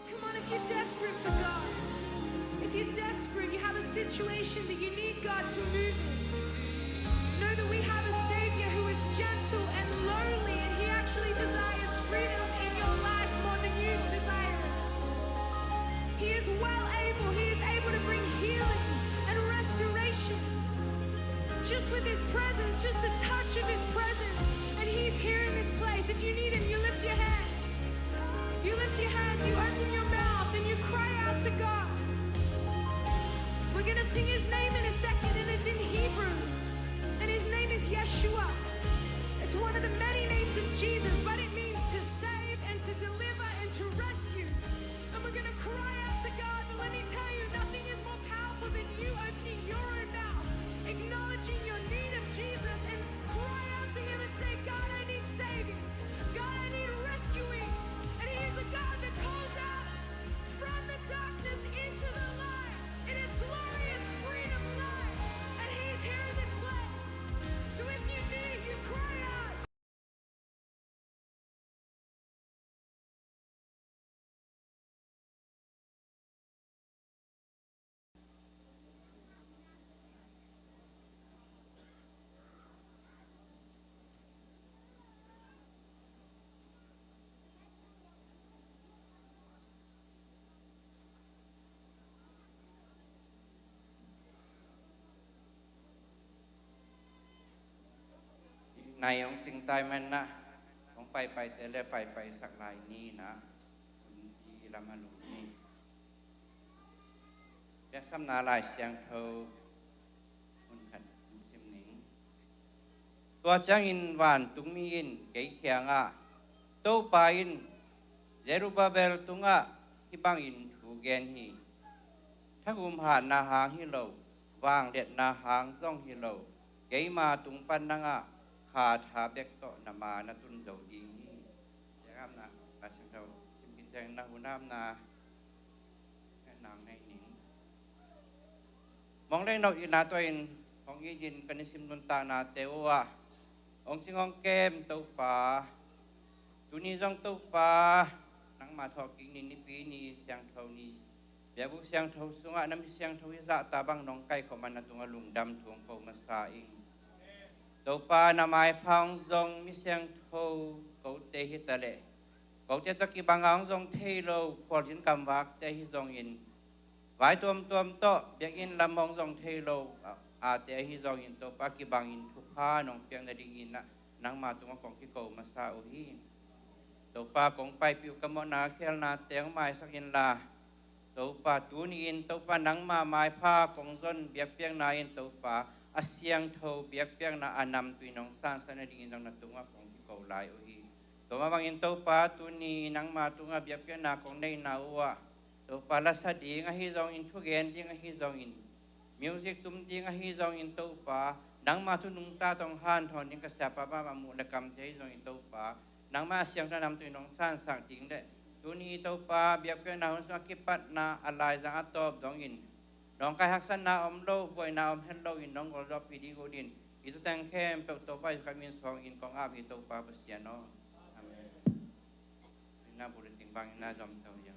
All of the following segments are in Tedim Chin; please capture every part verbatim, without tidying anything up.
Come on, if you're desperate for God, if you're desperate, you have a situation that you need God to move in, know that we have a Savior who is gentle and lowly, and He actually desires freedom in your life more than you desire it. He is well able, He is able to bring healing and restoration. Just with His presence, just a touch of His presence, and He's here in this place. If you need Him, you lift your hands. You lift your hands, you open your mouth, and you cry out to God. We're going to sing His name in a second, and it's in Hebrew. And His name is Yeshua. It's one of the many names of Jesus, but it means to save and to deliver and to rescue. And we're going to cry out to God, but let me tell you, nothing is more powerful than you opening your own mouth, acknowledging your need of Jesus, and s- cry out to Him and say, "God, I need saving. God, I need rescuing." And He is a God that calls out from the darkness into the light. It is glorious freedom life, and He's here in this place. So if you need it, you cry out. Nai hong cingtai manna, hong paipaite le paipaisak lai ni na, hun i lam a lum ni. Piaksamna Lai Siangtho hun khat hong sim ning. Tua ciangin vantungmi in kei kiangah, "Topa in Zerubbabel tungah hih bangin thu gen hi: Thagum hatna hang hi lo, vangliatna hang zong hi lo, keima tung pan nangah kha tha bek tawh na ma na tun zo ding hi." Piaksamna Lai Siangtho sim khin ciangin na hun apna nang nei ning. Mawng lei no itna tawh in hong itin kan i sim nuntaknate uh ah hong cing hong kem Topa, tuni zong Topa, nangma thawhkik ni, Nipi ni, Siangtho ni, biakbuk siangtho sungah na mi siangtho hi zahta bang nong kaikhawm a, na tungah lungdam thu hong ko masa ing. Topa, na maipha hong zong mi siangtho kote hi taleh, kote tawh kibang a hong zong thei lo khualzin kamvakte ahi zongin, vai tuamtuam tawh biakinn lam hong zong thei lo a, ate ahi zongin, Topa, kibangin thupha nong piak nadingin ah nangma tungah kong kiko masa uh hi. Topa, kong paipih uh ka mawhna khialnate hong maisak inla, Topa, tuni-in Topa, nangma maipha kong zon biakpiakna in Topa, a siangtho biakpiakna a namtui nong sansak nadingin zong na tungah kong kiko lai uh hi. Tua mah bangin Topa, tuni nangma tungah biakpiakna kong neihna uh ah, Topa, lasa ding ahi zongin, thugen ding ahi zongin, music tum ding ahi zongin Topa, nangma thu nungta tawh hanthawn ding ka siapa mahmah muh le kamte ahi zongin Topa, nangma a siangtho namtui nong sansak ding le tuni Topa, biakpiakna hun sung a kipatna a laizang a tawp dongin nawngkai haksatna om lo, buaina om het loin nong golzawhpih ding uh din, hih thuteng khempeuh Topa Jesuh Khrih min suangin kong ap hi, Topa Pasian aw. Amen. Na bulletin bangin na zom to hi.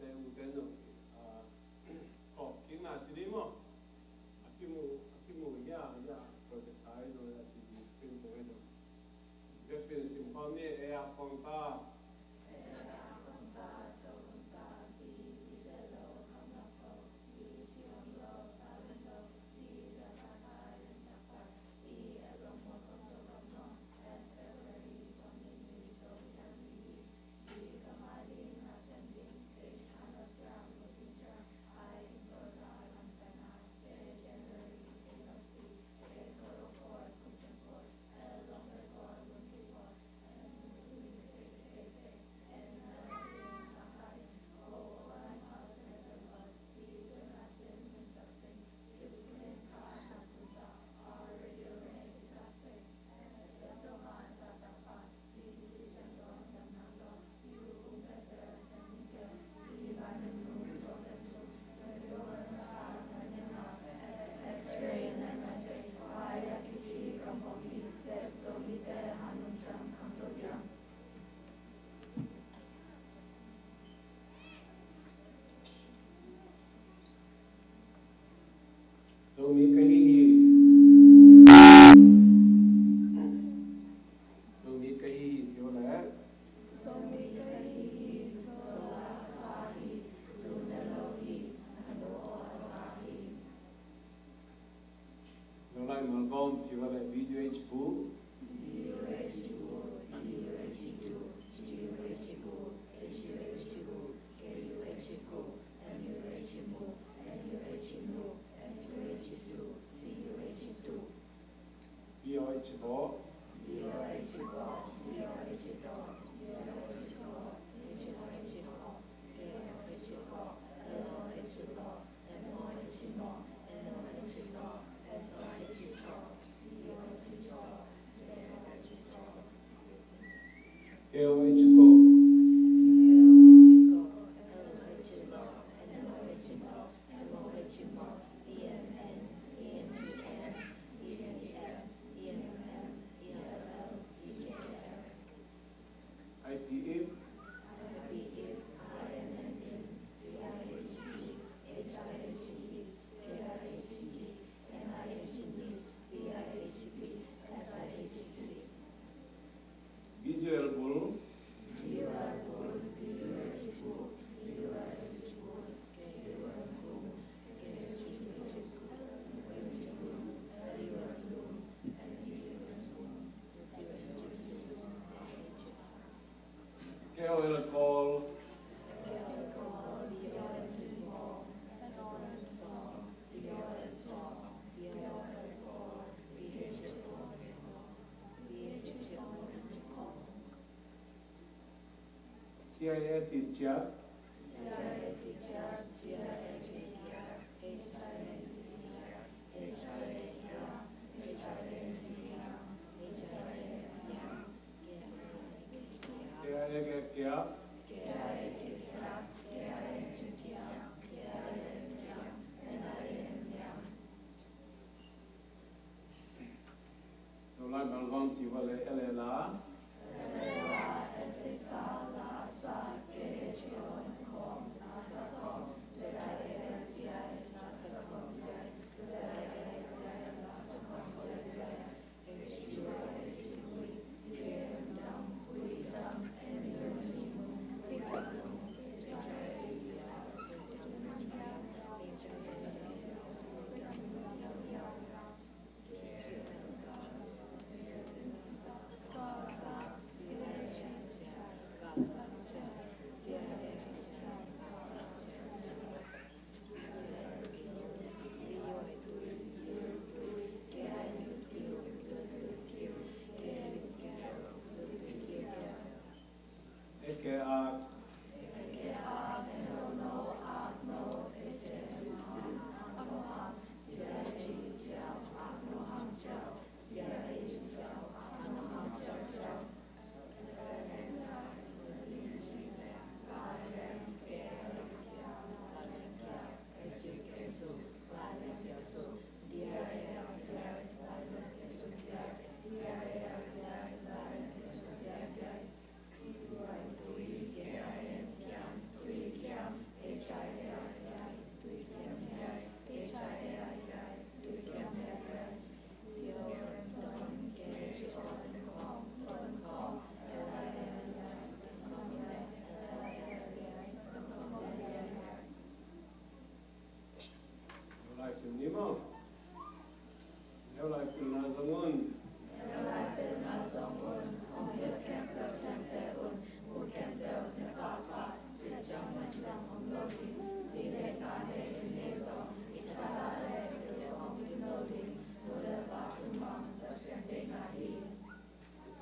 Ute no, ah, kawk kik na ci ding maw? A kimu, a kimu ya, ya, projector no ya, T V screen te no. Biakpiak sim khawm ni, ei a kong ta. Zomi ka hi hi. Zomi ka hi hi, ci o le. Zomi ka hi hi, Zomi a sa hi, Zomi a lo hi, a lo a sa hi. Zolai Malgom, ci o le, V U H bu. V U H bu, V U H bu, G U H bu, H U H bu, K U H ku, M U H mu, N U H mu, S U H su, T U H tu. B O H bo. B O H bo, B O H bo, B O H bo, H O H bo, K O H bo, L O H bo, M O H mo, N O H no, S O H so, T O H to, Z O H to. K O H ko. K O H ko, L O H lo, N O H no, M O H mo, E M N, E N G N, E N G M, E M M, E L L, E K L. I P if. I P if, I M M if, C I H T, H I H T, K I H T, N I H T, B I H P, S I H T. Visual bul. Visual bul, V U H bul, V U H bul, K U H bul, K U H bul, K U H bul, L U H bul, N U H bul. K O L kol. C I A teacher. K I A kiak. Zolai Malgom ci va le, L A la. Ni maw? Neu lai pilna zong un.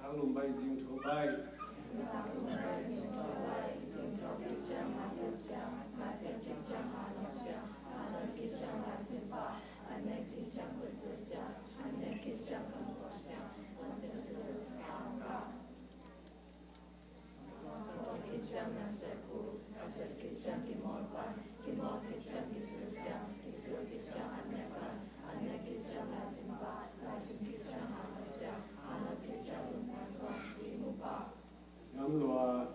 Tang lum bai, zing tho bai. Siam lua,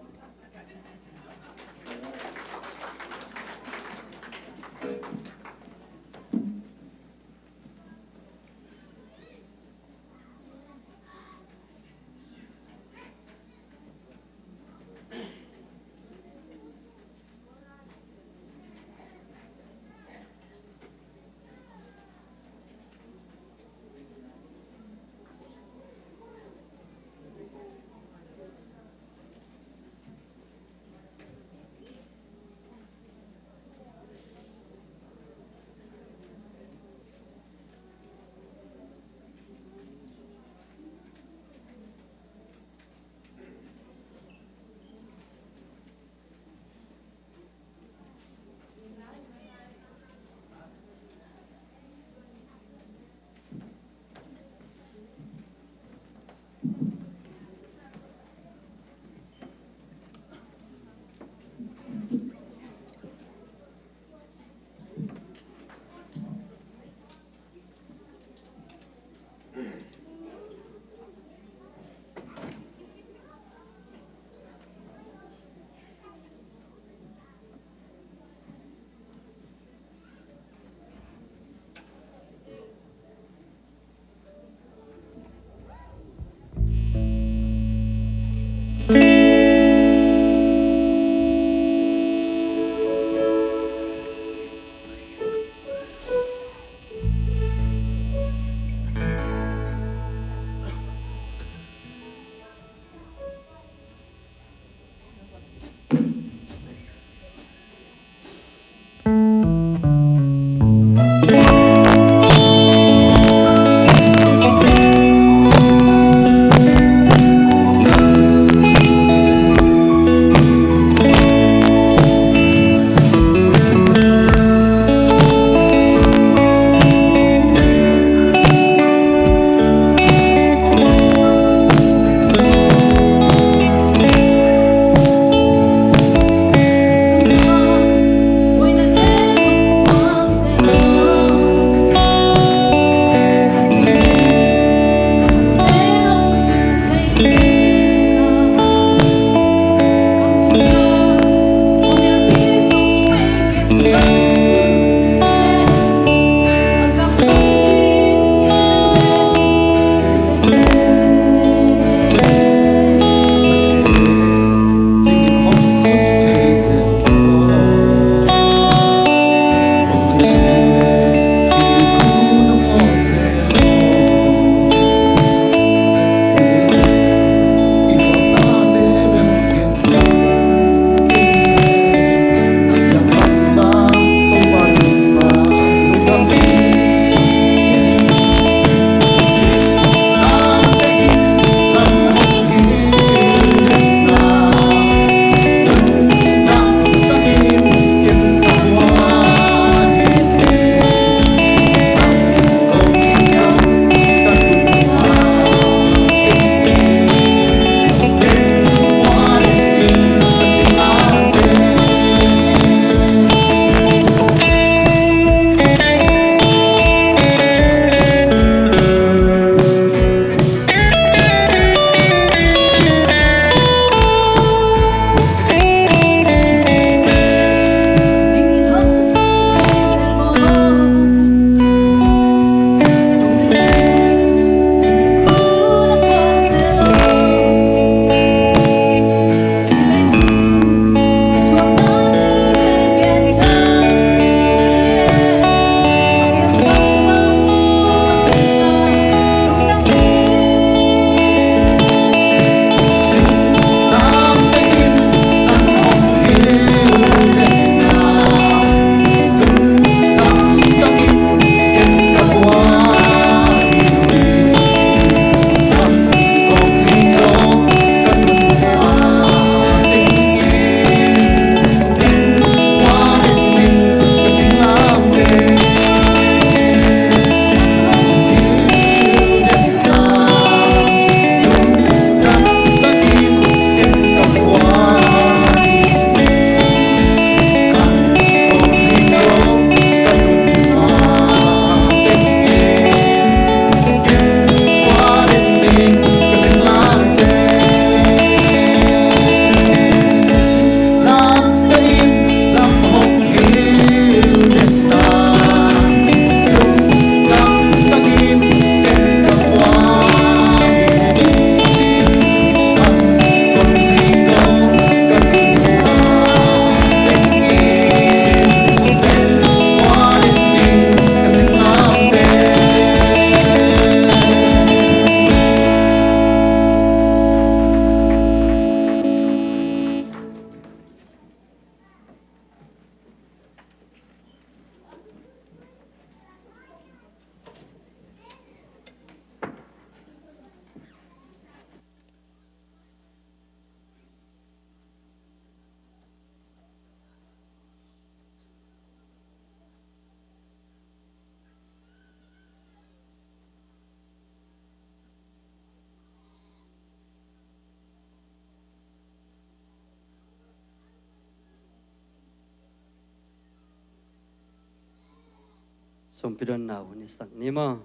Sumpi donna hun i sak ni maw?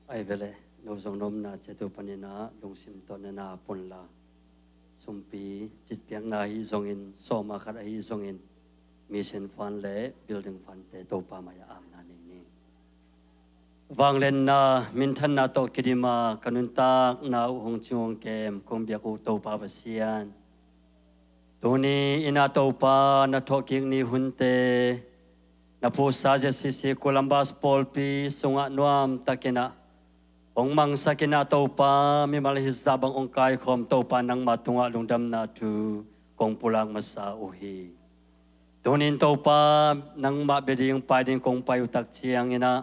Ai vele, no zong nomna ciatu paninah lungsim tawh nena punla, sumpi citpiakna ahi zongin, sawma khat ahi zongin, mission fund le building fund te Topa mai-ah amna nei ni. Vangliatna minthanna tawh kidima ka nuntakna uh hong cing hong kem kong biak uh Topa Pasian, tuni ina Topa na thawhkik ni hunte na phusa Z C C Columbus pawlpi sungah nuamtakinah hong mangsakinah Topa, mimal hizah bang hong kaikhawm Topa, nangmah tungah lungdamna thu kong pulak masa uh hi. Tunin Topa, nangmah bia ding pai ding kong pai uh tak cianginah,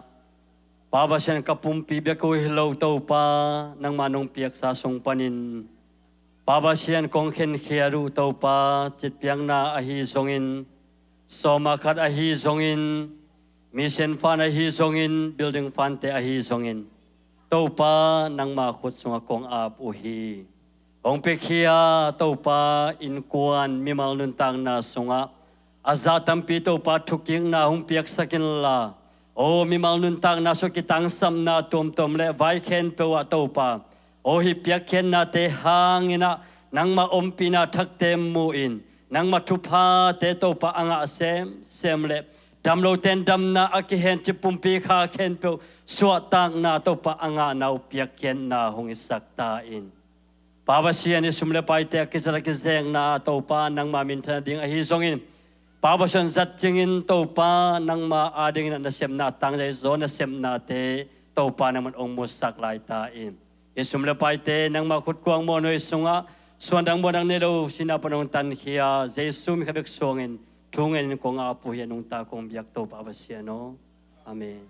Pa Pasian, ka pumpi bek uh hi lo Topa, nangmah nong piaksa sung panin Pa Pasian, kong khenkhiat uh Topa, citpiakna ahi zongin, sawma khat ahi zongin, mission fund ahi zongin, building fund te ahi zongin, Topa, nangmah khut sungah kong ap uh hi. Hong piakhia Topa, innkuan mimal nuntakna sungah a zah tampi Topa thukikna hong piaksak inla, aw mimal nuntakna sungah kitangsapna tuamtuam le vai khempeuh ah Topa, aw hih piakkhiatnate hanginah nangmah ompihna thakte mu-in, nangmah thuphate Topa a ngah semsem le damlote in damna a kihencip pumpi kha khempeuh suahtakna Topa a ngahna uh piakkhiatna hong hisak ta in. Pa Pasian, i sum le paite a kizat a kizekna ah Topa, nangmah minthan ding ahi zongin, Pa Pasian, zat cingin Topa, nangmah adingin a nasepna a tangzai zaw nasepnate Topa, nangman hong musak lai ta in. I sum le paite nangmah khut kuang muanhuai sungah suandang muandang nei lo sina pan hong tankhia Jesu min khat bek suangin thu ngenin kong ap uh hi, a nungta kong biak Topa Pasian aw. Amen.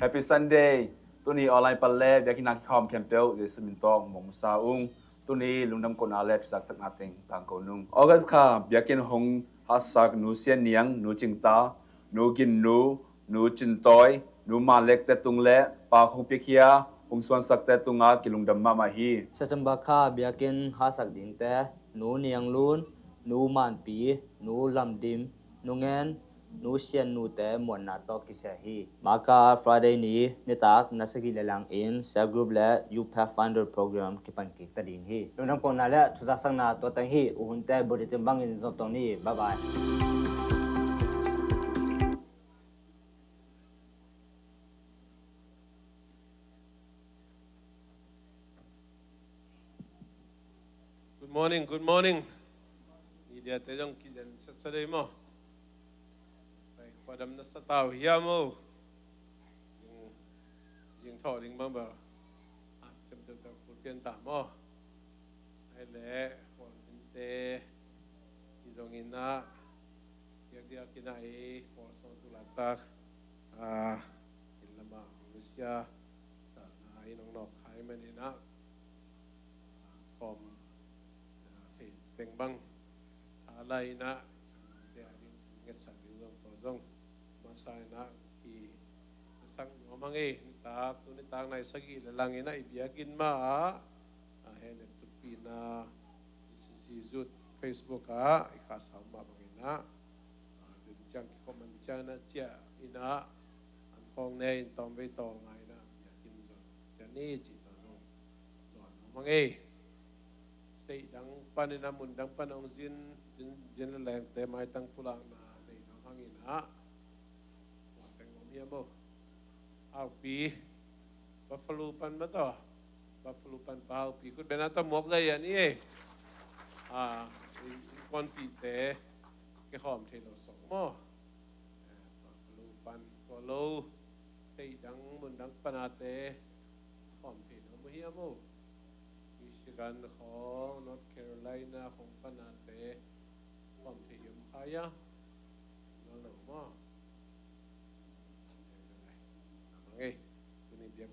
Happy Sunday. Tuni online pan le biakinn ah kikhawm khempeuh Jesu min tawh mong masa ung. Tuni lungdam kohna le thuzaksakna teng tangko nung. August kha biakinn hong hahsak Nu Sian Niang, Nu Cing Ta, Nu Gin Nu, Nu Cin Tawi, Nu Man Lek te tung le Pa Khong Pik Hia hong suansakte tungah kilungdam mahmah hi. September kha biakinn hahsak dingte Nu Niang Lun, Nu Man Pi, Nu Lam Dim, Nu Ngen, Nu Sian Nu te muanna tawh kisia hi. Maka Friday ni nitak nasa gih le lang in cell group le Youth Pathfinder program kipan kik ta ding hi. Lungdam kohna le thuzaksakna tua teng hi. Uhunte bulletin bangin zop tong ni. Bye bye. Good morning, good morning. Media te zong kizen sat sa dei maw. Sai khuadam na sa tau hiam maw. Zing, zing thaw ding bang bel. Ah, cem teu teu kul pian ta maw. Ai le, khual zin te. I zong in ah. Diak diak in ah i, khual song tu la tak. Ah, in lama, Malaysia. Sa na i nong nok khai man in ah. Khawm, ah, thei teng bang. Tha lai in ah, sang te a ding, ngetsak ding zong, tua zong. Masa in ah, i, sak nuam hang e, nitak, tu nitak nai sagih le lang in ah, i biakinn ma ah, ah, he ne tupi na, i C C Youth Facebook ah, i kha sau ma bang in ah, ah, dun ciang kikhawm an ciang na ciah in ah, an khawng ne in tawm vei tawl ngai in ah, biakinn zong, ciang ni cih tua zong. Zuan nuam hang e. State dang panin a mun dang pan hong zin, zin, zin lengte maitang pulakna nei nuam hangin ah. Tua teng om hiam maw. Haupi. Buffalo pan mah tawh. Buffalo pan pa Haupi. Khut bena tawh muak zai a ni e. Ah, in, in kuanpihte. Kikhawm thei lo sawk maw. Eh, Buffalo pan tua lo. State dang mun dang panate. Khawm thei lo maw hiam maw. Michigan khawng, North Carolina khawng panate khawm thei hiam khai a. Ngal lo maw.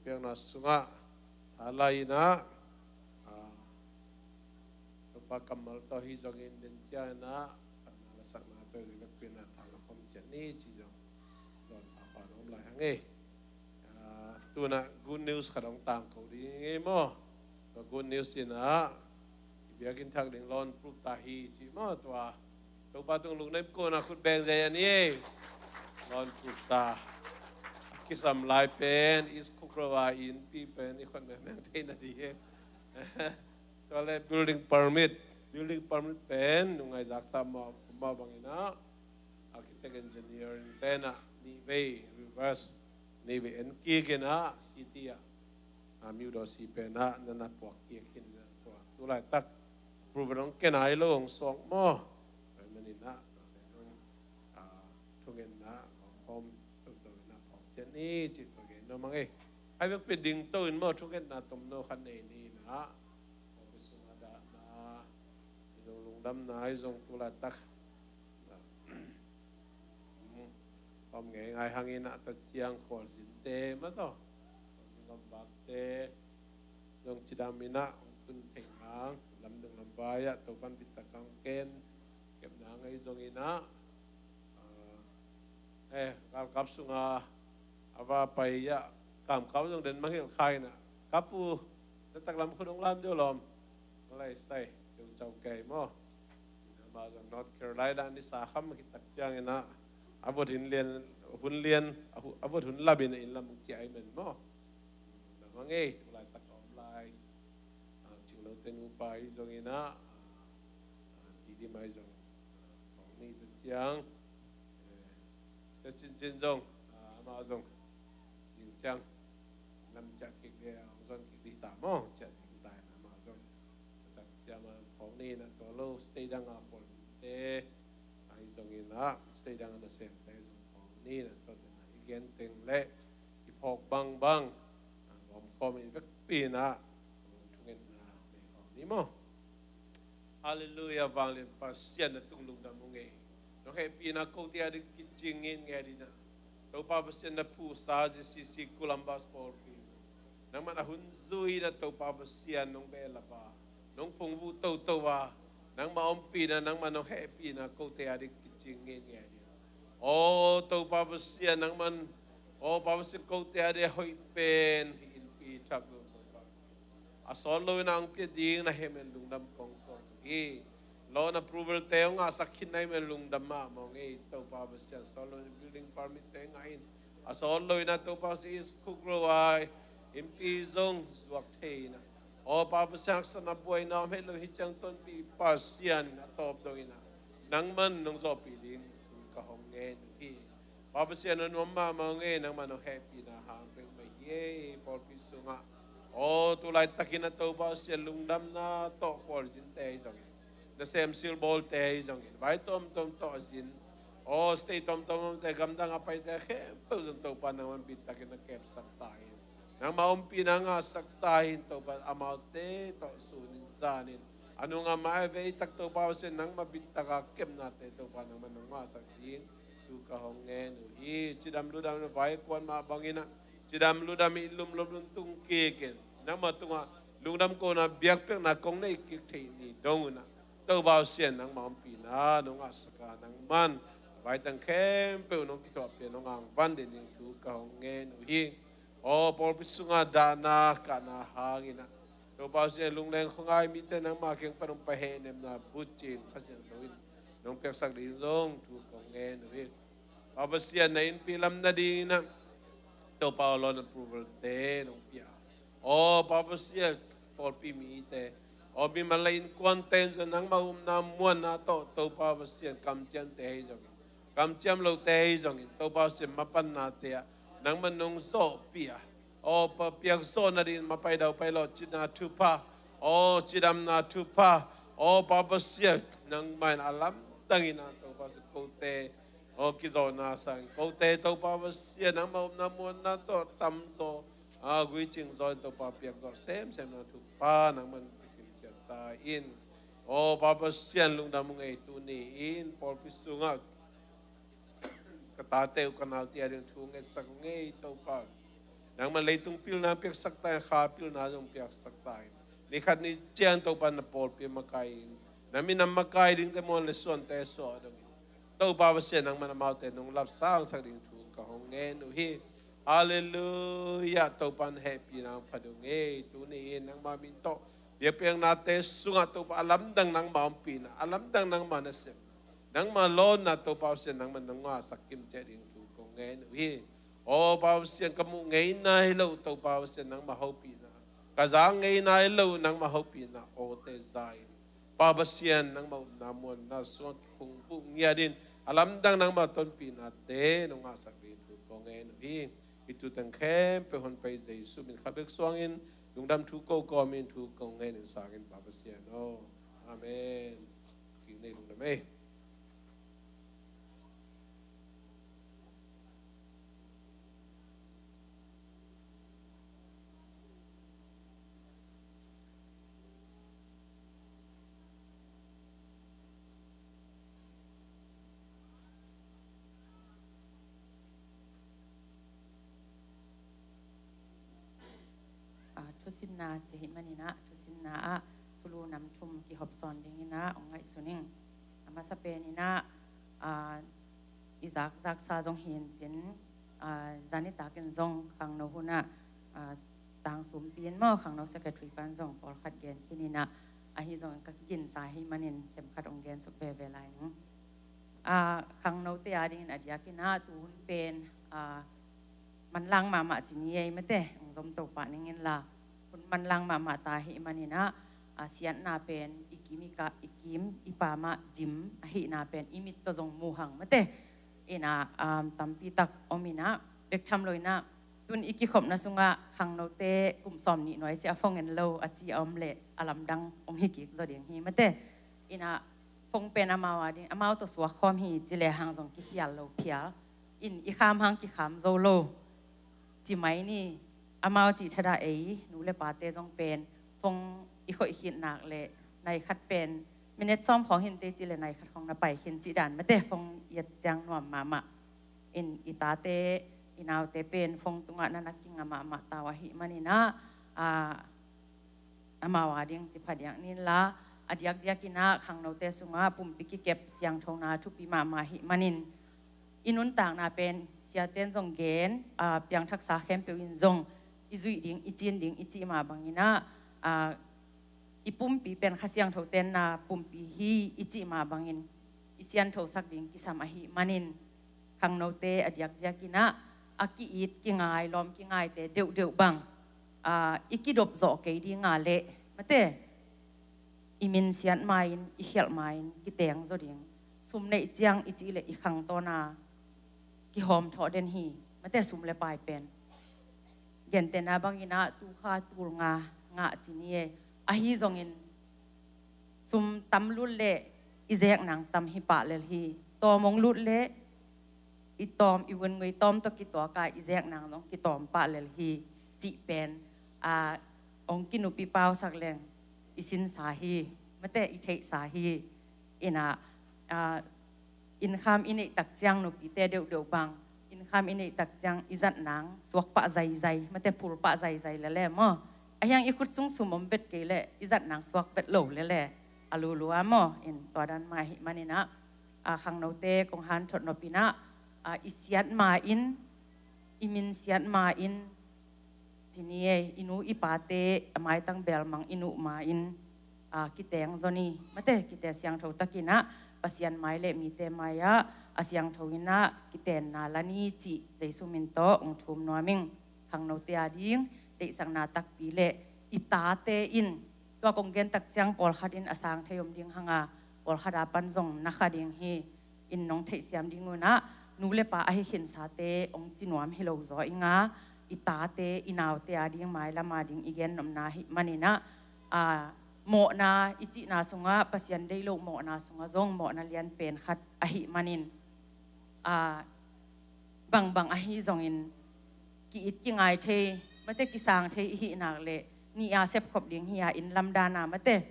Biakna sungah thalai inah, ah, Topa kammal tawh hi zongin den ciang inah, phatna lasakna tawh hi vekpi inah thang a khom ciat ni ci zong zon pahpah na om lai hang ei. Ah, tunah good news khat hong tangko ding ei maw? Tua good news inah i biakinn thak ding lawn proof ta hi ci maw? Tua Topa tung lungnem kona khut beng zia ni ei. Lawn proof ta. A kisam lai pen East Khukro a innpi pen i khon mengmeng thei na ding ei. Tua le building permit, building permit pen nungai zaksa mah bang inah architect engineering tenah nih vei reverse, nih vei en kik inah city ah, ah, miudo si penah nana puak kik hi inah tua tulaitak approval hong kei nai lo hong suak maw? Tua manin ah, ah, thungetna hong khom toto inah phawk ciat ni ci tua gen nuam hang ei. Ai vekpi ding to in maw, thungetna tomno khat nei ni inah, office sungah dahna, i lungdamna i zong tulaitak om ngei ngai hang inah, tua ciang khualzinte mah tawh, khualzin gambakte zong cidam inah hong tun theih nang, lamdung lamvai ah Topan bitak hong ken kepna ngei zong inah, ah, eh, galkap sunga a va pai ah kamkau zong den mangngilh kha inah, kapu, na taklam khut hong lam deuh lawm. Lai sai deuh cau kei maw? Amah zong North Carolina ni sa kham khit tak ciang inah, a vot hun lian, hun lian, a hu-, a vot hun lam inah inn lam hong ciah hi men maw? Tua hang ei, tulaitak a om lai, ah, Cingnote nupa hi zong inah, ah, Didi mai zong, ah, kong ni ta ciang, eh, Sia Cincin zong, ah, amah zong zing ciang lam ciah kik ding, hong zon kik ding ta maw? Ciah ding ta inah amah zong tak ciang a kong ni inah tua lo state dang a khualzinte ahi zong inah, state dang a nasemte zong kong ni inah tua tena i gen teng le i phawk bangbang, ah, gawmkhawm in vekpi inah thungetna nei kong ni maw? Halleluiah, vanglian Pasian na tung lungdam ung ei. Nong hehpihna kote a ding kicing ngeingei ding a, Topa Pasian na phuhsa J C C Columbus pawlpi, nangman a hun zui na Topa Pasian nong behlap a, nong phungvuh toto a, nangma ompihna, nangma nong hehpihna kote a ding kicing ngeingei ding a. Aw Topa Pasian, nangman, aw Pa Pasian, kote a ding a hoih pen hih innpi thak lo Topa. A sawt lo inah hong pia ding na hemel lungdam kongkong hi. Loan approval te hong ngahsak khin na hemel lungdam mahmah ung ei Topa Pasian. Sawt lo inah building permit te ngah in, a sawt lo inah Topa Pasian East Khukro a innpi zong zuak thei inah, aw Pa Pasian, haksatna buaina om het lo hi ciang tonpih Pasian inah tawp dong inah nangman nong zawhpih ding thu ka hong ngen uh hi. Pa Pasian, a nuam mahmah ung ei, nangmah nong hehpihna hang peuhmah hi ei pawlpi sungah. Aw tulaitakin a Topa Pasian lungdamna tawh khualzinte ahi zongin, nasem silbawlte ahi zongin, vai tomtom tawh a zin, aw state tomtom omte, gamdang a paite khempeuh zong Topa nangman bittakin a kepsak ta in, nangma ompihna ngahsak ta in Topa, amaute tawh sunin zanin a nungah mai veitak Topa Pasian nangma bittaka kepnate Topa nangman nong ngahsak ding thu ka hong ngen uh hi. Cidam ludam na vai kuan mah bangin ah, cidam ludam i lumlum lungtung kikin nangma tungah lungdam kona biakpiakna kong nei kik theih ni dong un ah, Topa Pasian nangma ompihna nong ngahsaka nangman vaitang khempeuh nong kithuahpih a nong angvan den ding thu ka hong ngen uh hi. Aw pawlpi sungah dahna kahna hangin ah, Topa Pasian, lungleng khuangai mite nangma kiang pan hong pai hehnemna bucing Pasian lo in nong piaksak ding zong thu kong ngen uh hi. Pa Pasian, na innpi lam nadingin ah Topa aw loan approval te nong pia. Aw Pa Pasian, pawlpi mite, aw mimal le innkuante in zong nangma upna muanna tawh Topa Pasian, kamciamte ahi zongin, kamciam lote ahi zongin Topa Pasian, mapannate ah nangman nong zawhpih a, aw Pa, piakzawh nadingin mapai daupai lawhcitna thupha, aw cidamna thupha, aw Pa Pasian, nangmah in a lamdangin ah Topa Pasian, kote aw kizawhna sangin kote Topa Pasian, nangma upna muanna tawh tamzaw, a guicing zaw in Topa piakzawh semsemna thupha nangman pia kimciat ta in. Aw Pa Pasian, lungdam ung ei, tuni in pawlpi sungah ka tate uh ka naute a ding thu ngetsak ung ei Topa. Nangmah leitung pilna piaksak ta in, kha pilna zong piaksak ta in. Ni khat ni ciang Topa na pawlpi makai in, na minam makai dingte muan le suante suah dong in, Topa Pasian nangmah amaute nong lapsangsak ding thu ka hong ngen uh hi. Halleluiah. Topa na hehpihna pha dong e. Tuni in nangmah min tawh biakpiaknate sungah Topa a lamdang nangmah ompihna, a lamdang nangmah nasem, nangmah lawnna Topa Pasian nangmah nong ngahsak kimciat ding thu kong ngen uh hi. Aw Pa Pasian, ka muh ngeina hi lo Topa Pasian nangmah hopihna, ka za ngeina hi lo nangmah hopihna awte za in, Pa Pasian nangmah upna muanna sungah kiphungvuh ngiat in, a lamdang nangmah tonpihnate nong ngahsak ding thu kong ngen uh hi. Hih thu teng khempeuh hong pai Jesu min khat bek suangin lungdam thu ko kawmin thu kong ngen in sangin Pa Pasian aw. Amen. Kik nei lungdam ei. Ah, thusinna ci ahih manin ah, thusinna ah thulu nam thum kihop sawn dingin ah hong ngaihsun ing. A masa pen in ah, ah, i zakzaksa zong hi in cin, ah, zan i takin zong khangno hun ah, ah, tang sumpi in maw, khangno secretary pan zong pawlkhat gen khin in ah, ahi zongin ka kiginsa ahih manin themkhat hong gen suk veve lai ning. Ah, khangnote a dingin a diakin ah, tu hun pen, ah, manlang mahmah ci ni ei mate, hong zom to pah ning in la. Hun manlang mahmah ta ahih manin ah, ah, siatna pen i kim i ka, i kim i pam ah dim ahihna pen i mit tawh zong mu hang mate. In ah, um, tampi tak om in ah, bek tham lo in ah, tun i kikhopna sungah khangnote kum sawm nih nuai sia phone en lo a ci a om leh a lamdang hong hi kik zaw ding hi mate. In ah, phone pen amau a ding, amau tawh suak khawm hi ci lehang zong kikhial lo phial. In i kham hang kikham zo lo ci mai ni. Amau cih thadah ei nu le pate zong pen phone i khoih khit nak leh nai khat pen minute sawm khawng hinteh ci leh nai khat khawng na pai khin cih dan mate, phone i et ciang nuam mahmah. In i tate i naute pen phone tungah na na kinga mahmah ta uh ahih manin ah, ah, amau a ding ci phadiak ning la, a diakdiakin ah khangnote sungah pumpi kikep siangthona thupi mahmah ahih manin, i nuntakna pen siaten zong gen, ah, piangthaksa khempeuh in zong i zuih ding, i cin ding i cih mah bangin ah, ah, i pumpi pen Kha Siangtho tenna pumpi hi i cih mah bangin i sianthosak ding kisam ahih manin, khangnote a diakdiakin ah a ki-it kingai, lawm kingaite deuhdeuh bang, ah, i kidop zawh kei ding a leh mate, i minsiat ma-in, i khialh ma-in kiteng zaw ding. Sum neih ciang i cih leh i khangtawna kihawm thawh den hi mate, sum le pai pen. Gentehna bangin ah tu kha tul nga ngah ci ni e. Ahi zongin sum tam lut leh i zek nang tam hi pah lel hi. Tawm hong lut leh i tawm, i vun ngui tawm tawh kituak a i zek nang zong kitawm pah lel hi cih pen, ah, hong kinupi pausak leng i sinsa hi mate, i theihsa hi. In ah, ah, innkham i neih tak ciang nupite deuhdeuh bang, innkham i neih tak ciang i zat nang suak pah zaizai mate, phul pah zaizai lele maw. Ahi hang i khut sung sum om vet kei leh i zat nang suak vet lo lele a lulua maw. In tua dan mah ahih manin ah, ah, khangnote kong hanthot nop in ah, ah, i siat ma-in, i minsiat ma-in, ci ni ei, i nu i pate a maitang belmang i nuh ma-in, ah, kiteng zaw ni mate, kite siangtho takin ah Pasian mai le mite mai ah a siangtho in ah kitenna la ni cih Jesu min tawh hong thum nuam ing. Khangnote a ding deihsakna takpi le i tate in, tua kong gen tak ciang pawlkhat in a sang thei om ding hang a, pawlkhat a pan zong na kha ding hi. In nong theihsiam ding un ah, nu le pa ahi khinsate hong ci nuam hi lo zaw ing a, i tate i naute a ding mailam a ding i gen nopna ahih manin ah, ah, mawhna i cihna sungah, Pasian deih loh mawhna sungah zong mawhna lian pen khat ahih manin, ah, bangbang ahi zongin ki-it kingai thei mate, kisang thei i hih nak leh nih a sepkhop ding hi a, inn lamdan a mate,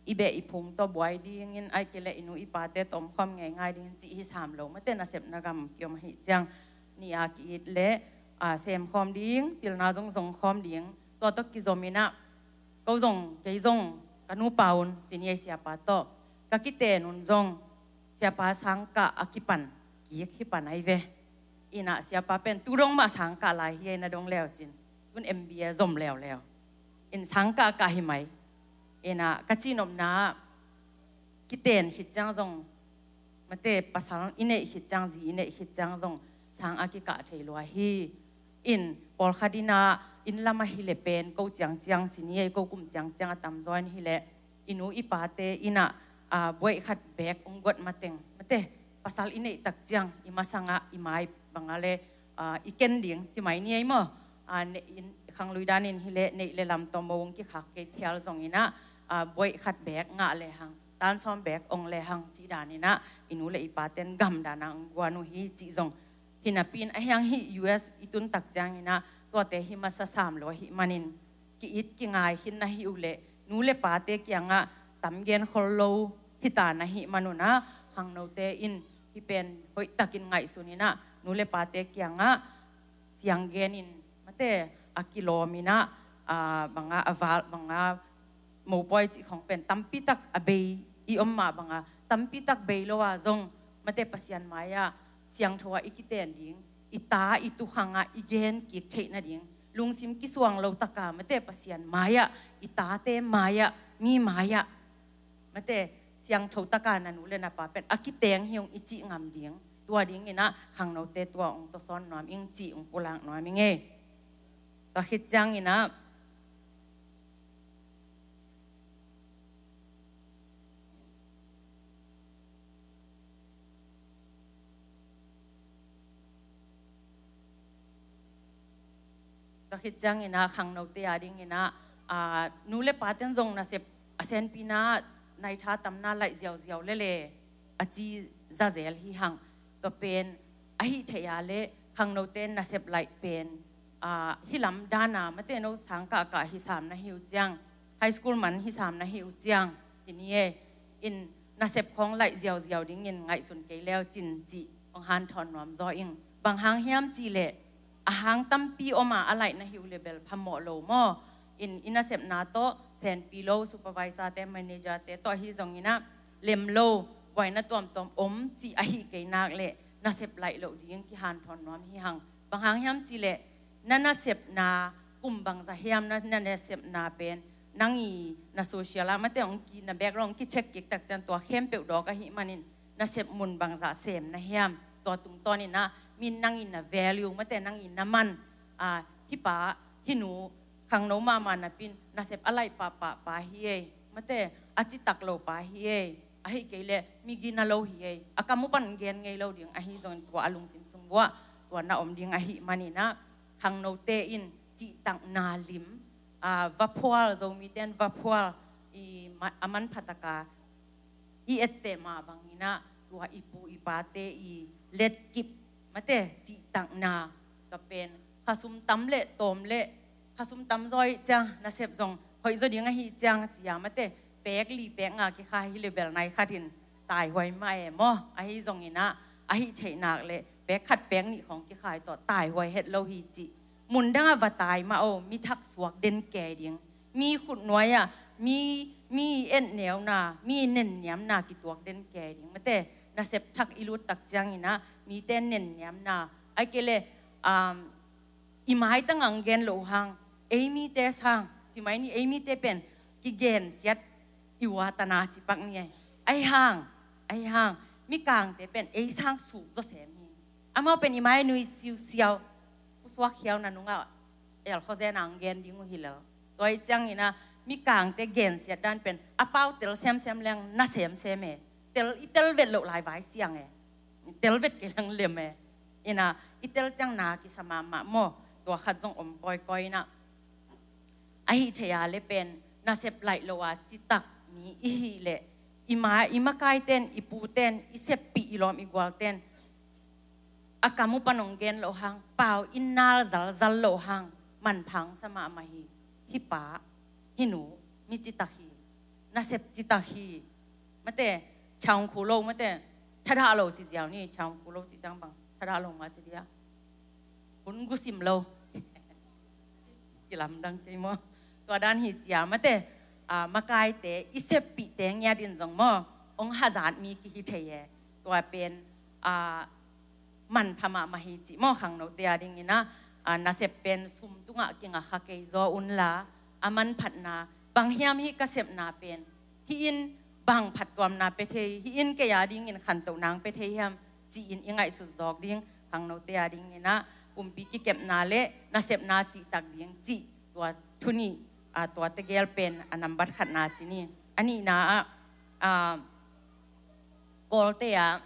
i beh i phung tawh buai dingin, ahih kei leh i nu i pate tawh omkhawm ngeingai dingin cih hi sam lo mate, nasepna gam kiom ahih ciang nih a ki-it leh, a, sem khawm ding, pilna zong zong khawm ding. Tua tawh kizom in ah, ko zong, kei zong, ka nupa un, ci ni ei, siapa tawh ka kiten un zong, siapa sangkah a kipan kik hi pan ai ve. In ah siapa pen tu dong mah sangkah lai hi ei, na dong leu cin, tun M B A zom leuleu. In sangkah kah hi mai. In ah ka cihnopna ah, kiten khit ciang zong, mate, pasal i neih khit ciang, zi i neih khit ciang zong sang a kikah thei lua hi. In pawlkhat in ah, inn lam ahih leh pen ko ciangciang, ci ni ei, ko kum ciangciang a tamzaw in hi leh, i nu i pate in ah, a, buaih khat bek ong guat mateng, mate, pasal i neih tak ciang i masang ah i mai bang ah leh, a, i ken ding, ci mai ni ei maw. A, ne-, in, khanglui dan in hi leh neih le lam tawh mo ong kikhak kei phial zong in ah, a, buaih khat bek ngah le hang, tan sawm bek ong le hang, cih dan in ah i nu le i paten gamdan ah ong guan uh hi, cih zong hi napi in, a hiang hih U S i tun tak ciang in ah tuate hi masa sam lo ahih manin, ki-it kingai khin na hih uh leh, nu le pate kiang ah tam gen khol lo hi ta na hih man un ah, khangnote in hih pen hoih takin ngaihsun in ah, nu le pate kiang ah siang gen in, mate, a kilawm in ah, a, bang ah, a val, bang ah, mopawi cih khawng pen tampi tak a bei i om mah bang ah, tampi tak bei lo ah zong, mate, Pasian mai ah siangtho ah i kiten ding, i ta i tu khang ah i gen kik theih nading, lungsim kisuang lo tak ah, mate, Pasian mai ah, i tate mai ah, mi mai ah, mate, siangtho tak ah na nu le na pa pen a kiteng hi ung i cih ngam ding. Tua ding in ah khangnote tua ong tawsawn nuam ing, cih ong pulak nuam ing ei. Tua khit ciang in ah, tua khit ciang in ah khangnote a ding in ah, a, nu le paten zong nasep a senpina, naitha tamna laih ziauziau lele a ci zazel hi hang. Tua pen ahih theih a leh khangnote nasep laih pen, a, hih lam dan ah, mate, no sangkah kah hi sam na hi uh ciang, high school man hi sam na hi uh ciang, ci ni ei, in nasep khawng laih ziauziau dingin ngaihsun kei leu cin, cih ong hanthawn nuam zaw ing. Bang hang hiam cih leh, a hang tampi om ah a laih na hi uh leh bel phamawh lo maw. In i nasepna tawh senpi lo, supervisor te, manager te tawh ahi zong in ah lem lo, buaina tuamtuam om cih ahih kei nak leh nasep laih loh ding kihanthawn nuam hi hang. Bang hang hiam cih leh, na nasepna kum bangzah hiam, na, na nasepna pen nang i na social ah, mate, ong ki, na background ong kicheck kik tak ciang tua khempeuh dawk ahih manin, nasep mun bangzah sem na hiam, tua tungtawn in ah mi nang i na value, mate, nang i na man, a, hih pa, hih nu, khangno mahmah napi in nasep a laih pahpah pa hi ei, mate, a citak lo pa hi ei, ahih kei leh mi gina lo hi ei, a kam uh pan gen ngei lo ding, ahi zongin tua a lungsim sung uah tua na om ding ahih manin ah, khangnote in cihtakna lim, a, vaphual, Zomite in vaphual, i ma-, a manpha tak a i etteh mah bangin ah, tua i pu i pate i letkip, mate, cihtakna, tua pen khasum tam le tawm le, khasum tam zaw ahih ciang nasep zong hoih zaw ding ahih ciang ci a, mate, pek li pek nga kikha hi leh bel nai khat in taihuai mah e maw. Ahi zongin ah, ahih theih nak leh pek khat pek nih khawng kikha hi tawh taihuai het lo hi cih. Mun dang ah va tai mah o, mi thak suak den kei ding, mi khutnuai ah, mi, mi etneuna, mi nenniamna kituak den kei ding, mate. Nasep thak i lut tak ciangin ah mite nenniamna, ahih kei leh, um, i maitang ah ong gen loh hang, ei mite sang, ci mai ni, ei mite pen kigensiat i uatana cipak ni ei. Ahi hang, ahi hang, Mikangte pen ei sang suk zaw sem hi. Amau pen i mai nui siusiau, pusuak khiau na nungah elkhozen ah ong gen ding uh hi lel. Tua ahih ciangin ah Mikangte gensiat dan pen a pau tel semsem leng na semsem e. Tel, i tel vet loh lai vai siang e. Tel vet kei leng lem e. In ah i tel ciang na kisa mahmah maw. Tua khat zong om kawikawi in ah, ahih theih a leh pen nasep laih lo a citak mi i hih leh, i ma, i makaite in, i pute in, i seppih, i lawm i gualte in a kam uh pan ong gen loh hang, pau i nal zalzal loh hang, manpha ong sa mahmah hi. Hih pa, hih nu, mi citak hi, nasep citak hi. Mate, chaung khu lo, mate, thadah lo ci ziau ni, chaung khu lo ci ciang bang thadah lo mah ci dia. Hun gusim lo. Kilamdang kei maw. Tua dan hi cia mate, ah, makaite i seppihte ngiat in zong maw, hong hazat mi kihi thei e. Tua pen, ah, manpha mahmah hi cih maw, khangnote a dingin ah, ah, nasep pen sum tungah kingakha kei zaw unla, a manphatna, bang hiam hih ka sepna pen hih in bang phattuamna pia thei, hih in kei a dingin khantohna hong pia thei hiam, ci-in i ngaihsut zawk ding, khangnote a dingin ah, pumpi kikepna le nasepna cihtak ding cih, tua thu nih, ah, tua tegel pen a nambat khatna ci ni. A nihna ah, ah, Kawlte ah,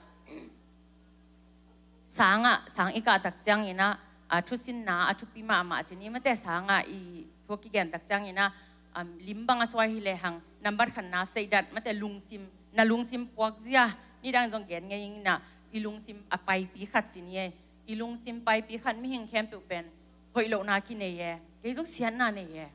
sangah, sang i kahtak ciangin ah, ah, thusinna a thupi mahmah ci ni mate, sangah i thu a kigentak ciangin ah, um, lim bang a suai hi lehang, nambat khatna seidat mate, lungsim, na lungsim puakzia, nidang zong gen ngei ing in ah, i lungsim a paipi khat ci ni e. I lungsim paipi khat mihing khempeuh pen hoih lohna kinei e, kei zong siatna nei e.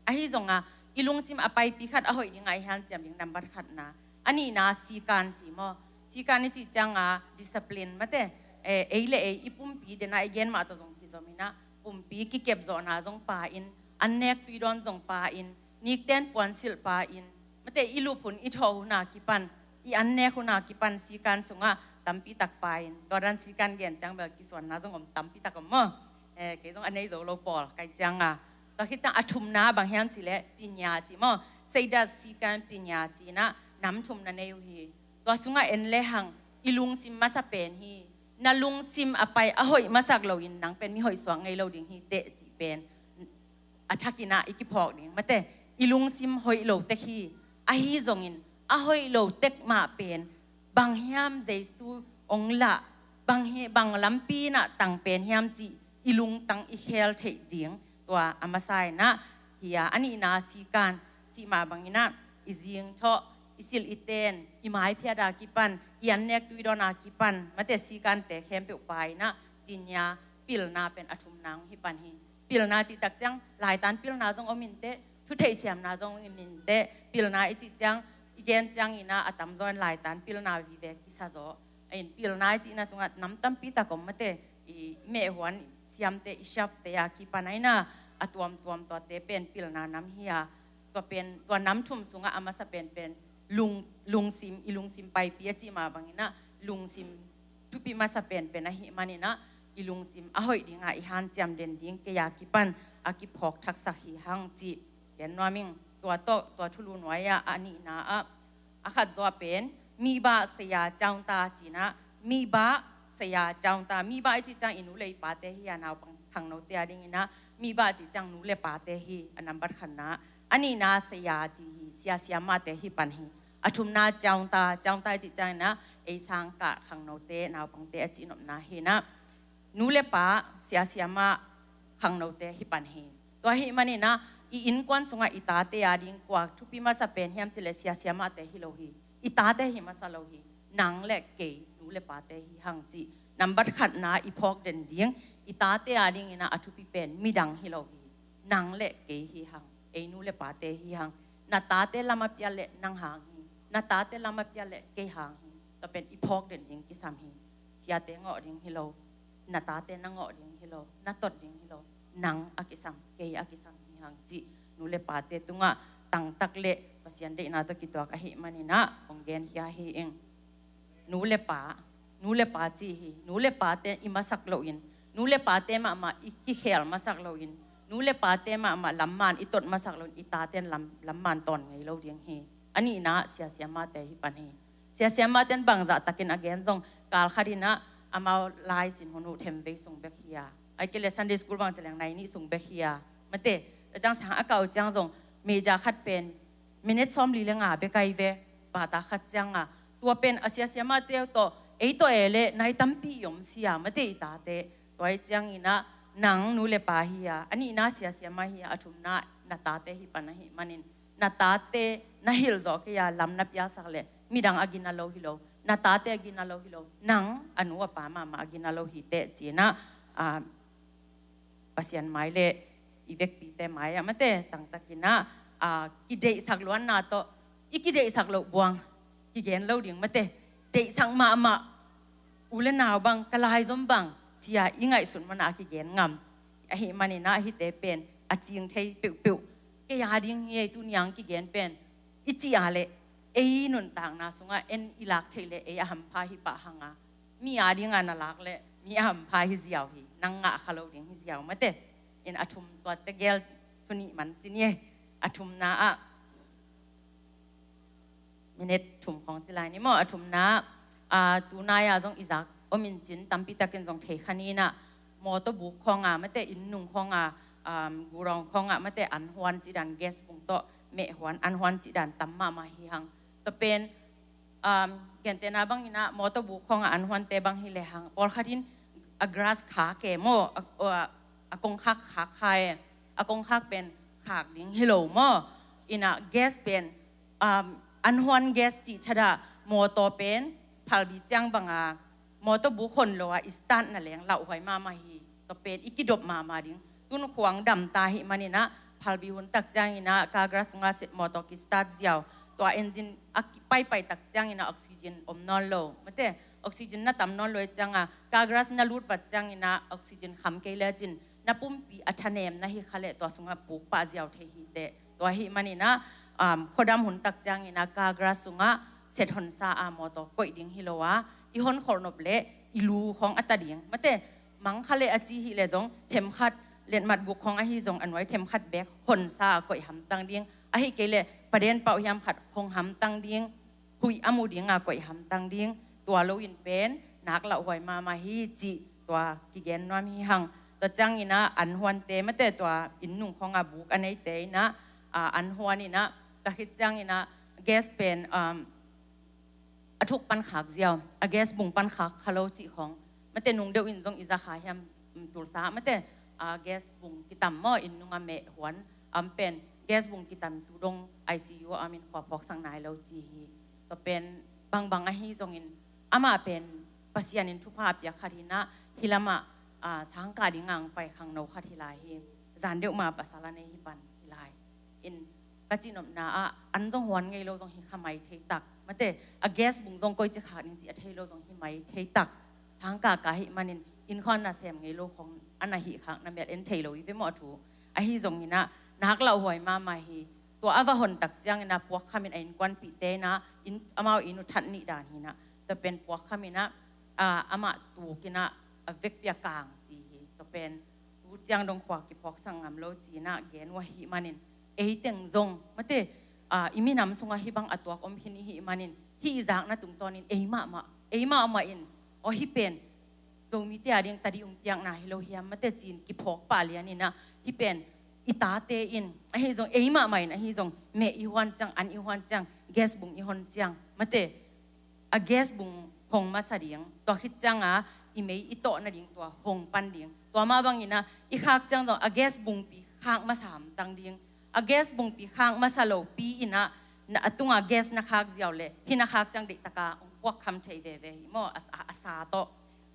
Ahi zongah i lungsim a paipi khat a hoih dingah i hanciam ding nambat khatna. A nihna sikan ci maw. Sikan i cih ciangah discipline mate, eh, ei le ei i pumpi denah i gen mah tawh zong kizom in ah, pumpi kikepzawhna zong pa in, annek tuidawn zong pa in, nikten puansilh pa in, mate, i lup hun i thawh hun a kipan, i annek hun a kipan sikan sungah tampi tak pa in, tua dan sikan gen ciang bel kisuanna zong om tampi tak om maw. Eh, kei zong a nei zo lo pawl kai cianga. Tua khit ciang a thumna bang hiam cih leh pinya ci maw. Seidat sikan pinya ci in ah nam thum na nei uh hi. Tua sungah en lehang i lungsim masa pen hi. Na lungsim a pai a hoih masak loin nang pen mi hoih suak ngei lo ding hi teh cih pen a thakin ah i kiphawk ding mate, i lungsim hoih lo tek hi. Ahi zongin a hoih lo tek mah pen bang hiam Jesu hong lah, bang hi, bang lampi in ah tang pen hiam cih i lungtang i khel theih ding, tua a masa in ah hi a. A nihna sikan cih mah bangin ah i zing thawh, i silh i ten, i maiphiat a kipan, i annek tuidawn a kipan mate, sikante khempeuh pa in ah pinya, pilna pen a thumna hong hi pan hi. Pilna cihtak ciang laitan pilna zong om in teh, thutheih siamna zong om in teh, pilna i cih ciang, i gen ciangin ah a tamzaw in laitan pilna vive kisa zaw. A in pilna i cihna sungah nam tampi tak om mate, i mehhuan siamte, i shopte a kipan a in ah a tuamtuam tuate pen pilna nam hi a. Tua pen, tua nam thum sungah a masa penpen lung, lungsim, i lungsim paipi a cih mah bangin ah lungsim thupi masa penpen ahih manin ah, i lungsim a hoih dingah i hanciam den ding kei a kipan a kiphawk thaksak hi hang cih gen nuam ing. Tua tawh, tua thulu nuai ah a nihna ah, a khat zaw pen mibah saya caungta ci in ah, mibah saya caungta, mibah i cih ciang i nu le i pate hi a, naupang khangnote a dingin ah mibah cih ciang nu le pate hi a nambat khatna. A nihna saya ci hi, sia siamahte hi pan hi. A thumna caungta, caungta i cih ciangin ah ei sangkah khangnote, naupangte a cihnopna hi in ah, nu le pa, sia siamah, khangnote hi pan hi. Tua ahih manin ah i innkuan sungah i tate a ding kua thupi masa pen hiam cih leh sia siamahte hi lo hi. I tate hi masa lo hi. Nang le kei nu le pate hi hang cih nambat khatna i phawk den ding. I tate a dingin ah a thupi pen midang hi lo hi. Nang le kei hi hang, ei nu le pate hi hang. Na tate lam a pial leh nang hang hi. Na tate lam a pial leh kei hang hi. Tua pen i phawk den ding kisam hi. Siate ngawh ding hi lo, na tate na ngawh ding hi lo, na tot ding hi lo, nang a kisam, kei a kisam hi hang cih nu le pate tungah tangtak le Pasian deihna tawh kituak ahih manin ah hong genkhia hi ing. Nu le pa, nu le pa ci hi. Nu le pate i masak loin, nu le pate mahmah i kikhel masak loin, nu le pate mahmah lamman i tot masak loin i taten lam, lamman tawn ngei lo ding hi. A nihna sia siamahte hi pan hi. Sia siamahten bangzah takin a gen zong, kal khat in ah amau laisin hun uh themvei sung bek hi a, ahih kei leh Sunday school bang ci leng nai nih sung bek hi a, mate, a ciang sang a kah uh ciang zong meja khat pen minute sawmli le nga bek ahi ve, bata khat cianga. Tua pen a sia siamahte uh tawh, ei tawh e leh nai tampi i om sia, mate, i tate. Tua ahih ciangin ah nang nu le pa hi a, a nihna sia siamah hi a, a thumna na tate hi pan ahih manin, na tate na hilh zawh kei a lam na pialsak leh midang a gina lo hi lo. Na tate a gina lo hi lo. Nang a nu a pa mahmah a gina lo hi teh ci in ah, ah, Pasian mai le i vekpite mai ah, mate, tangtakin ah, ah, kideihsak luanna tawh, i kideihsak loh buang kigen lo ding, mate. Deihsak mahmah, u le nau bang, ka laizom bang, sia i ngaihsut mana a kigen ngam. Ahih maninah hihte pen a cing thei peuhpeuh. Kei a ding hi ei tuni ang kigen pen i cih a leh ei nuntakna sungah en i lak theih leh ei a hampha hi pah hanga. Mi a dinga na lak leh mi a hampha hi ziau hi. Nang ngah kha lo ding hi ziau mate. In a thum tua tegel thunih man ci ni ei. A thumna ah minit thum khong ci lai ni maw, a thumna, a, tunai-a zong i zak om in cin tampi takin zong thei kha ninah mawtaw buk khonga mate, inn nung khonga, um, gurong khonga mate, an huan cih dan gas bung tawh meh huan an huan cih dan tam mahmah hi hang. Tua pen, um, gentehna banginah mawtaw buk khonga an huante bang hi lehang pawlkhat in a garage khak e maw, a, a, a kongkhak khak kha e, a kongkhak pen khak ding hi lo maw. Inah gas pen, um, an huan gas cih thadah mawtaw pen phalbi ciang banga mawtaw buk hon lo a i start na leng lauhuai mahmah hi. Tua pen i kidop mahmah ding. Tun khuang damta hih maninah phalbi hun tak cianginah car garage sungah mawtaw ki start ziau. Tua engine a paipai tak cianginah oxygen om nawn lo mate, oxygen na tam nawn lo i cianga car garage na lut vat cianginah oxygen kham kei lecin na pumpi a thanem na hi kha leh tua sungah puk pah ziau thei hi teh. Tua hih maninah, um, khuadam hun tak cianginah car garage sungah set honsa a mawtaw koih ding hi lo a, i hon kholh nop leh i lu khong a ta ding mate, mang kha leh a ci hi leh zong themkhat letmat guk khong ahi zong a nuai themkhat bek honsa a koih hamtang ding, ahi kei leh paden pauh hiam khat hong hamtang ding, huih a mu dinga koih hamtang ding, tua loin pen nak lauhuai mahmah hi cih tua kigen nuam hi hang. Tua cianginah an huante mate tua inn nung khonga buk a neite inah, a, an huan inah tua khit cianginah gas pen, um, a thuk pan khak ziau, a gas bung pan khak kha lo cih khong mate, nung deuh in zong i za kha hiam, um, tulsa mate, a, gas bung kitam maw, inn nunga meh huan, am pen gas bung kitam tu dong I C U a min khua phawksak nai lo ci hi. Tua pen bangbang ahi zongin amah pen Pasian in thupha a piak khat hinah, hi lamah, a, sangkah dinga ang pai khangno khat hi lai hi. Zan deuh ma pasal a nei hi pan hi lai. In ka cihnopna ah an zong huan ngei lo zong hi kha mai thei tak mate, a gas bung zong koici khak ding ci a thei lo zong hi mai thei tak. Sangkah ka hih manin inn khawng na sem ngei lo khong a na hih khak na mel en thei lo i ve maw a thu. Ahi zonginah nak lauhuai mahmah hi. Tua a va hon tak cianginah puak khamin a innkuanpihte inah in, amau inn uh that nih dan hinah tua pen puak khaminah, a, amah tukinah a vekpi a kang ci hi. Tua pen tu ciang dong khua kiphawksak ngam lo cinah gen uh ahih manin ei teng zong mate, a, i minam sungah hih bang a tuak om khin i hih manin hih i zakna tungtawnin ei mahmah, ei mahmah in aw hih pen Zomite a ding tadi um piakna hi lo hiam mate cin kiphawk pah lianinah hih pen i tate in ahi zong ei mahmah in ahi zong meh i huan ciang, an i huan ciang, gas bung i hon ciang mate, a gas bung hong masa ding, tua khit cianga i mei i tawh nading tua hong pan ding. Tua mah banginah i khak ciang zong a gas bungpi khak masa hamtang ding. A gas bungpi khak masa lopi inah na, a tunga gas na khak ziau leh hih na khak ciang deihtaka hong puak kham thei veve hi maw, a, a, a sa tawh.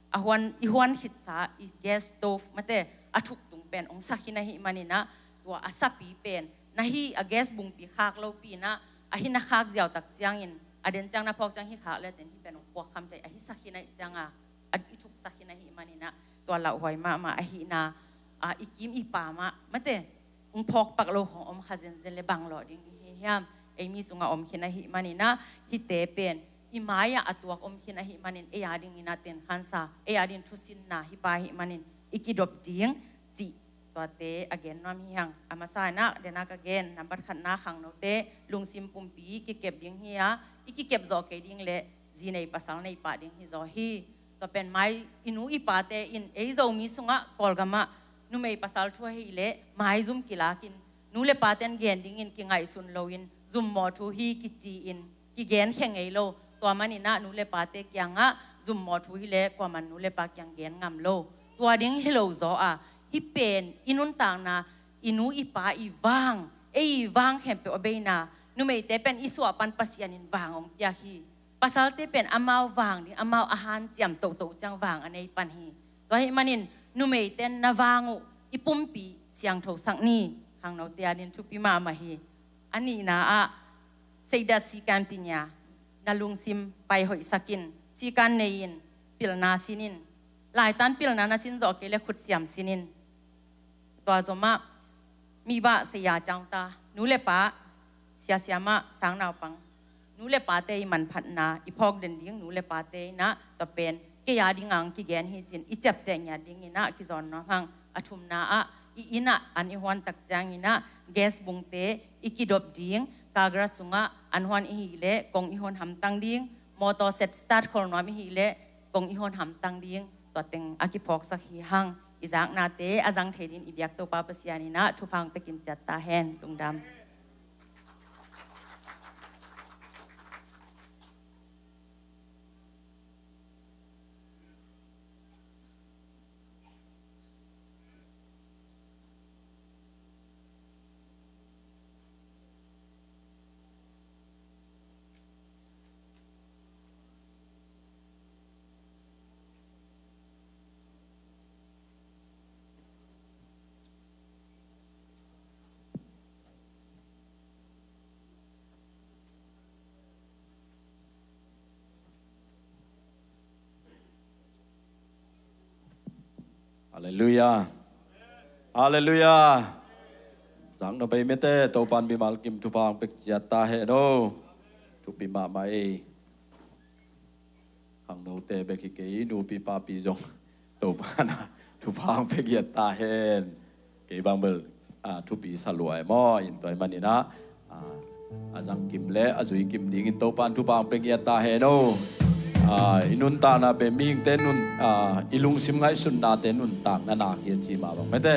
A huan, i huan khitsa i gas stove mate a thuk tung pen hong sa khin ahih maninah tua a sapi pen na hih a gas bungpi khak lopi inah a hih na khak ziau tak ciangin a den ciang na phawk ciang hih khak lecin hih pen hong puak kham thei a hih sa khin ahih cianga a i thuk sa khin ahih maninah tua lauhuai mahmah ahihna, a, i kim i pa mah mate hong phawk pak lo hong om kha zenzen le bang lawh ding i hi hiam? Ei mi sungah om khin ahih maninah hihte pen i mai-ah a tuak om khin ahih manin ei a dinginah tenkhansa, ei a ding thusinna hi pah ahih manin i kidop ding cih tuate a gen nuam hi hang. A masa inah dena ka gen nambat khatna khangnote lungsim pumpi kikep ding hi a, i kikep zawh kei ding le zi nei pasal nei pah ding hi zaw hi. Tua pen mai i nu i pate in ei Zomi sungah Kawlgamah numei pasal thu ahih leh maizum kilakin nu le paten gen dingin kingaihsun loin zummaw thu hi kici-in kigen khe ngei lo. Tua maninah nu le pate kiangah zummaw thu hi leh kuaman nu le pa kiang gen ngam lo. Tua ding hi lo zaw a hih pen i nuntakna i nu i pa i vang, ei i vang khempeuh a beina numeite pen i suah pan Pasian in vang hong piak hi. Pasalte pen amau vang ding, amau a hanciam tohtoh ciang vang a nei pan hi. Tua ahih manin numeite na vang uh i pumpi siangthosak ni. Khangnote a din thupi mahmah hi. A nihna ah seidat sikan pinya na lungsim pai hoihsak in, sikan nei in, pilna sin in, Laitan pilna na sin zawh kei le khut siam sin in. Tua zomah mi bah saya ciang ta, nu le pa, sia siamah, sang naupang, nu le pate i manphatna i phawk den ding, nu le pate in ah tua pen kei a ding ang kigen hi cin i ciapteh ngiat ding in ah kizawn nuam hang. A thumna ah i inn ah an i huan tak ciangin ah gas bungte i kidop ding, kagra sungah an huan i hih leh kong i hon hamtang ding, motor set start khol nuam i hih leh kong i hon hamtang ding, tua teng a kiphawksak hi hang. I zaknate a zang thei dingin i biak Topa Pasian in ah thupha hong pia kim ciat ta hen. Lungdam. Halleluiah. Halleluiah. Zang no bei mete, Topan mimal kim thupha hong pia ciat ta hen o. Thupi mahmah ei. Khangnote bek hi kei, nupi papi zong Topan ah thupha hong pia ciat ta hen. Kei bang bel, ah, thupi sa lua e maw, in tua ahih manin ah, ah, a zang kim le a zui kim dingin Topan thupha hong pia ciat ta hen o. Ah, i nuntakna pen mihingte nun, ah, i lungsim ngaihsutnate nuntakna nak hi a ci mah bang mete.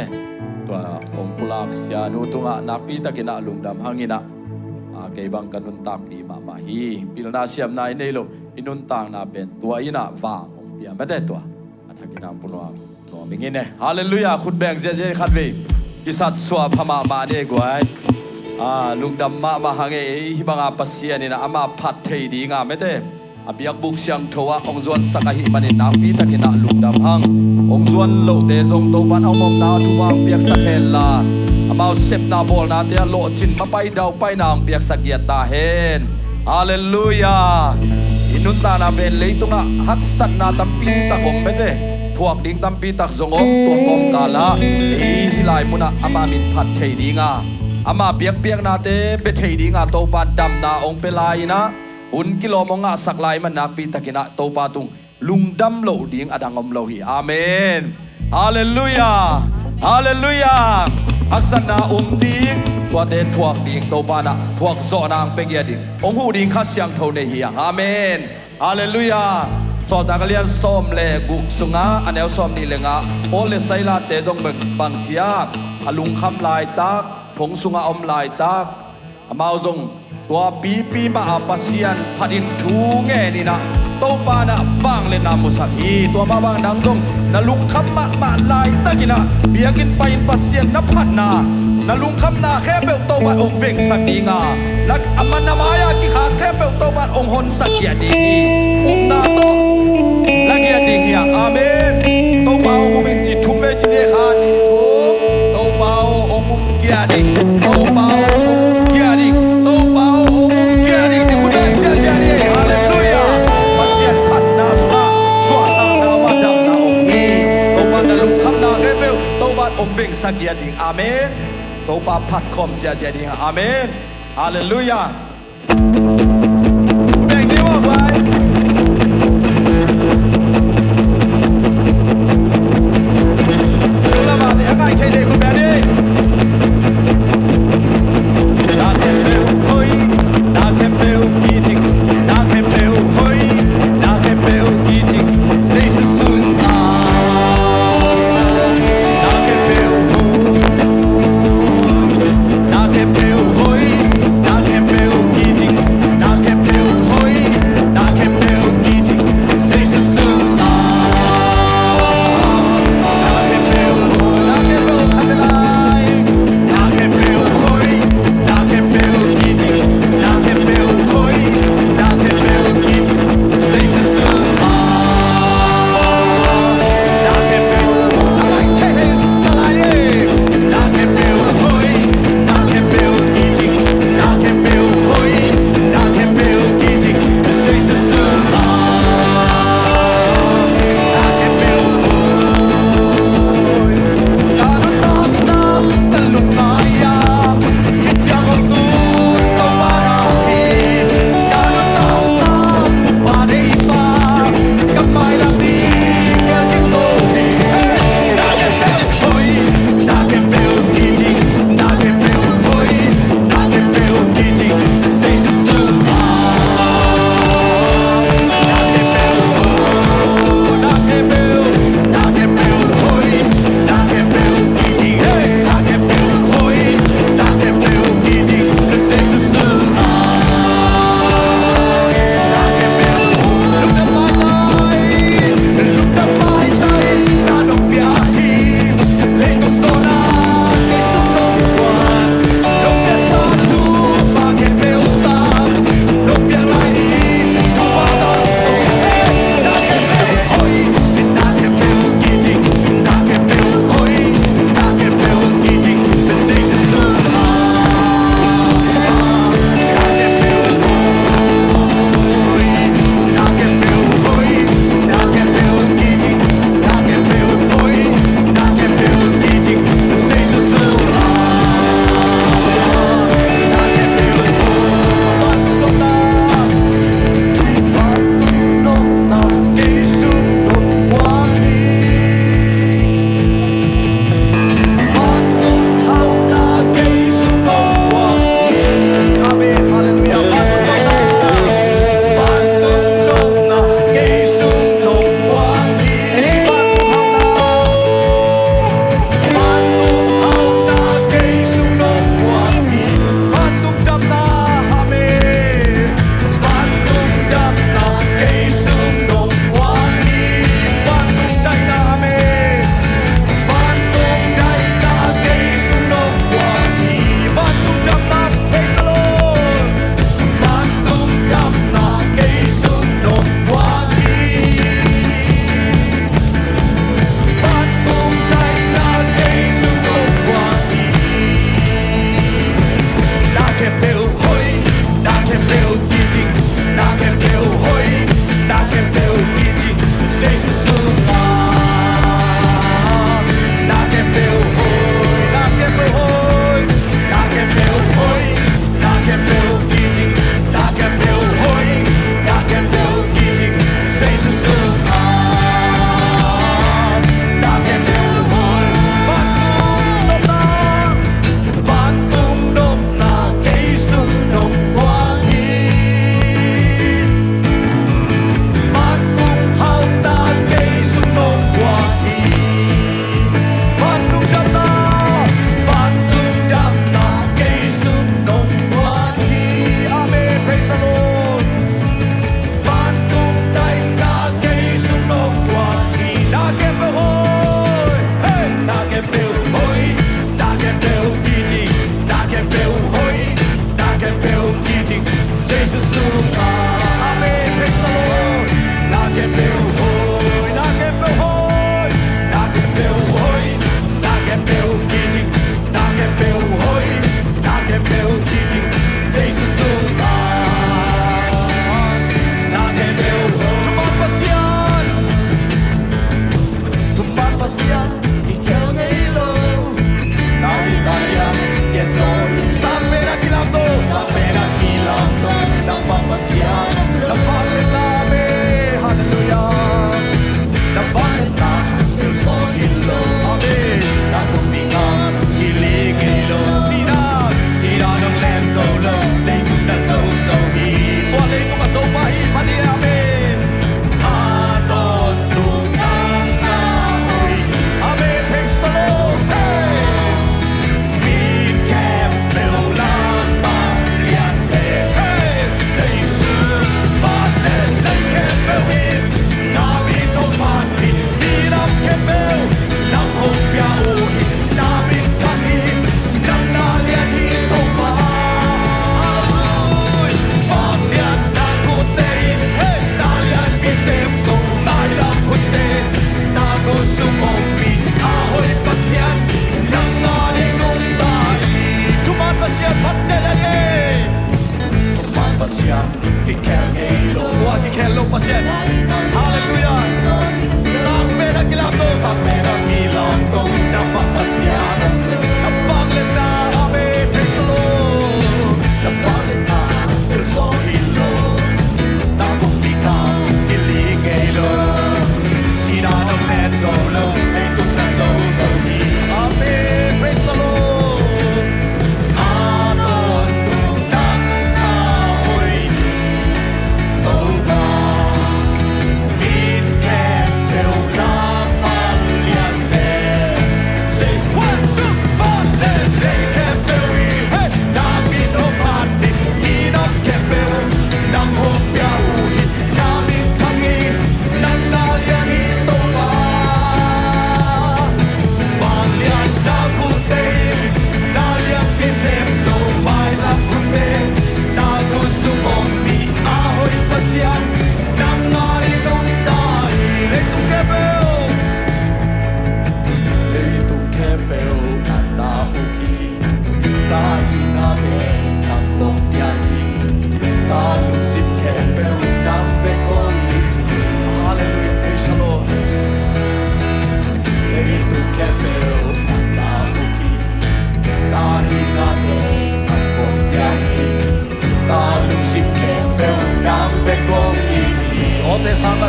Tua hong pulak sianu tungah nakpi takin ah lungdam hangin ah, ah, kei bang ka nuntakpih mahmah hi. Pilna siamna i nei loh i nuntakna pen tua in ah vang hong pia mete tua. A thakin ah pulak nuam ing in e. Halleluiah. Khut beng ziahziah khatvei. Kisat suah pha mahmah ni e guai. Ah, lungdam mahmah hang e, ei hih banga Pasian in ah ama phat thei dinga mete a biakbuk siangtho ah hong zuansak ahih manin nakpi takin ah lungdam hang. Hong zuan lohte zong Topan a om omna ah thupha hong piaksak henla, amau sepna bawlnate ah lawhcin mapai daupaina hong piaksak ciat ta hen. Halleluiah. I nuntakna pen leitungah haksatna tampi tak om mete, thuak ding tampi tak zong om, tua kawmkalah ei hih lai munah ama min phat thei dinga, ama biakpiaknate bia thei dinga Topan damna hong pia lai-in ah, hun kilawm hong ngahsak lai man nakpi takin ah Topa tung lungdam loh ding a dang om lo hi. Amen. Halleluiah. Halleluiah. Haksatna um ding, tuate thuak ding, Topa in ah thuak zawhna hong pia ciat ding, hong huh ding Kha Siangtho nei hi hang. Amen. Halleluiah. Sawltak a lian sawm le guk sungah a neu sawm nih le nga, Paul le Silas-te zong bang, bang ci a, a lungkham laitak, thong sungah om laitak, amau zong tua pipi mah a Pasian phatin thu ngenin ah Topa in ah vangliatna musak hi. Tua mah bang nang zong na lungkham mahmah laitakin ah biakinn pai-in Pasian na phatna, na lungkhamna khempeuh Topa in hong vengsak dinga, na a man a mai-a kikhak khempeuh Topa in hong honsak ciat ding hi. Upna tawh la ciat ding hi hang. Amen. Topa aw, hong um ing ci thum vei ci ni, khat, nih, thum. Topa aw, hong um ciat ing. Topa aw, hong um ciat ing. Topa aw, hong um ciat ing. Ci khut beng ziahziah ni. Halleluiah. Pasian phatna sungah suahtakna, damna om hi. Topa in na lungkhamna khempeuh Topa in hong vengsak ciat ding. Amen. Topa phat khawm ziahziah ding. Amen. Halleluiah. Khut beng ni maw guai. Lungdam a, a ngai thei le khut beng ni. Na khempeuh hoih, na khempeuh kicing, na khempeuh hoih, na khempeuh kicing, Jesu sungah. Na khempeuh hoih, na khempeuh hoih, na khempeuh kicing, na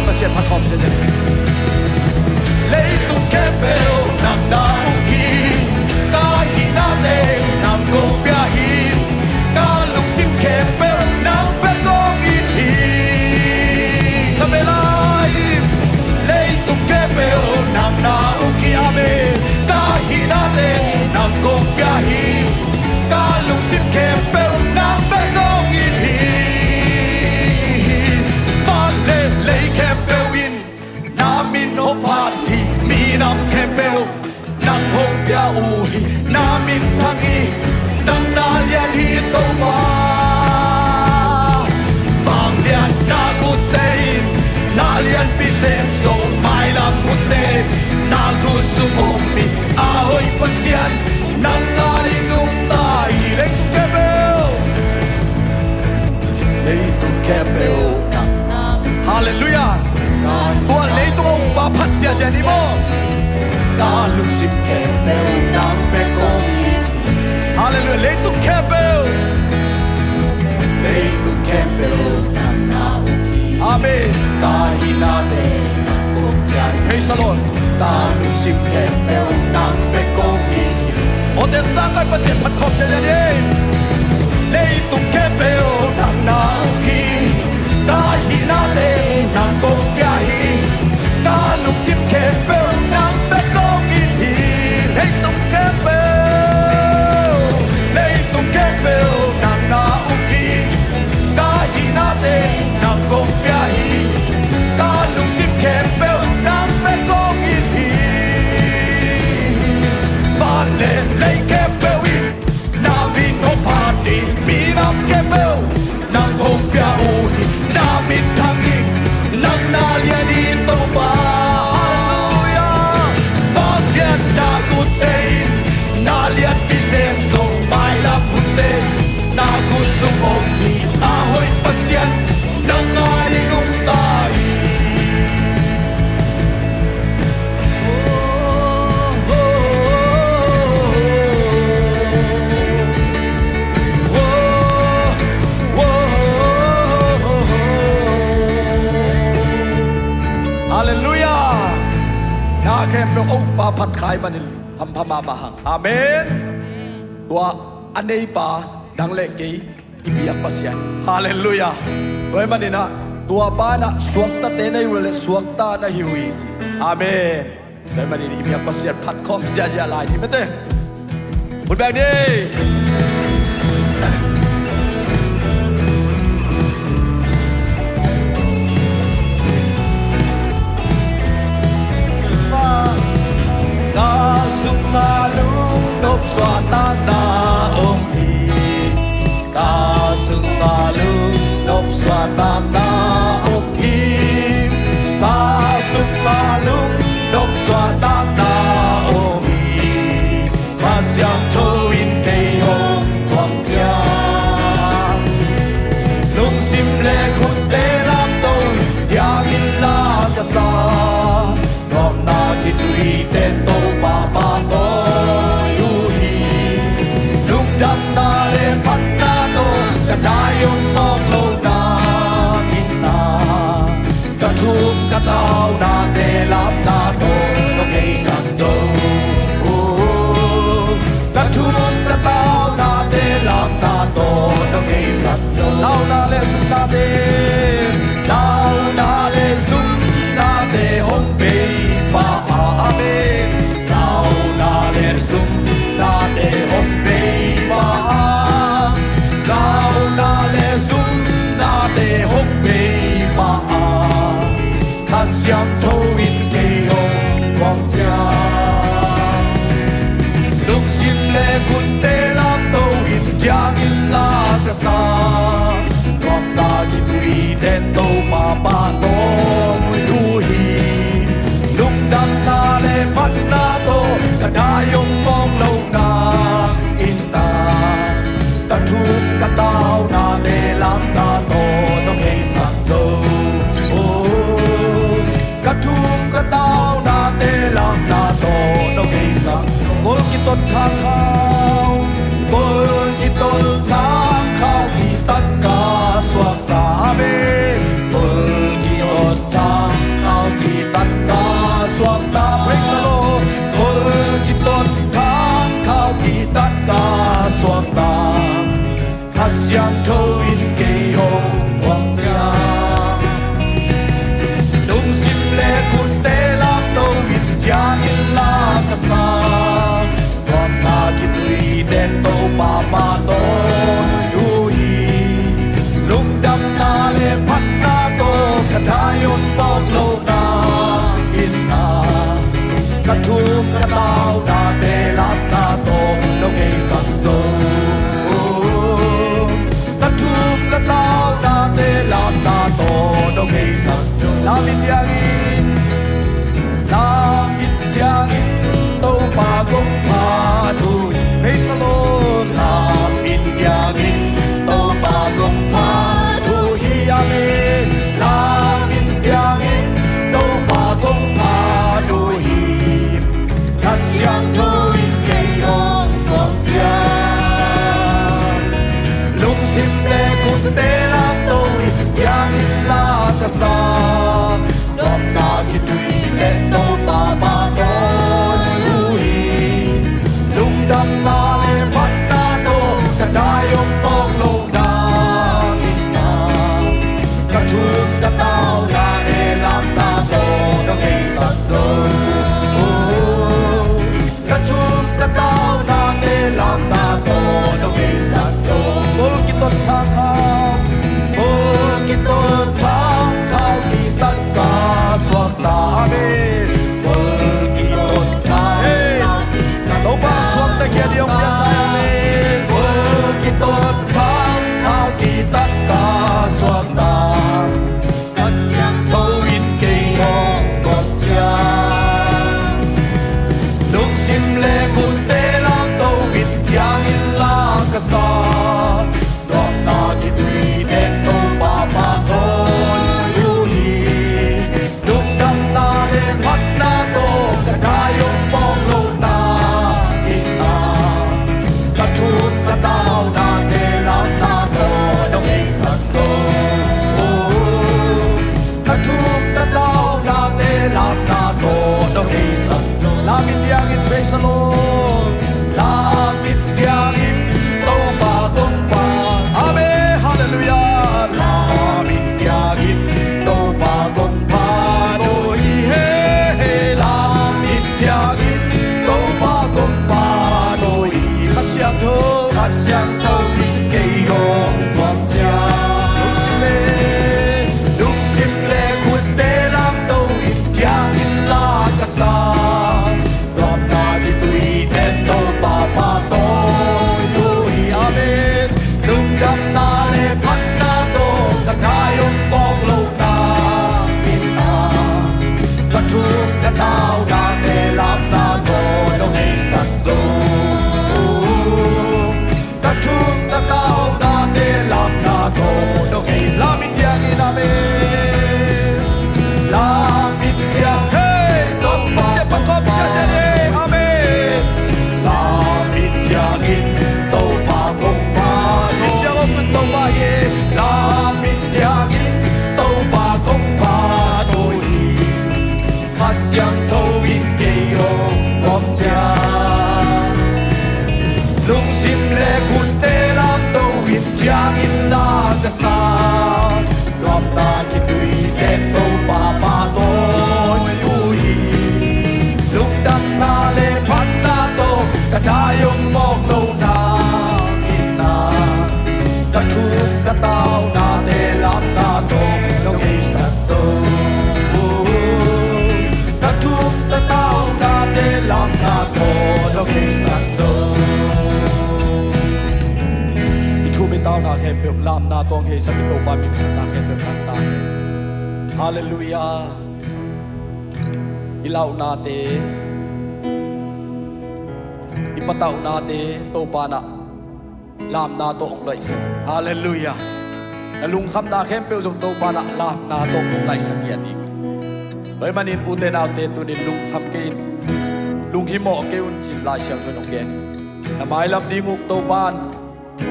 Pasian phat khawm ciat ciat. Leitung khempeuh nang na uk hi. Ka hihnate nang kong pia hi. Ka lungsim khempeuh nang bek kong it hi. Ka bia lai. Leitung khempeuh nang na uk hi. Amen. Ka hihnate nang kong pia hi. Ka lungsim khempeuh nang bek kong it hi. Van le lei khempeuh in na min hong phat hi. Minam khempeuh nang hong pia uh hi. Na min thang hi. Nang na lian hi Topa. Vangliatna gutte in na lianpi sem zo. Mailam gutte na gu sung om hi. A hoih Pasian nang na ding nungta hi. Leitung khempeuh, leitung khempeuh. Halleluiah. Tua leitung a ukpa phat ziahziah ni maw? Ka lungsim khempeuh nang bek kong it hi. Halleluiah. Leitung khempeuh, leitung khempeuh nang na uk hi. Amen. Ka hihnate nang kong pia hi. Praise the Lord. Ka lungsim khempeuh nang bek kong it hi. Awte, sang kai Pasian phat khawm ciat ciat ni. Leitung khempeuh nang na uk hi. Ka hihnate nang kong pia hi. Ka lungsim khempeuh nang bek kong it hi. Leitung khempeuh, leitung khempeuh nang na uk hi. Ka hihnate nang kong pia hi. Ka lungsim khempeuh nang bek kong it hi. Van le lei khempeuh in na min hong phat hi. Minam khempeuh nang hong pia uh hi. Na min thang hi. Nang na lian hi Topa. Halleluiah. Vangliatna gutte in na lianpi sem zo. Mailam gutte na gu sung om hi. A hoih Pasian nang na ding nungta hi. Halleluiah. Na khempeuh a ukpa phat khai manin hampha mahmah hang. Amen. Tua a neipa nang le kei i biak Pasian. Halleluiah. Tua ahih manin ah, tua pa in ah suaktate na hi uh leh suakta na hi uh hi ci. Amen. Tua ahih manin i biak Pasian phat khawm ziahziah lai ni mate. Hun beng ni. Ka sungah lungnop suahtakna om hi. Ka sungah lungnop suahtakna om hi. Ka sungah lungnop suahtakna om hi. Kha Siangtho in kei hong kuang ciang. Lungsim le khutte lamto in, diangin la ka sa. Nuamna khitui ten Topa pahtawi uh hi. Lungdamna le phatna tawh ka nai om mawk lo na in na. Ka thum ka taunate lamna tawh nong heisak zo. Ka thum ka taunate lamna tawh nong heisak zo. Launa le zumnate, launa le zumnate hong bei pah a, amen. Launa le zumnate hong bei pah a, launa le zumnate hong bei pah a. Kha Siangtho in kei hong kuang ciang. Lungsim le khutte lamto in, diangin la ka sa. Nuamna khitui ten Topa pahtawi uh hi. Lungdamna le phatna tawh ka nai om mawk lo na in na. Ka thum ka taunate lamna tawh nong heisak zo. Oh, ka thum ka taunate lamna tawh nong heisak. Kol kitot khangkhau, kol kitot khangkhau, kitat ka suak ta, amen. Kol kitot khang Tho in kei hong kuang ciang, lungsim le khutte lamto in, ciangin la ka sa. Tuamna kituite Topa pahtawi uh hi. Lungdamna le phatna tawh ka dai om mawk lohna in ah, ka thum ka taunate lamna tawh nong heisak zo. Ka thum ka taunate lamna tawh nong heisak zo. Lam in diangin, lam in diangin Topa kong phat uh hi. Praise the Lord. Lam in diangin Topa kong phat uh hi. Amen. Lam in diangin Topa kong phat uh hi. Kha Siangtho in kei hong kuang ciang, lungsim le khutte lamto in, ciangin la ka sa. Tuamna kituite Topa pahtawi uh hi. Lungdamna le phatna tawh ka dai om mawk lohna in ah, ka thum ka taunate lamna tawh nong heisak zo. Ka thum ka taunate lamna tawh nong heisak zo. Kol kitot thangkhau, kol kitot thangkhau kitat ka suakta. Amen. Kol kitot thangkhau, Topa suakta kia diong piaksa. Amen. Kol kitot thangkhau kitat ka suakta. Kha Siangtho in kei hong kuang ciang, lungsim le khutte lamto in, ciangin la ka sa. Tuamna kituite Topa pahtawi uh hi. Lungdamna le phatna tawh ka dai om mawk lohna in ah, ka thum ka taunate lamna tawh nong heisak zo. Ka thum ka taunate lamna tawh nong heisak zo. Lam in diangin, praise the Lord. Lam in diangin Topa kong phat. Amen. Hallelujah. Lam in diangin Topa kong phat uh hi. He, he. Lam in diangin Topa kong phat uh hi. Kha Siangtho, Kha Siangtho in kei hong kuang ciang, lungsim le, lungsim le khutte lamto in, ciangin la ka sa. Tuamna kituite Topa pahtawi uh hi. Amen. Lungdamna le phatna tawh ka dai om mawk lohna in ah, ka thum ka taunate lamna tawh nong heisak zo. Ka thum ka taunate lamna tawh nong heisak. Lam in diangin, amen. Lam in diang, hey, Topa siapa kop sia sia ni, amen. Lam in diangin Topa kong phat uh hi. Sia kop Topa ye. Lam in diangin Topa kong phat uh hi. Kha Siangtho in kei hong kuang ciang, lungsim le khutte lamto in, ciangin la ka sa. Nuamna kituite Topa pahtawi uh hi. Lungdamna le phatna tawh ka dai om mawk lohna in ah, ka thum ka taunate lamna tawh nong heisak zo. Ka thum ka taunate lamna tawh nong heisak zo. I thum i tauna khempeuh lamna tawh hong heisak i Topa min thangna khempeuh thang ta hen. Halleluiah. I launate, i patauhnate Topa in ah lamna tawh hong laihsak. Halleluiah. Na lungkhamna khempeuh zong Topa in ah lamna tawh hong laihsak ngiat ding. Tua ahih manin ute naute, tuni-in lungkham kei in, lunghimawh kei un ci-in Lai Siangtho in hong gen hi. Na mailam ding uh Topa in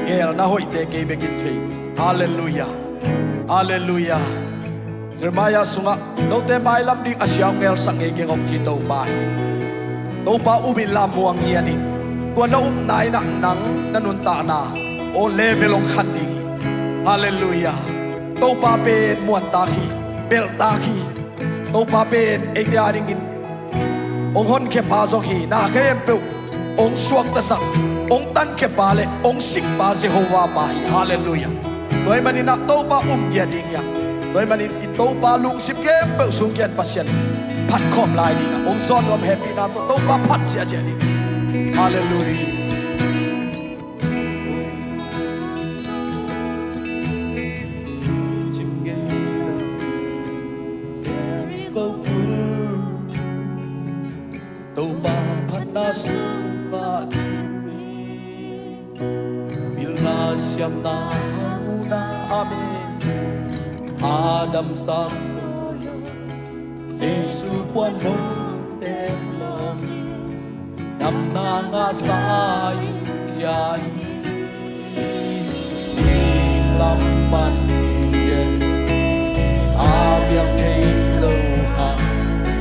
geelna hoihte kei bek in thei. Halleluiah. Halleluiah. Jeremiah sungah, note mailam ding a sia hong geelsak ngei keng, hong ci Topa hi. Topa um inla muang ngiat in. Tua na upna in ah nang na nuntakna aw level hong khan ding hi. Halleluiah. Topa pen muantak hi, belhtak hi. Topa pen eite adingin hong honkhiapa zong hi. Na khempeuh hong suaktasak, hong tankhiapa le hong sikpa Jehovah pa hi. Halleluiah. Tua ahih manin ah Topa umgiat ding hi a, tua ahih manin i Topa lungsim khempeuh sungkian Pasian phatkhawm lai ding a, hong zawn nuam hehpihna tawh Topa phat ziahziah ding. Halleluiah. Topa phatna sungah, pilna siamna hauhna, amen. Adam sang solo, Jesu puan mong tem lawm, damna ngahsa in ciah hi. Lam pan a piang thei lo hang,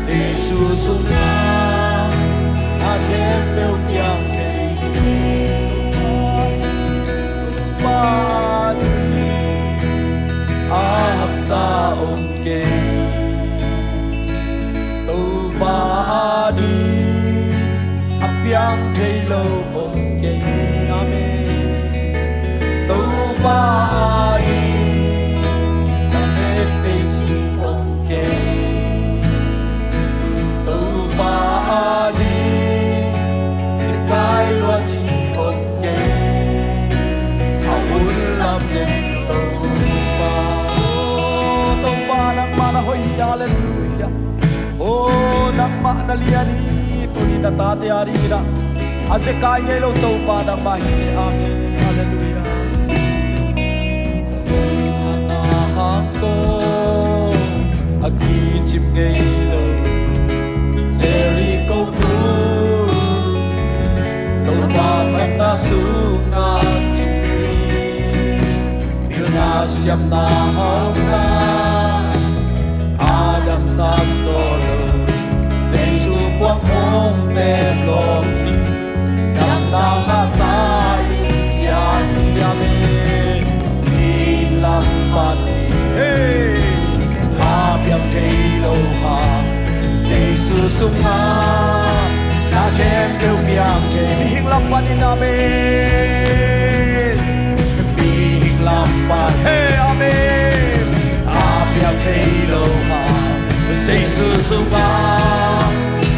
Jesu sungah a khempeuh piang thei hi. Pa ading a haksa om kei. Topa ading a piang thei lo om kei. Amen. Topa ading a met pei ci om kei. Topa ading a kai lua ci om kei. A hun lam den Topa. Oh, Topa nangmah na hoih hi. Halleluiah. Oh, nangmah na lian hi. Tuni na tate adingin ah a zekai ngei lo Topa nangmah hi. Amen. Halleluiah. Na hang tawh a kicim ngei lo Jericho khut, Topa phatna sungah cin hi. Pilna siamna hauhna, Adam sang solo, Jesu puan mong tem lawm, damna ngahsa in ciah hi. Amen. Mihing lam pan hi. Hey. A piang thei lo hang, Jesu sungah na khempeuh piang thei. Mihing lam panin, amen. Mihing lam pan, hey, amen. A piang thei lo hang, Jesu sungah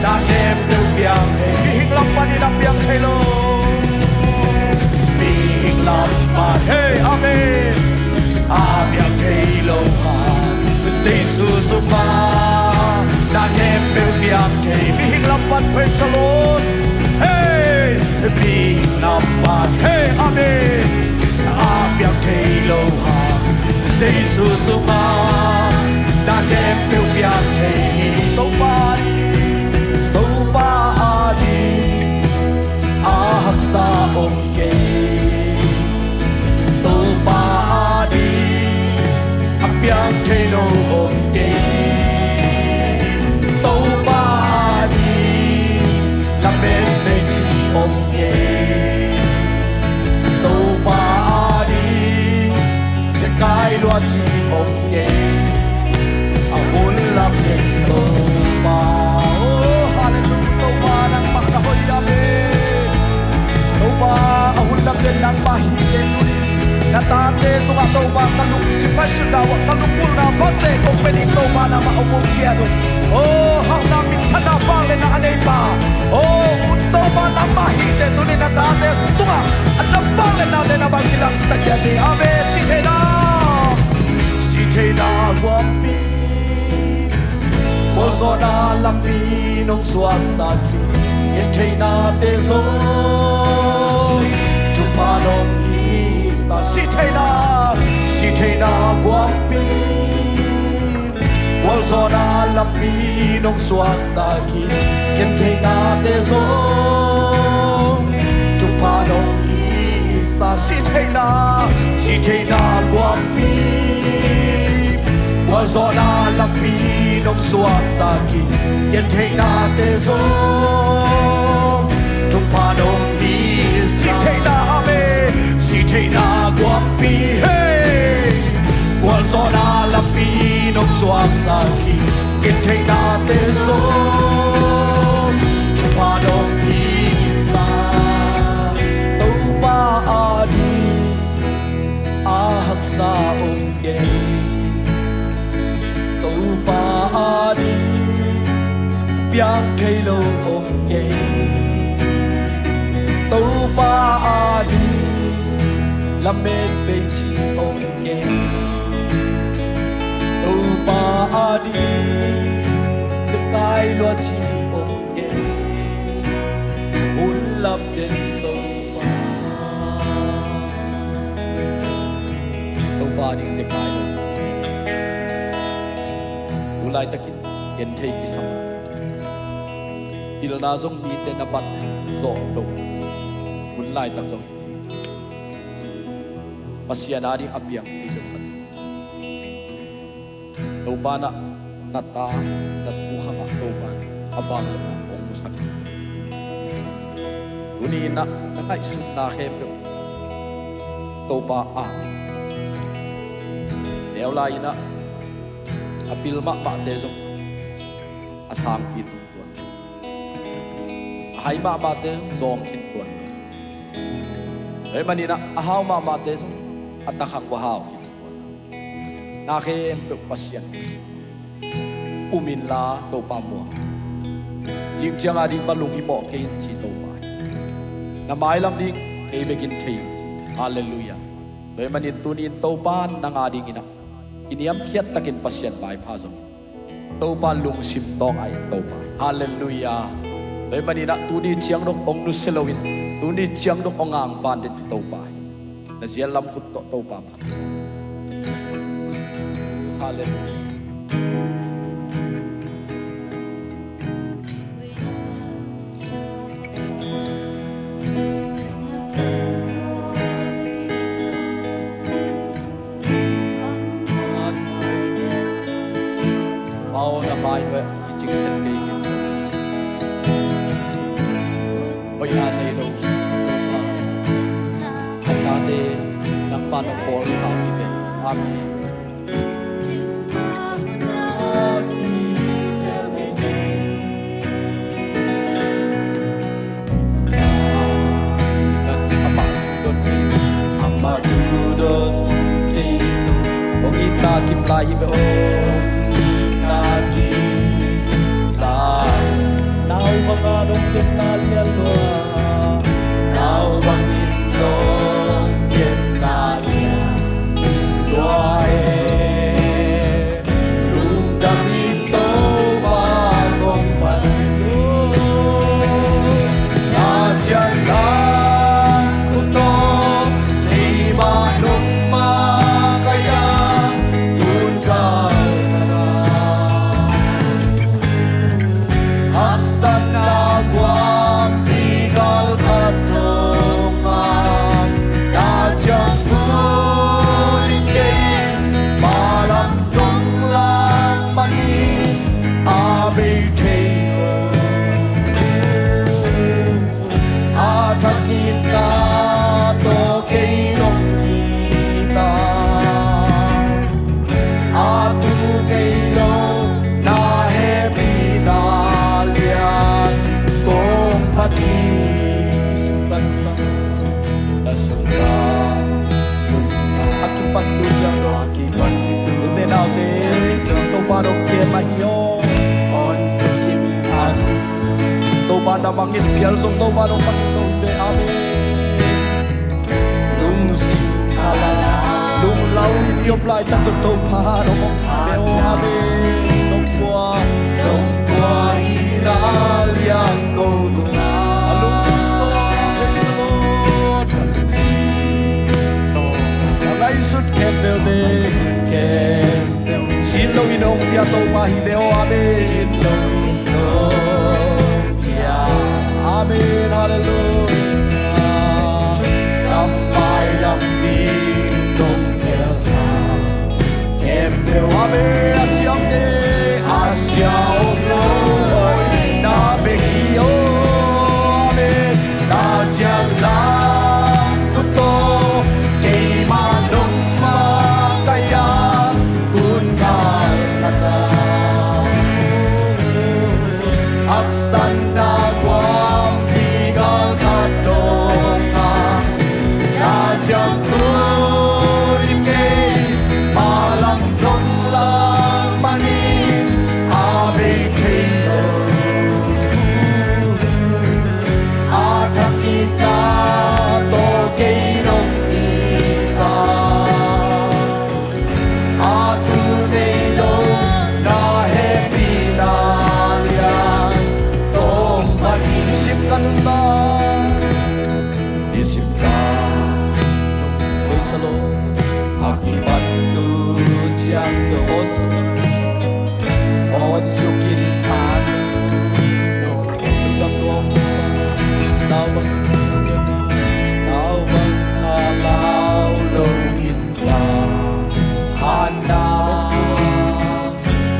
na khempeuh piang thei. Mihing lam panin a piang thei lo. Mihing lam pan, hey, amen. A piang thei lo hang, Jesu sungah na khempeuh piang thei. Mihing lam pan, praise the Lord. Hey, mihing lam pan, hey, amen. A piang thei lo hang, Jesu sungah na khempeuh piang thei. Topa ading, Topa ading a haksa om kei. Topa ading a piang thei lo om kei. Topa ading lamet nei ci om kei. Topa ading zekai lua ci om kei. A hun lam den Topa. Oh, halleluiah. Topa nangmah na hoih, amen. Topa a hun lam den nangmah hi teh tuni na tate tungah Topa ka lungsim ngaihsutna uah ka lunggulhna bangte kong pia ding Topa nangmah hong umpian un. Oh, hauhna minthanna vangliatna a neipa, oh, ut Topa nangmah hi teh tuni na tate tungah a dam vangliatnate na bang kilangsak hi. Amen. Sihtheihna, sihtheihna guampi, gualzawhna lampi nong suaksak hi. Gentheihnate zong thupha nong hisa. Sihtheihna, sihtheihna guampi, gualzawhna lampi nong suaksak hi. Gentheihnate zong thupha nong hisa. Sihtheihna, sihtheihna guampi, gualzawhna lampi nong suaksak hi. Gentheihnate zong thupha nong hisa. Sihtheihna, amen. Sihtheihna guampi, hey, Theihnate zong thupha dong hi sa. Topa ading a haksa om kei. Topa ading piang thei lo om kei. Topa ading lamet pei ci om kei. Topa ading zekai lua ci om kei. Hun lam den Topa. Topa ading zekai lo. Tu laitakin genthei kisam a, pilna zong mite na bat zawh lo. Hun laitak zong hi thei. Pasian ading a piang thei lo khat. Topa na, na ta, na tu khangah Topa a vangliatna hong musak. Tuni in ah na ngaihsutna khempeuh Topa a neu lai in ah, a pil mahmahte zong a sangpi tung tuan, a hai mahmahte zong zawng khin tuan. Tua ahih manin ah a hau mahmahte zong a takhang va hau khin tuan. Na khempeuh Pasian um inla Topa muang. Zing ciang ading bang lunghimawh kei in ci Topa hi. Na mailam ding kei bekin thei in ci. Halleluiah. Tua ahih manin tuni in Topa nang adingin ah i niamkhiat takin Pasian maipha zongin Topa lungsim tawng a in Topa hi. Halleluiah. Tua ahih manin ah tuni ciang dong hong nusia loin, tuni ciang dong hong angvan den hi Topa hi. Na zial lam khut tawh Topa phat. Halleluiah. Pau na mai nuai i cing khen kei kei. Hoihna nei lo. Hoihnate nangpa nong bawl sa hi ve. Amen. Amah thu dot, amah thu dot, hong itna kip lai hi ve aw. Hong itna kip lai. Nau banga dong kepna lian lua. Nau bangin dong kepna lian lua e. Lungdam in Topa kong phat hi. Na siatna khut tawh keimah nongmah kai-a, tun kal khat ah haksatna guahpi gal khat thong a, na ciang khut in kei, malam dong lam manin a bei thei lo. A thak itna tawh kei nong it a, a tu thei lo na hehpihna lian kong phat hi. Sungtan na sungtan a kipan tu ciang dong, a kipan tu, ute naute, Topa dong kem ahi aw. On sikim an. Topa na mangin phial zong Topa dong mangin dong hi ve. Amen. Lungsim khala lunglau in i om laitak zong Topa dong mangin hi ve aw. Amen. Nong pua, nong pua hihna lian ko tung a, lungsim tawh, praise the Lord. Lungsim tawh, a ngaihsut khempeuhte, ngaihsut khempeuh sin loin hong pia Topa hi ve aw. Amen. Sin loin hong pia. Amen. Halleluiah. Lam mailam ding dong khelsa khempeuh, amen. A siam te, a sia om lo, hoihna bek hi aw. Amen. Na siatna khut tawh keimah nongmah kai-a, tun kal khat ah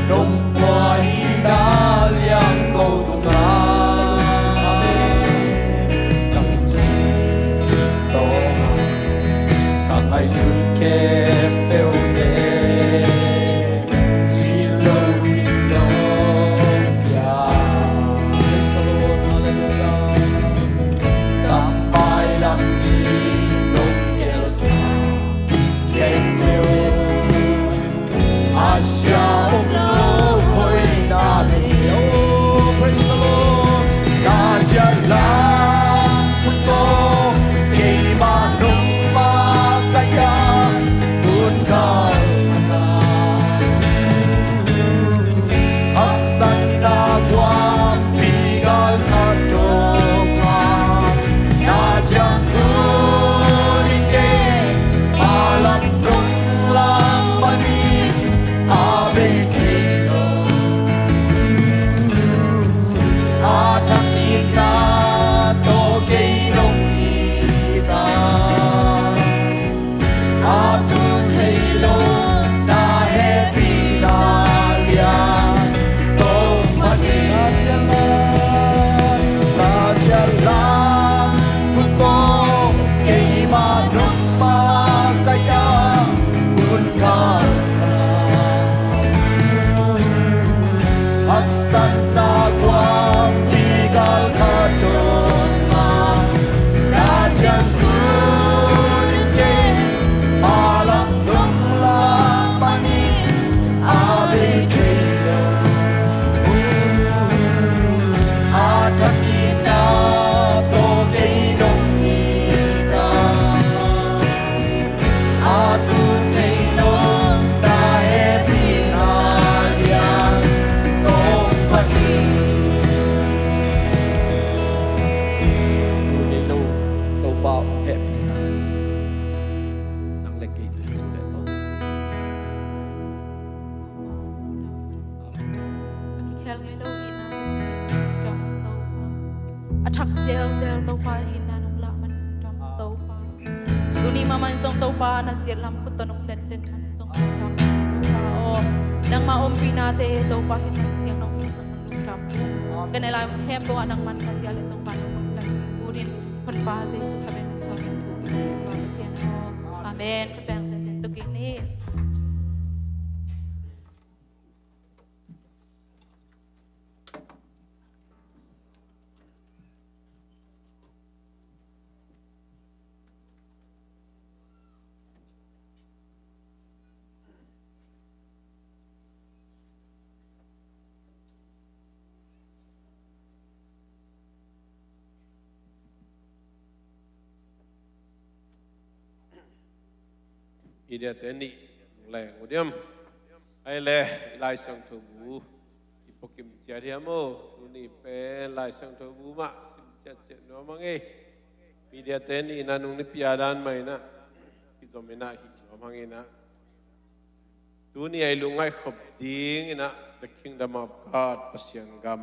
Nong pua hi na liang ko tung a, ka ngaihsut khempeuh te si lo hi lo ya. Praise the Lord, hallelujah. Tampai lam ding nong gelsa khempeuh a sia om lo hoihna nei. Oh, praise the Lord. Na sia lam khut tawh keimah nong makaih a, hun gal khat a haksatna guampi gal khat tawh ka na ciang kul in keimah lam nong lak panin a bei thei lo, a thak itna tawh kei nong it a, a tun thei lo na hehpihna lian tawh mani. Na sia lam, na sia lam khut tawh keimah nong makaih a, hun gal khat a haksatna guampi gal khat tawh ka na ciang kul in keimah lam nong lak panin a bei thei lo, a thak itna tawh kei nong it a, a tun thei lo na hehpihna lian tawh mani. Tuni no Topa hong hehpihna nang le kei tuni le tawh a kikhel ngei lo itna nong lam Topa, a thak zelzel Topa itna nong lak man lam Topa. Tuni mahmah in zong Topa na siat lam khut tawh nong letlet man zong lungdam Topa aw. Nangmah ompihnate Topa hi nang ciang nong musak nong lungdam. Ka ne lai khempeuh ah nangman na sia le Topa nong lungdam. Tuni in Honpa Jesu kha ben suak in thu Topa Pasian aw. Amen. Khut beng sensen tuk in ni. Media te nih leng uh diam. Ai le, i Lai Siangtho bu i puakim ciat hiam aw? Tuni pen Lai Siangtho bu mah sim ciatciat nuam hang ei. Media te nih in a nung nipi a dan mah in a kizom in a hih nuam hang in a. Tuni a i lungngaih khop ding in a The Kingdom of God, Pasian gam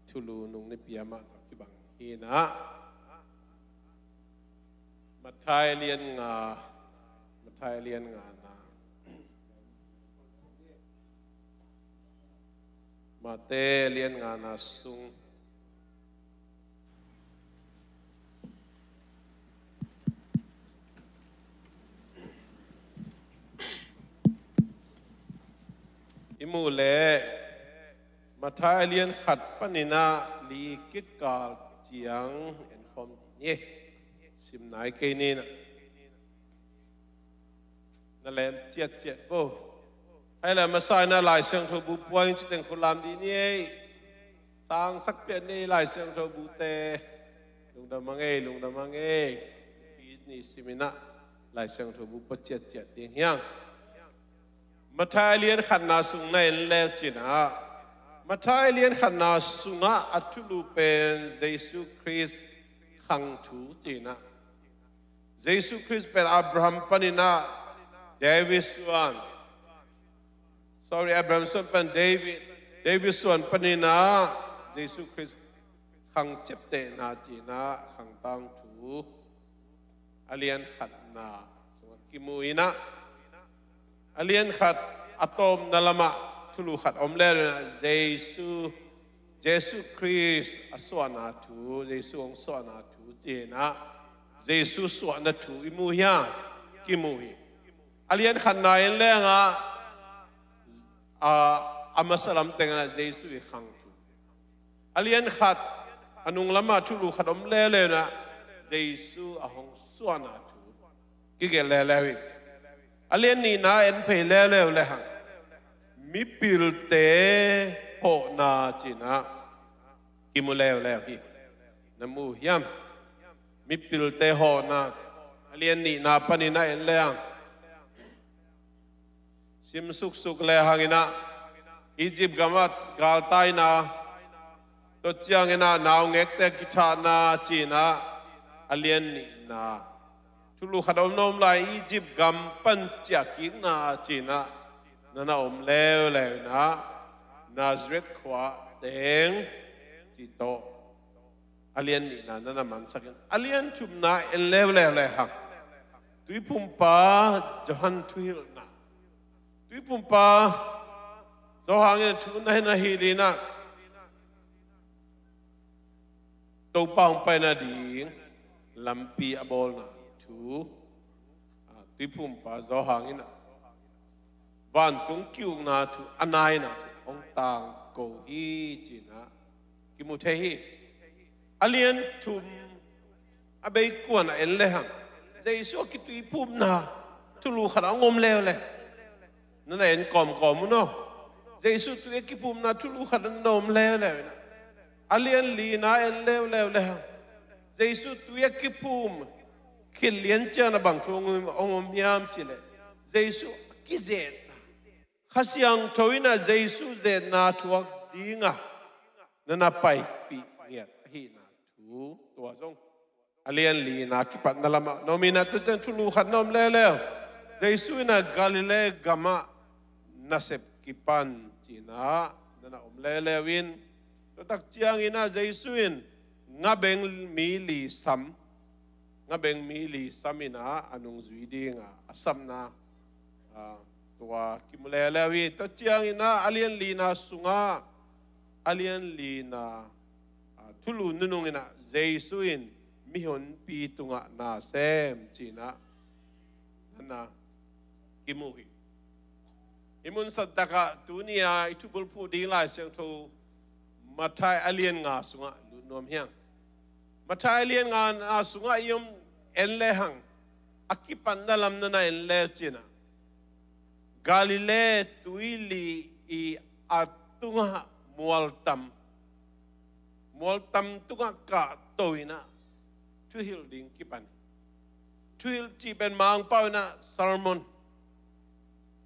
thulu nung nipi a mah tawh kibang hi in a. Matthai lian nga, Matthai lian nga na, Matthai lian nga na sung i muh leh, Matthai lian khat panin a li kikal ciang en khawm dih ni. Sim nai kei ni na. Na lem ciatciat vo. Hai la masa in a Lai Siangtho bu puang in citeng khut lam dih ni ei. Sangsak pian ni ei Lai Siangtho bu te. Lungdam hang ei, lungdam hang ei. Pi ni sim in a Lai Siangtho bu pua ciatciat ding hiang. Matthai lian khatna sung na en leu cin a, Matthai lian khatna sungah a thulu pen Jesu Khrist khang thu cin a. Jesu Khrist pen Abraham panin a David suan, sorry, Abraham suan pan David, David suan panin a Jesu Khrist khang ciaptehna cin a khang tangthu a lian khatna sungah kimu in a. A lian khat, a tawpna lamah thulu khat om leuleu inah Jesu, Jesu Khrist a suahna thu, Jesu hong suahna thu cinah Jesu suahna thu i mu hiam? Kimu hi. A lian khatna en lengah a, a masa lam tengah Jesu i khang thu. A lian khat, a nung lamah thulu khat om leuleu inah Jesu a hong suahna thu kigelh leuleu hi. A lian nihna en phei leuleu lehang mipilte hawhna cinah kimu leuleu hi. Na mu hiam? Mipilte hawhna a lian nihna panin a en lehang, sim suksuk lehang inah Egypt gamah galtaina, tua ciang inah naungekte kithahna cinah a lian nihna. Thulu khat om nuam lai, Egypt gam pan ciahkikna cinah nana om leuleu inah Nazareth khua teng cih tawh a lian nihna nana mansakin, a lian thumna en leuleu lehang Tuiphumpa Johan thuhilhna. Tuiphumpa Johan in thu na hilh inah Topa hong paina ding lampi a bawlna thu. Ah, Tuiphumpa Johan inah vantung ki-ukna thu, a naina thu hong tangko hi cinah kimu thei hi. A lian thum a bei kuan a en lehang Jesu a kituiphumna thulu khat a hong om leuleu. Nana en kawmkawm un aw. Jesu tui a kiphumna thulu khat a nana om leuleu inah a lian lina en leuleu lehang Jesu tui a kiphum khit lian ciang a bang thu hong om hiam cihleh Jesu a kizetna, Kha Siangtho inah Jesu zetna thuak dinga nana paipih ngiat ahihna thu, tua zong a lian lina kipatna lamah na om inah tua ciang thulu khat na om leuleu. Jesu inah Galilee gamah nasep kipan cinah nana om leuleu in, tua tak ciang inah Jesu in ngabeng mi li sam, ngabeng mi li sam inah a nungzui dinga a sapna, ah, tua kimu leuleu hi. Tua ciang inah a lian lina sungah, a lian lina, ah, thulu nunung inah Jesu in mihonpi tungah na sem cinah nana kimu hi. Hih mun santakah tuni-a i thubulphuh ding Lai Siangtho Matthai a lian nga sungah lut nuam hiang. Matthai a lian nga na sungah i om en lehang a kipatna lam nana en leu cinah Galilee tuili i a tungah mualtam, mualtam tungah kahto inah thuhilh ding kipan hi. Thuhilh cih pen Mangpau inah sermon.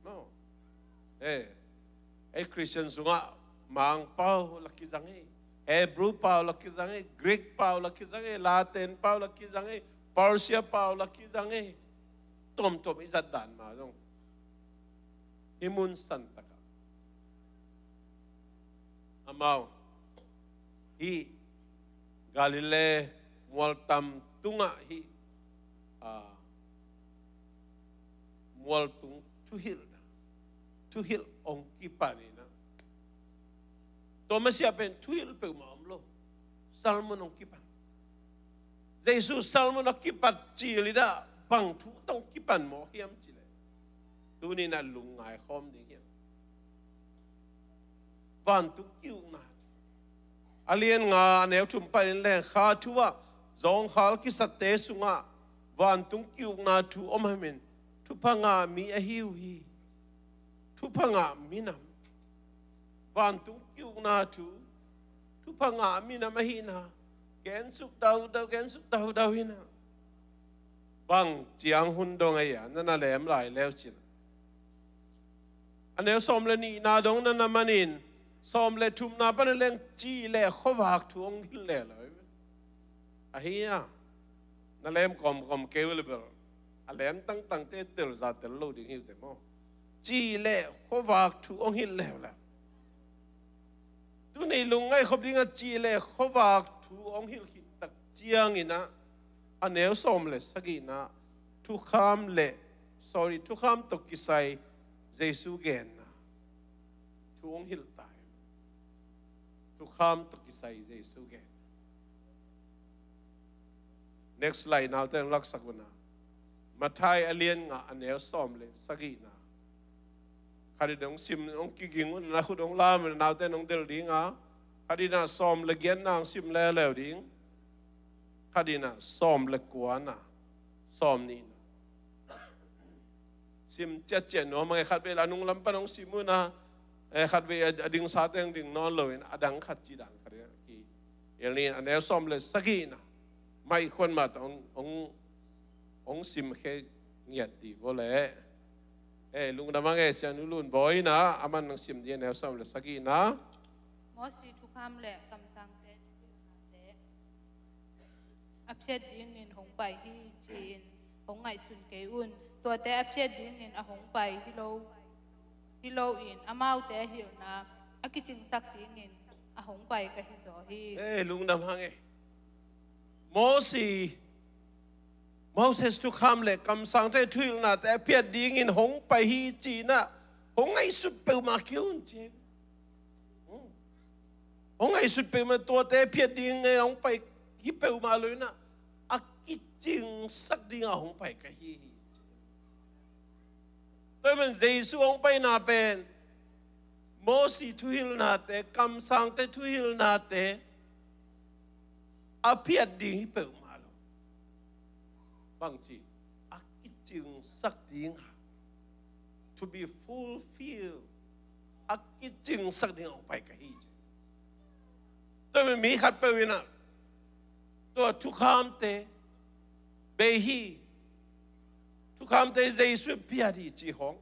No. Eh, ei Khristian sungah Mangpau la kizang hi, Hebrew pau la kizang hi, Greek pau la kizang hi, Latin pau la kizang hi, Persia pau la kizang hi. Tuamtuam i zat dan mah zong hih mun santakah amau hih Galilee mualtam tungah hih, ah, mualtung thuhilh, thuhilh hong kipan inah, tua masiah pen thuhilh peuhmah om lo. Sermon hong kipan. Jesu sermon a kipat cil inah bang thu tawh hong kipan mawk hiam cihleh, tuni inah lungngai khawm ding hiam? Vantung ki-ukna thu. A lian nga a neu thum panin leng kha thu ah zawngkhal kisate sungah vantung ki-ukna thu om hamin thupha ngah mi ahi uh hi. Thupha ngah minam. Vantung ki-ukna thu, thupha ngah minam ahihna gensuk daudau, gensuk daudau inah. Bang ciang hun dong ahi a, nana lem lai leu cinah. A neu sawm le nihna dong nana manin, sawm le thumna pan a leng cih le khuavak thu hong hilh leuleu. Ahi a, na lem kawmkawm kei uh le bel a lem tangtangte tel za tel lo ding hi uh teh maw. Cih le khuavak thu hong hilh leuleu. Tuni lungngaih khop dingah cih le khuavak thu hong hilh khit tak ciang inah a neu sawm le sagihna thukham le, sorry, thukham tawh kisai Jesu genna thu hong hilh ta hi. Thukham tawh kisai Jesu gen. Next slide, naute hong laksak un a. Matthai a lian nga a neu sawm le sagihna. Khat in hong sim, hong kiging un a, na khut hong lam un a, naute hong del ding a. Khat in a sawm le giatna hong sim leuleu ding. Khat in a sawm le kuana, sawm nihna. Sim ciatciat nuam a, ngai khat vei la nung lam pan hong sim un a, eh, khat vei a, a ding sate hong ding nawn lo in a dang khat ci dan khat in a ki. El ni a neu sawm le sagihna. Maikhuan mah tawh hong, hong, hong sim khe ngiat dih vo le. Eh, lungdam hang e, Sianu Lun Bawi in a, aman hong sim dih a neu sawm le sagihna. Mosi thukham le kamsangte thuhilhnate a phiat dingin hong pai hi ci-in hong ngaihsun kei un. Tuate a phiat dingin a hong pai hi lo, hi lo in amaute hilhna a kicingsak dingin a hong pai ka hi zaw hi. Eh, lungdam hang e. Mosi, Moses thukham le kamsangte thuhilhnate a phiat dingin hong pai hi ci-in a hong ngaihsut peuhmah kei un ci. Hong ngaihsut peuhmah, tuate phiat ding ngai hong pai hi peuhmah lo in a, a kicingsak ding a hong pai ka hi hi. Tua ahih manin Jesu hong paina pen Mosi thuhilhnate, kamsangte thuhilhnate a phiat ding hi peuhmah lo. Bangci, a kicingsak ding a, to be fulfilled, a kicingsak ding a hong pai ka hi ci. Tua mi, mi khatpeuh in a, tua thukhamte bei hi, thukhamte Jesu phiat hi ci khawng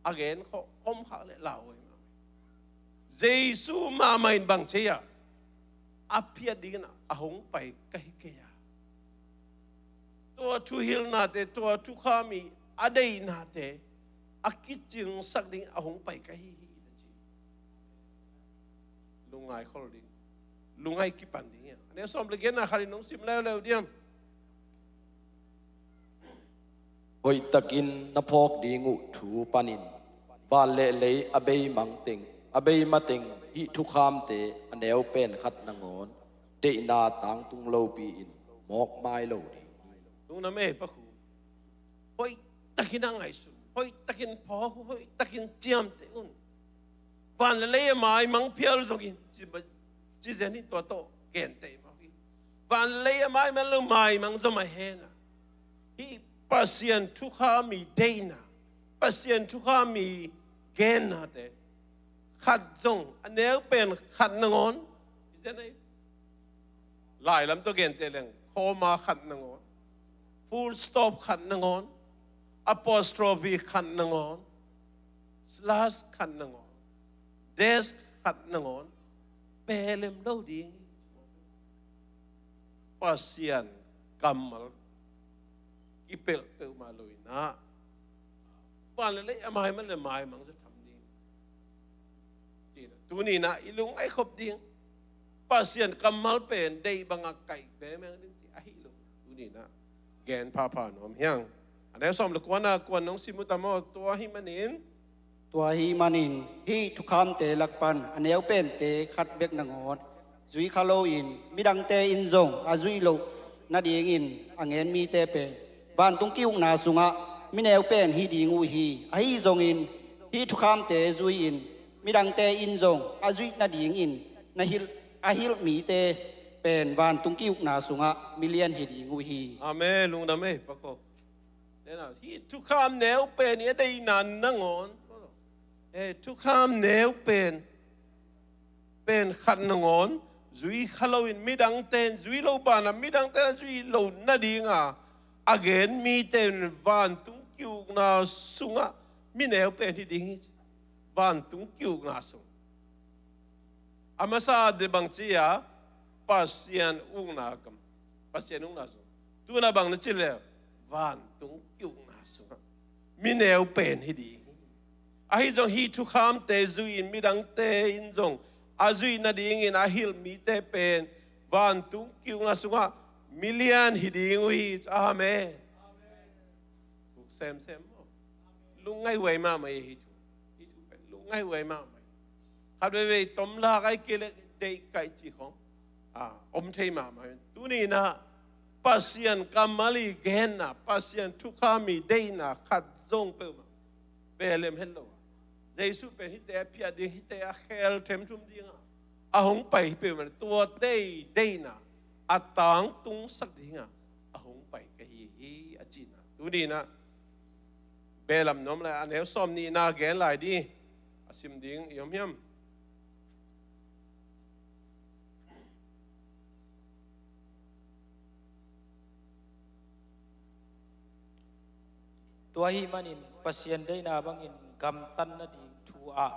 a gen khawng om khak leh lau hi mah. Jesu mahmah in bang ci a, a phiat dingin a hong pai ka hi kei a. Tua thuhilhnate, tua thukham i a deihnate a kicingsak ding a hong pai ka hi hi, na ci. Lungngai khol ding, lungngai kipan ding hi a. A neu sawm le giatna khat in hong sim leuleu diam. Hoihtakin na phawk ding uh thu panin van le lei a bei mang teng, a bei mateng hih thukhamte a neu pen khat nangawn deihna tangtung lopi-in mawkmai lo ding hi. Lungdam e, Pa Khu. Hoihtakin a ngaihsun, hoihtakin phawk, hoihtakin ciamteh un. Van le lei a maimang phial zongin, ci, ci zen hi, tua tawh genteh mah hi. Van le lei a maimang lo, maimang zong mah hen a, hih Pasian thukham i deihna, Pasian thukham i gennate khat zong, a neu pen khat nangawn, i zen ahi. Lai lam tawh genteh leng, comma khat nangawn, full stop khat nangawn, apostrophe khat nangawn, slash khat nangawn, dash khat nangawn pia lem lo ding. Pasian kammal kipelh peuhmah lo in a, van le lei a maimang le maimang zaw tham ding. Tuni-in a i lungngaih khop ding, Pasian kammal pen deih bangah kaih bengmeng ding ci ahi lo. Tuni-in a gen phapha nuam hi hang. A neu sawm le kuana, kuan nong sim uh tam aw, tua ahih manin. Tua ahih manin hih thukhamte lak pan a neu pente khat bek nangawn zui kha loin midangte in zong a zuih loh nadingin a gen mite pen vantung ki-ukna sungah mi neu pen hi ding uh hi. Ahi zongin hih thukhamte zui-in midangte in zong a zuih nadingin na hilh, a hilh mite pen vantung ki-ukna sungah mi lian hi ding uh hi. Amen. Lungdam e, Pa Kok. Tena, hih thukham neu pen i a deihna nangawn, eh, thukham neu pen, pen khat nangawn zui kha loin midangte in zui loh banah midangte in a zuih loh nadinga a gen mite in vantung ki-ukna sungah mi neu pen hi ding hi. Vantung ki-ukna sung. A masa de bang ci a, Pasian ukna kam, Pasian ukna sung. Tuna bang na ci le, vantung ki-ukna sungah mi neu pen hi ding. Ahi zong hih thukhamte zui-in midangte in zong a zuih nadingin a hilh mite pen vantung ki-ukna sungah mi lian hi ding uh hi. Amen. Kuk semsem maw? Lungngaih huai mahmah hi thu. Ai uai mahmah. Khat veivei tomlak ai kei le deih kaih cih khong, ah, om thei mahmah. Tuni-in ah Pasian kammal i genna, Pasian thukham i deihna khat zong peuhmah behlem het lo. Jesu pen hihte a phiat ding, hihte a khel themthum ding a, a hong pai hi peuhmah. Tua deih deihna a tangtungsak ding a, a hong pai ka hi hi a cihna. Tuni-in ah behlap nuam lai, a neu sawmnihna gen lai ding. A sim ding i om hiam? Tua ahih manin Pasian deihna bangin gamtat nading thu-ah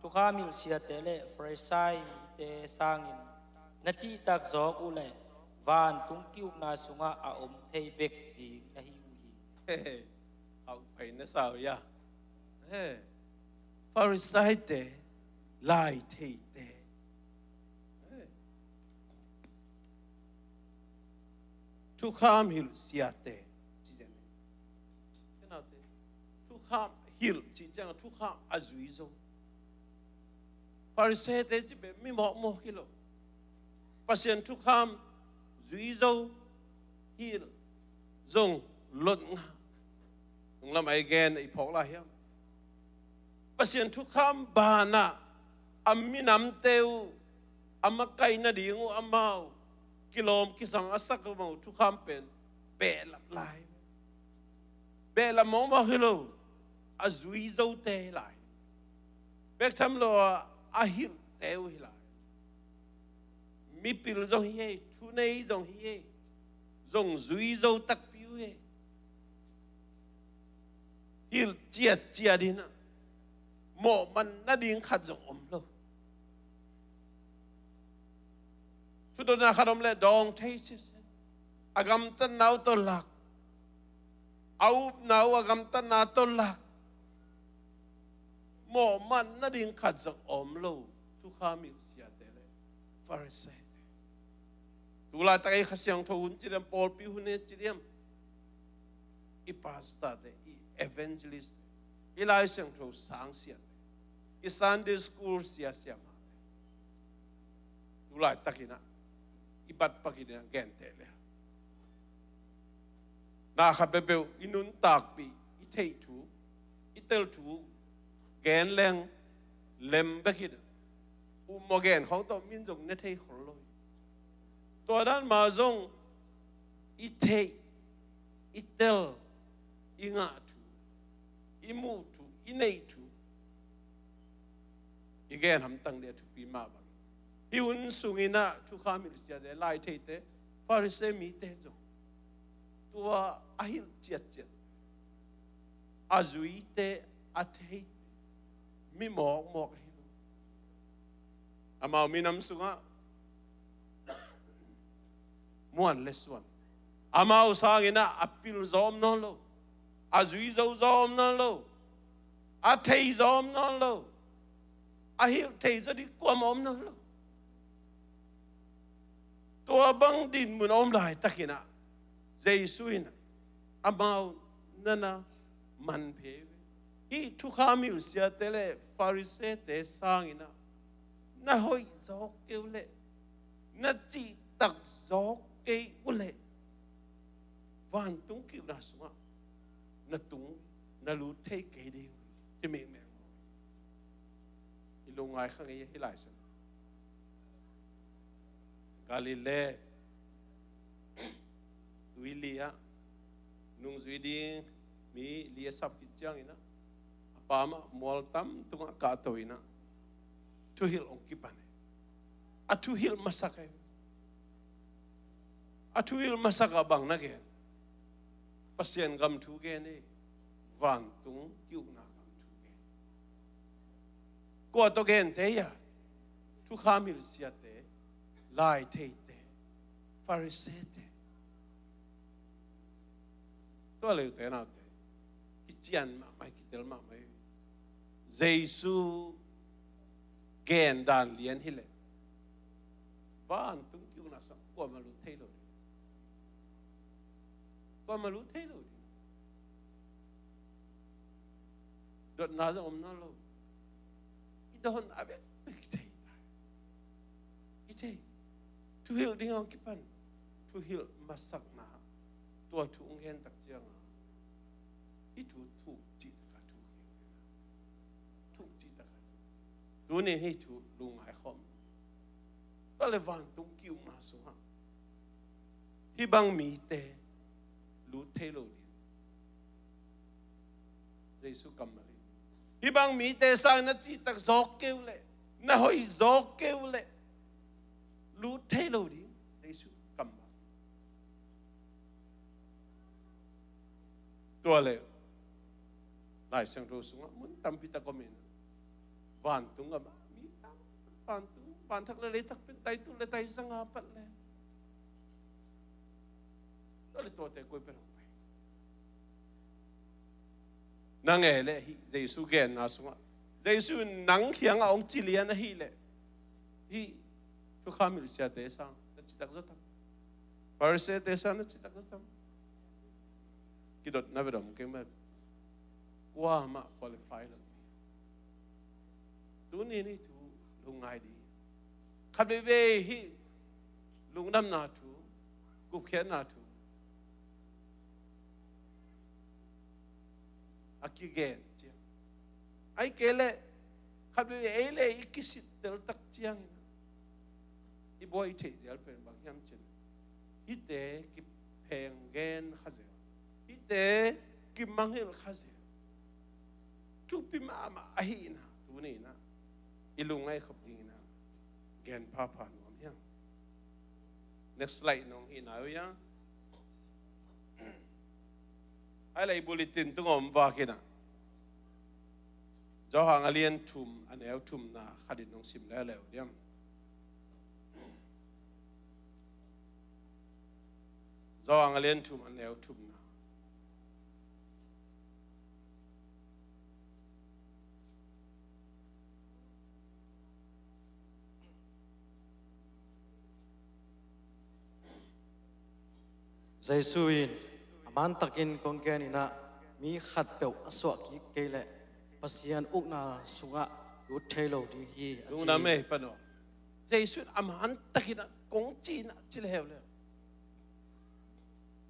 thukham hilh siate le Farisai mite sangin na cihtak zawk uh leh vantung ki-ukna sungah a om thei bek ding na hi uh hi. Hauh pai na sa uh hia? He. Farisaite, laitheite. He. Thukham hilh siate. Thukham hilh cih ciang thukham a zui zo. Farisaite cih pen mi mawkmawk hi lo. Pasian thukham zui zo, hilh zong lot ngah. Nunglam ai gen i phawk lai hiam? Pasian thukham banah a minamte uh, a makaih nading uh amau kilawm kisang a sak amau thukham pen behlap lai. Behlap mawkmawk hi lo, a zui zote hi lai. Bek tham lo a, a hilhte uh hi lai. Mipil zong hi ei, thunei zong hi ei, zong zui zo takpi uh ei. Hilh ciatciat in ah mawhman nading khat zong om lo. Thudotna khat om leh dawng thei sese. A gamtatna uh tawh lak, a upna uh a gamtatna tawh lak, mawhman nading khat zong om lo. Thukham hilh siate le Farisaite. Tulaitak i Kha Siangtho hun ci diam, pawlpi hun hi ci diam, i pastorte, i evangelistte, i Lai Siangtho sang siate, i Sunday school sia siamahte, tulaitakin ah i bat pakin ah genteh le, na khat peuhpeuh i nuntakpih, i theih thu, i tel thu gen leng lem bekin ah, upmawh gen khawng tawh min zong ne thei khol lo hi. Tua dan mah zong i theih, i tel, i ngah thu, i muh thu, i neih thu, i gen hamtang ding a thupi mah bangin, hih hun sungin ah thukham hilh siate, laitheite, Farisai mite zong tua a hilh ciatciat, a zuite, a theite, mi mawkmawk ahi lo. Amau minam sungah muan le suan, amau sangin ah a pil zaw om nawn lo, a zui zo zaw om nawn lo, a thei zaw om nawn lo, a hilh thei zaw ding kuamah om nawn lo. Tua bang dinmun a om laitakin ah Jesu in ah amau na na man phei uh hi. Hih thukham hilh siate le Farisaite sangin ah na hoih zaw kei uh leh, na cihtak zaw kei uh leh, vantung ki-ukna sungah na tung, na lut thei kei ding uh hi, ci mekmek. I lungngai kha ngei hi lai sung. Galilee tuili ah nungzui ding mi li a sap khit ciangin ah, a pam ah mual tam tungah kahto in ah thuhilh hong kipan hi. A thuhilh masak hi. A thuhilh masak ah bang na gen? Pasian gam thu gen hi. Vantung ki-ukna gam thu gen. Kua tawh genteh hia? Thukham hilh siate, laitheite, Farisaite. Tua leh ute naute, kician mahmah hi, kitel mahmah hi. Jesu gen dan lian hi leh, vantung ki-ukna sungah kuamah lut thei lo ding. Kuamah lut thei lo ding. Dotna zong om nawn lo. Dawn a vekvek kithei ta. Kithei. Thuhilh ding hong kipan. Thuhilh masakna. Tua thu hong gen tak cianga hih thu thuk cih taka thu hi. Thuk cih taka thu. Tuni hih thu lungngai khawm. Tua le vantung ki-ukna sungah hih bang mite lut thei lo ding. Jesu kammal hi. Hih bang mite sang na cihtak zawk kei uh leh, na hoih zawk kei uh leh lut thei lo ding. Jesu kammal. Tua le Lai Siangtho sungah mun tampi tak om in, vantung a mi tam, vantung, vanthak le leitak pen taitu le taizanga pat le. Tua le tuate koi pen hong pai. Nang e le hih Jesu genna sungah, Jesu in nang kiangah hong ci lian ahih leh, hih thukham hilhsiate sang na citak zaw tam? Pharisee-te sang na citak zaw tam? Kidotna ve dom kei mah. Kuamah qualify lo. Tuni ni thu lungngai ding. Khat veivei hih lungdamna thu, gupkhiatna thu a kigen ciang, ahih kei leh khat veivei ei le i kisittel tak ciangin i buai theih zel pen bang hiam cih leh, hihte kipheng gen kha zel, hihte kimangngilh kha zel. Thupi mahmah ahihna tuni in ah i lungngai khop dingin ah gen phapha nuam hiam? Next slide nong hih nai uh hiam? Ai le i bulletin tungah om vak in ah, Johan a lian thum, a neu thumna khat in nong sim leuleu diam? Johan a lian thum, a neu thumna. Jesu in, "A man takin kong gen in ah, mi khatpeuh a suah kik kei leh Pasian ukna sungah lut thei lo ding hi," a ci. Lungdam ei, pan aw. Jesu in a man takin ah kong ci in ah ci leuleu.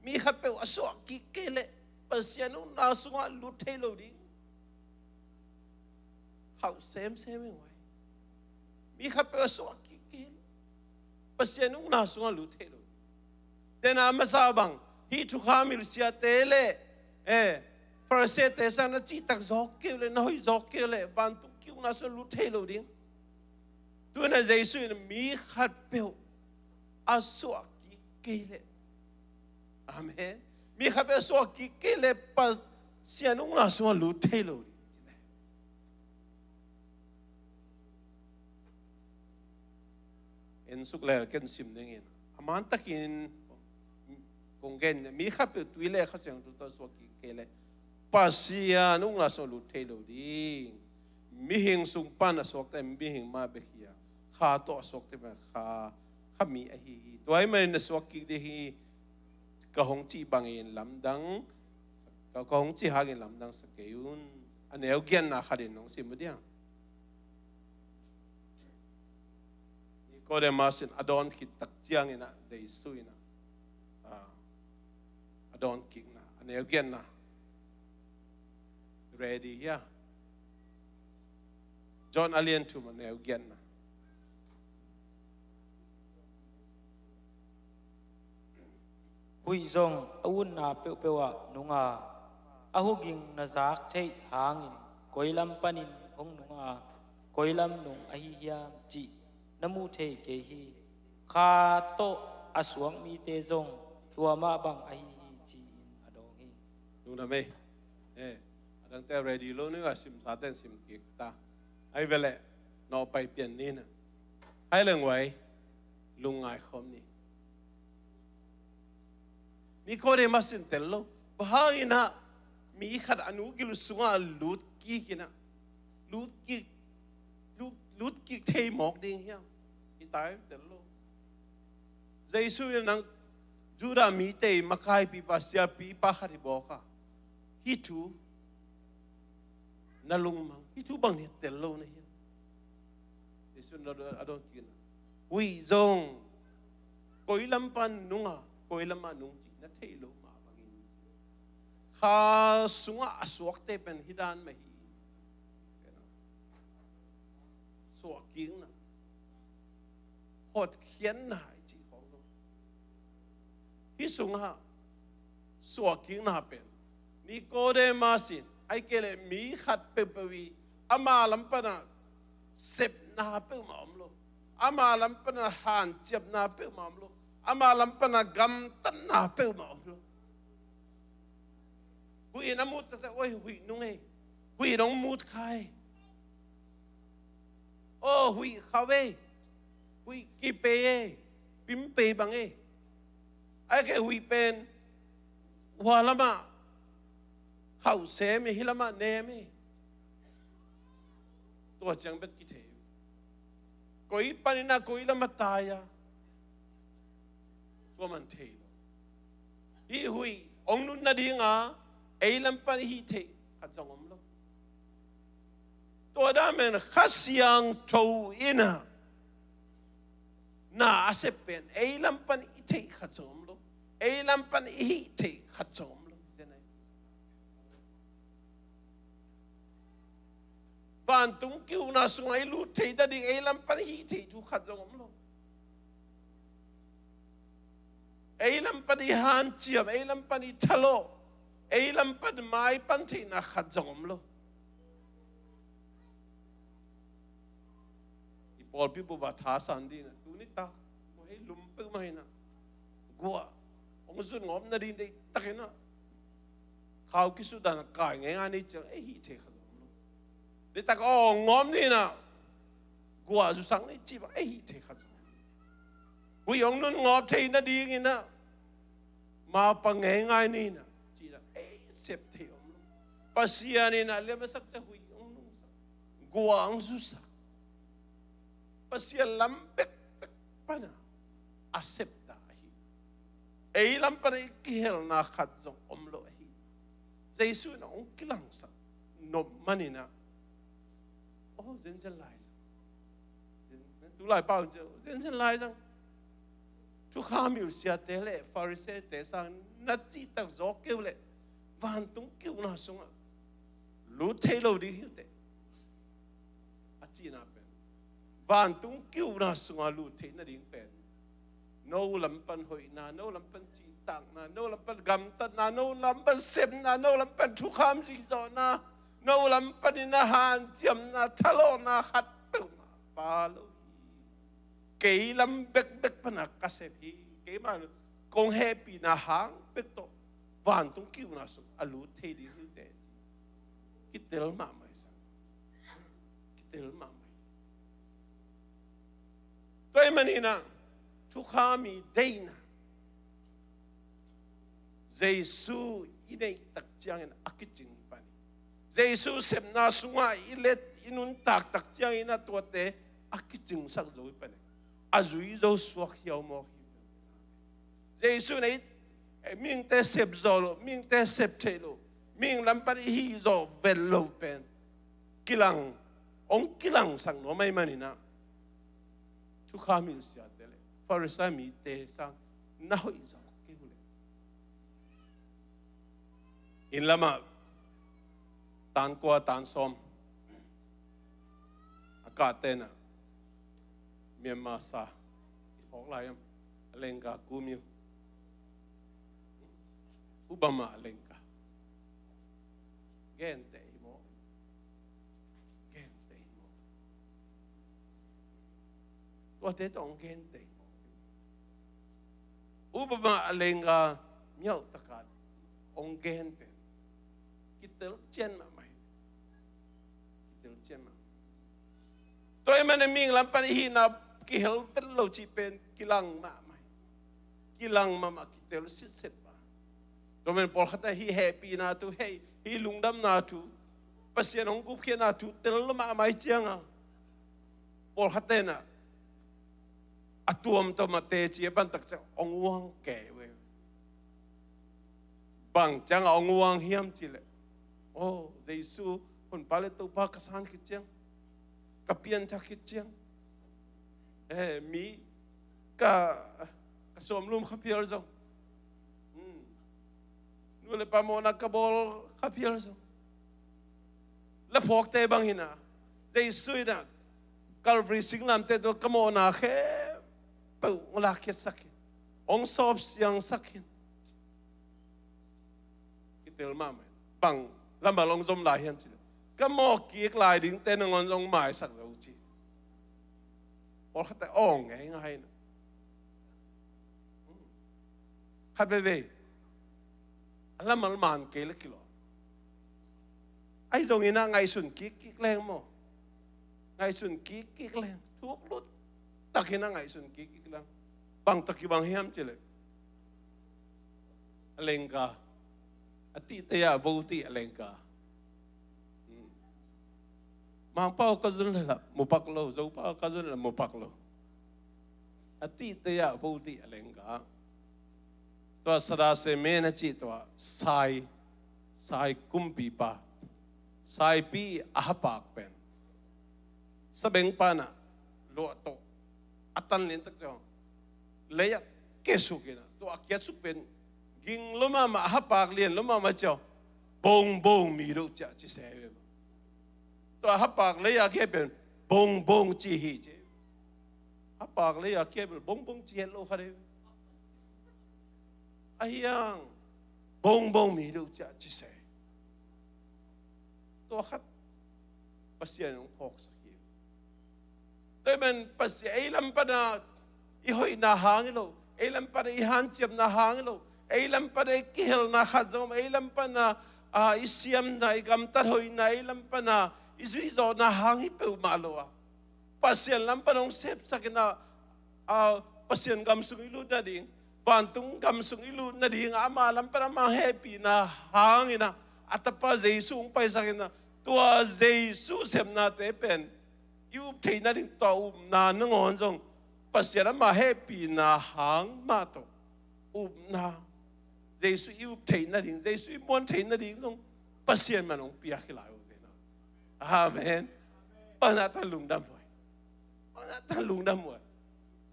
Mi khatpeuh a suah kik kei leh Pasian ukna sungah lut thei lo ding. Khauh semsem ing ua. Mi khatpeuh a suah kik kei leh Pasian ukna sungah lut thei lo. Tena masa bang, hih thukham hilhsiate le, eh, Pharisee-te sang na cihtak zawk kei uh leh, na hoih zawk kei uh leh, vantung ki-ukna sungah lut thei lo ding. Tu-in ah Jesu in mi khatpeuh a suah kik kei leh, amen, mi khatpeuh a suah kik kei leh Pasian ukna sungah lut thei lo ding. En suk le ken sim dingin, a man takin kong gen, mi khatpeuh tui le Kha Siangtho tawh a suak kik kei leh Pasian ukna sungah lut thei lo ding. Mihing sung pan a suakte mihing mah bek hi a, Kha tawh a suakte mah Kha, Kha mi ahi hi. Tua ahih manin a suak kik ding hi. Ka hong cih bangin lamdang, ka, ka hong cih hangin lamdang sa kei un. A neu giatna khat in nong sim uh diam? Nikodemus in a dawn khit tak ciangin ah Jesu in ah, ah, a dawn kikna, a neu giatna. Ready hia? John a lian thum, a neu giatna. Huih zong a utna peuhpeuh ah nung a, a huging na zak theih hangin koi lam panin hong nung a, koi lam nung ahi hiam cih na mu thei kei hi. Kha tawh a suak mite zong tua mah bang ahi hi, ci-in a dawng hi. Lungdam ei. Eh, a dangte ready lo ni, a simsate in sim kik ta. Ahi ve leh nawh pai pian ni na. Hai leng uai, lungngai khawm ni. Nikodemus in tel lo. Bang hangin ah mi khat a nu gil sungah lut kik in ah, lut kik, lut, lut kik thei mawk ding hiam? I tai tel lo. Jesu in nang Judah mite makaipipa, siapipa khat hi bawk a, hih thu na lungmang, hih thu bang hi tel lo na hiam? Jesuh in a dong kik in ah, huih zong koi lam pan nung a, koi lam ah nung cih na theih loh mah bangin, kha sungah a suakte pen hih dan mah hi. Suahkikna, hotkhiatna i cih khawng zong hih sungah suahkikna pen Nikodemus in, ahih kei leh mi khat peuhpeuh i ama lam panah sepna peuhmah om lo, ama lam panah hanciamna peuhmah om lo, ama lam panah gamtatna peuhmah om lo. Huih in a mut taktak, oi, huih nung ei, huih in hong mut kha ei. Aw, huih khauh ei, huih kipei ei, pimpei bang ei. Ahih kei huih pen hua lamah khauh sem ei, hih lamah nem ei. Tua ciang bek kithei. Koi panin a koi lamah tai a, tua man thei lo. Hih huih hong nunna dinga ei lam pan i hih theih khat zong om lo. Tua dan pen Kha Siangtho in ah na a sep pen ei lam pan i theih khat zong om lo. Ei lam pan i hih theih khat zong om lo. Vantung ki-ukna sungah i lut theih nading ei lam pan i hih theih thu khat zong om lo. Ei lam pan i hanciam, ei lam pan i thalawh, ei lam pan maipan theihna khat zong om lo. I pawlpi bup ah thasan ding in ah, tuni tak, kua hei lum peuhmah in ah, guah hong zut ngawp nading deihtak in ah, khau kisut dan a kai ngeingai ni ciang ei hih thei khat zong om lo. Deihtak a aw ngawp ni in ah, guah zusak ni cih bang ei hih thei khat zong om lo. Huih hong nun ngawp thei nading in ah, maupa ngeingai ni in ah, cih dan ei sep thei om lo. Pasian in ah liamsak ciang huih hong nungsak, guah hong zusak, Pasian lam bekbek pan a a sep ta ahi. Ei lam pan a i kihelna khat zong om lo ahi. Jesuh in ah hong kilangsak nop man in ah, aw, zenzen lai zang. Zen, tu lai pau in ci, zenzen lai zang. Thukham hilh siate le Pharisee-te sang na cihtak zaw kei uh leh vantung ki-ukna sungah lut thei lo ding hi uh teh, a cihna pen, vantung ki-ukna sungah lut theih nading pen no lam pan hoihna, no lam pan cihtakna, no lam pan gamtatna, no lam pan sepna, no lam pan thukham zuihzawhna, no lam pan in a hanciamna, thalawhna khat peuhmah pha lo hi. Kei lam bekbek pan a ka sep hi. Keimah kong hehpihna hang bek tawh vantung ki-ukna sung a lut thei ding hi uh teh, kitel mahmah hi sang. Kitel mahmah hi. Tua ahih manin ah thukham i deihna, Jesuh i neih tak ciangin a kicing hi pan hi. Jesuh sepna sungah i let i nuntak tak ciangin ah tuate a kicingsak zo hi pan hi. A zui zo suak hiaumawk hi. Jesuh in ei, mihingte sep zawh loh, mihingte sep theih loh, mihing lam pan i hih zawh vet loh pen kilang, hong kilangsak nuam ahih manin ah thukham hilh siate le Pharisee mite sang na hoih zawk kei uh leh. Inn lamah tan kua tan sawm a kahte in ah Myanmar sa i phawk lai am, a lengka kumi uh. U bang mah a lengka. Genteh hi maw. Genteh hi maw. Tuate tawh hong genteh hi maw. U bang mah a lengka miauh taka hong genteh. Kitel cian mahmah hi. Kitel cian mahmah. Tua ahih manin mihing lam pan i hihna kihel vet lo cih pen kilang mahmah hi. Kilang mahmah, kitel sitset mah. Tua manin pawlkhat in hih hehpihna thu, hih, hih lungdamna thu, Pasian hong gupkhiatna thu tel mahmah ahih ciangin pawlkhat in ah a tuamtuam a teci a pan tak ciang hong uang kei uh hi. Bang ciangin hong uang hiam cih leh, aw, Jesuh Honpa le Topa ka san khit ciang, ka pianthak khit ciang, Eh, mi ka, ka suamlum kha phial zong, nu le pa mawhna ka bawl kha phial zong, la phawkte bang hi na, Jesu in ah Calvary singlamteh tungah ka mawhna khempeuh hong lakkhiatsak hi, hong sawpsiangsak hi. Kitel mahmah. Bang lamah hong zom lai hiam cih leh, ka mawh kik lai dingte nangawn zong maisak zo ci. Pawlkhatte awng ngeingai na. Khat veivei a lamal man kei le kilawm. Ahi zongin ah ngaihsun kikkik leng maw, ngaihsun kikkik leng, thuk lut takin ah ngaihsun kikkik leng. Bang tawh kibang hiam cih leh, a lengka, a tihte ah a vo tih a lengka. Mangpau ka zun le lah mupak lo, Zopau ka zun le lah mupak lo. A tihte ah a vo tih a lengka. Tua Saddam Hussein a cih tua sai, sai kumpipa, saipi a hapak pen, sabengpa in ah luah tawh a tan liantak ciang lei ah kiasuk in ah, tua a kiasuk pen ging lua mahmah, a hapak lian lua mahmah ciang, bong bong mi do ciah ci se. Tua a hapak lei ah kia pen bong bong ci hi ci. Hapak lei ah kia pen bong bong ci het lo kha de. Ahi hang bong bong mi do ciah ci se. Tua khat Pasian hong phawksak hi. Tua ahih man Pasian ei lam pana i hoihna hang hi lo, ei lam pana i hanciamna hang hi lo, ei lam pana i kihelna khat zong om, ei lam pana, ah, i siamna, i gamtat hoihna, ei lam pana i zuihzawhna hang hi peuhmah lo a, Pasian lam pan hong sepsak in ah, ah, Pasian gam sung i lut nading, vantung gam sung i lut nading, ama lam pan ama hehpihna hang in ah, a tapa Jesu hong paisak in ah, tua Jesu sepnate pen i up theih nading, tua upna nangawn zong Pasian ama hehpihna hang mah tawh upna, Jesu i up theih nading, Jesu i muan theih nading zong Pasian man hong piak hi lai uh te na. Amen. Bang zah tan lungdam huai. Bang zah tan lungdam huai.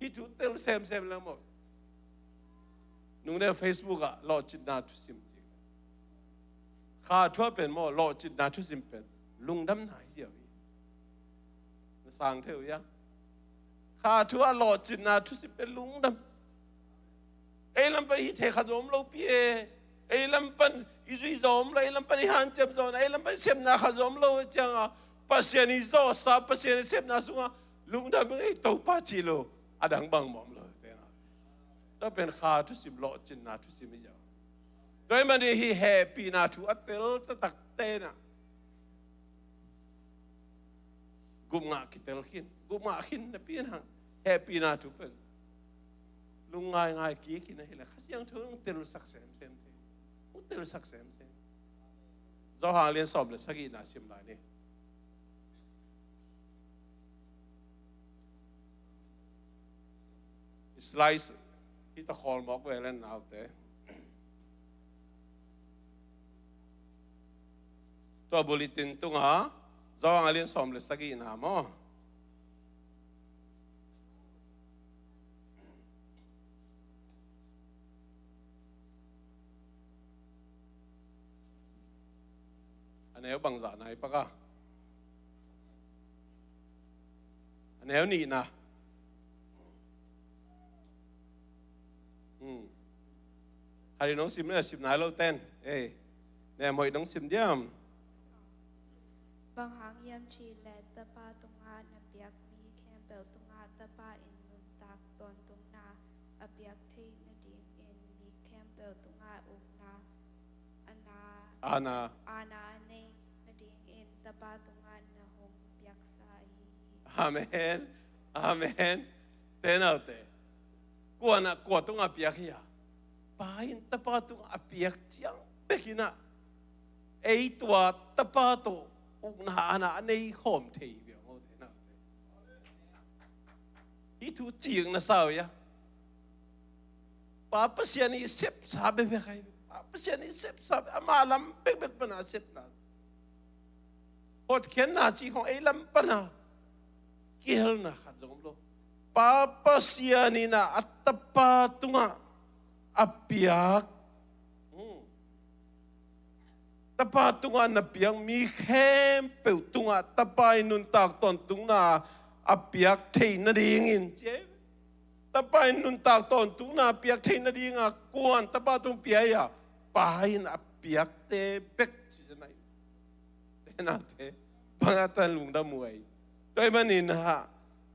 Hih thu tel semsem leng maw. Nung deuh Facebook ah lawhcinna thusim ci. Kha thu ah pen maw, lawhcinna thusim pen lungdamna hi ziau hi. Na sang thei uh hia? Kha thu ah lawhcinna thusim pen lungdam. Ei lam pan i hih theih khat zong om lo pi e. Ei lam pan i zuih zong om lo, ei lam pan i hanciam zong, ei lam pan i sepna khat zong om lo ciang a, Pasian i zawhsa, Pasian i sepna sungah lungdam ing ei Topa ci lo, a dang bangmah om lo te na. Tua pen kha thusim, lawhcinna thusim hi ziau. Tua ahih manin hih hehpihna thu a tel taktak te na, gupngah kitel khin, gupngah khin napi in hang hehpihna thu pen lungngaingai kik khin ahih leh Kha Siangtho in hong telsak semsem thei. Hong telsak semsem. Johan lian sawm le sagihna sim lai ni. Slides hi ta khawl mawk ve le naute. Tua bulletin tungah Johan a lian sawm le sagihna maw? A neu bangzah nai pak a? A neu nihna. Hmm. Khat in hong sim le sim nai lo ten. Ei, nem hoih nong sim diam? Bang hang hiam cih leh Tapa tungah na piak mi khempeuh tungah Tapa in nuntak tawntungna a piak theih nadingin mi khempeuh tungah ukna, aana, aana, aana a nei nadingin Tapa tungah na hong piaksa ahi hi. Amen. Amen. Te naute, kua in ah, kua tungah a piak hi a? Pa in Tapa tungah a piak ciang bek in ah, ei tua Tapa tawh ukna aana a nei khawm thei hi bia maw te naute. Hih thu cik na sa uh hia? Pa Pasian i sepsa bekbek ahi. Pa Pasian i sepsa, ama lam bekbek pana a sepna. Hotkhiatna cih khawng ei lam pana kihelna khat zong om lo. Pa Pasian in ah a Tapa tungah a piak, hmm, Tapa tungah na piak mi khempeuh tungah Tapa in nuntak tawntungna a piak theih nadingin, ci ei. Tapa in nuntak tawntungna a piak theih nadinga kuan Tapa tung pia hi a, Pa in a piakte bek ci zen ahi. Te naute, bang a tan lungdam uh ei. Tua ahih manin ah,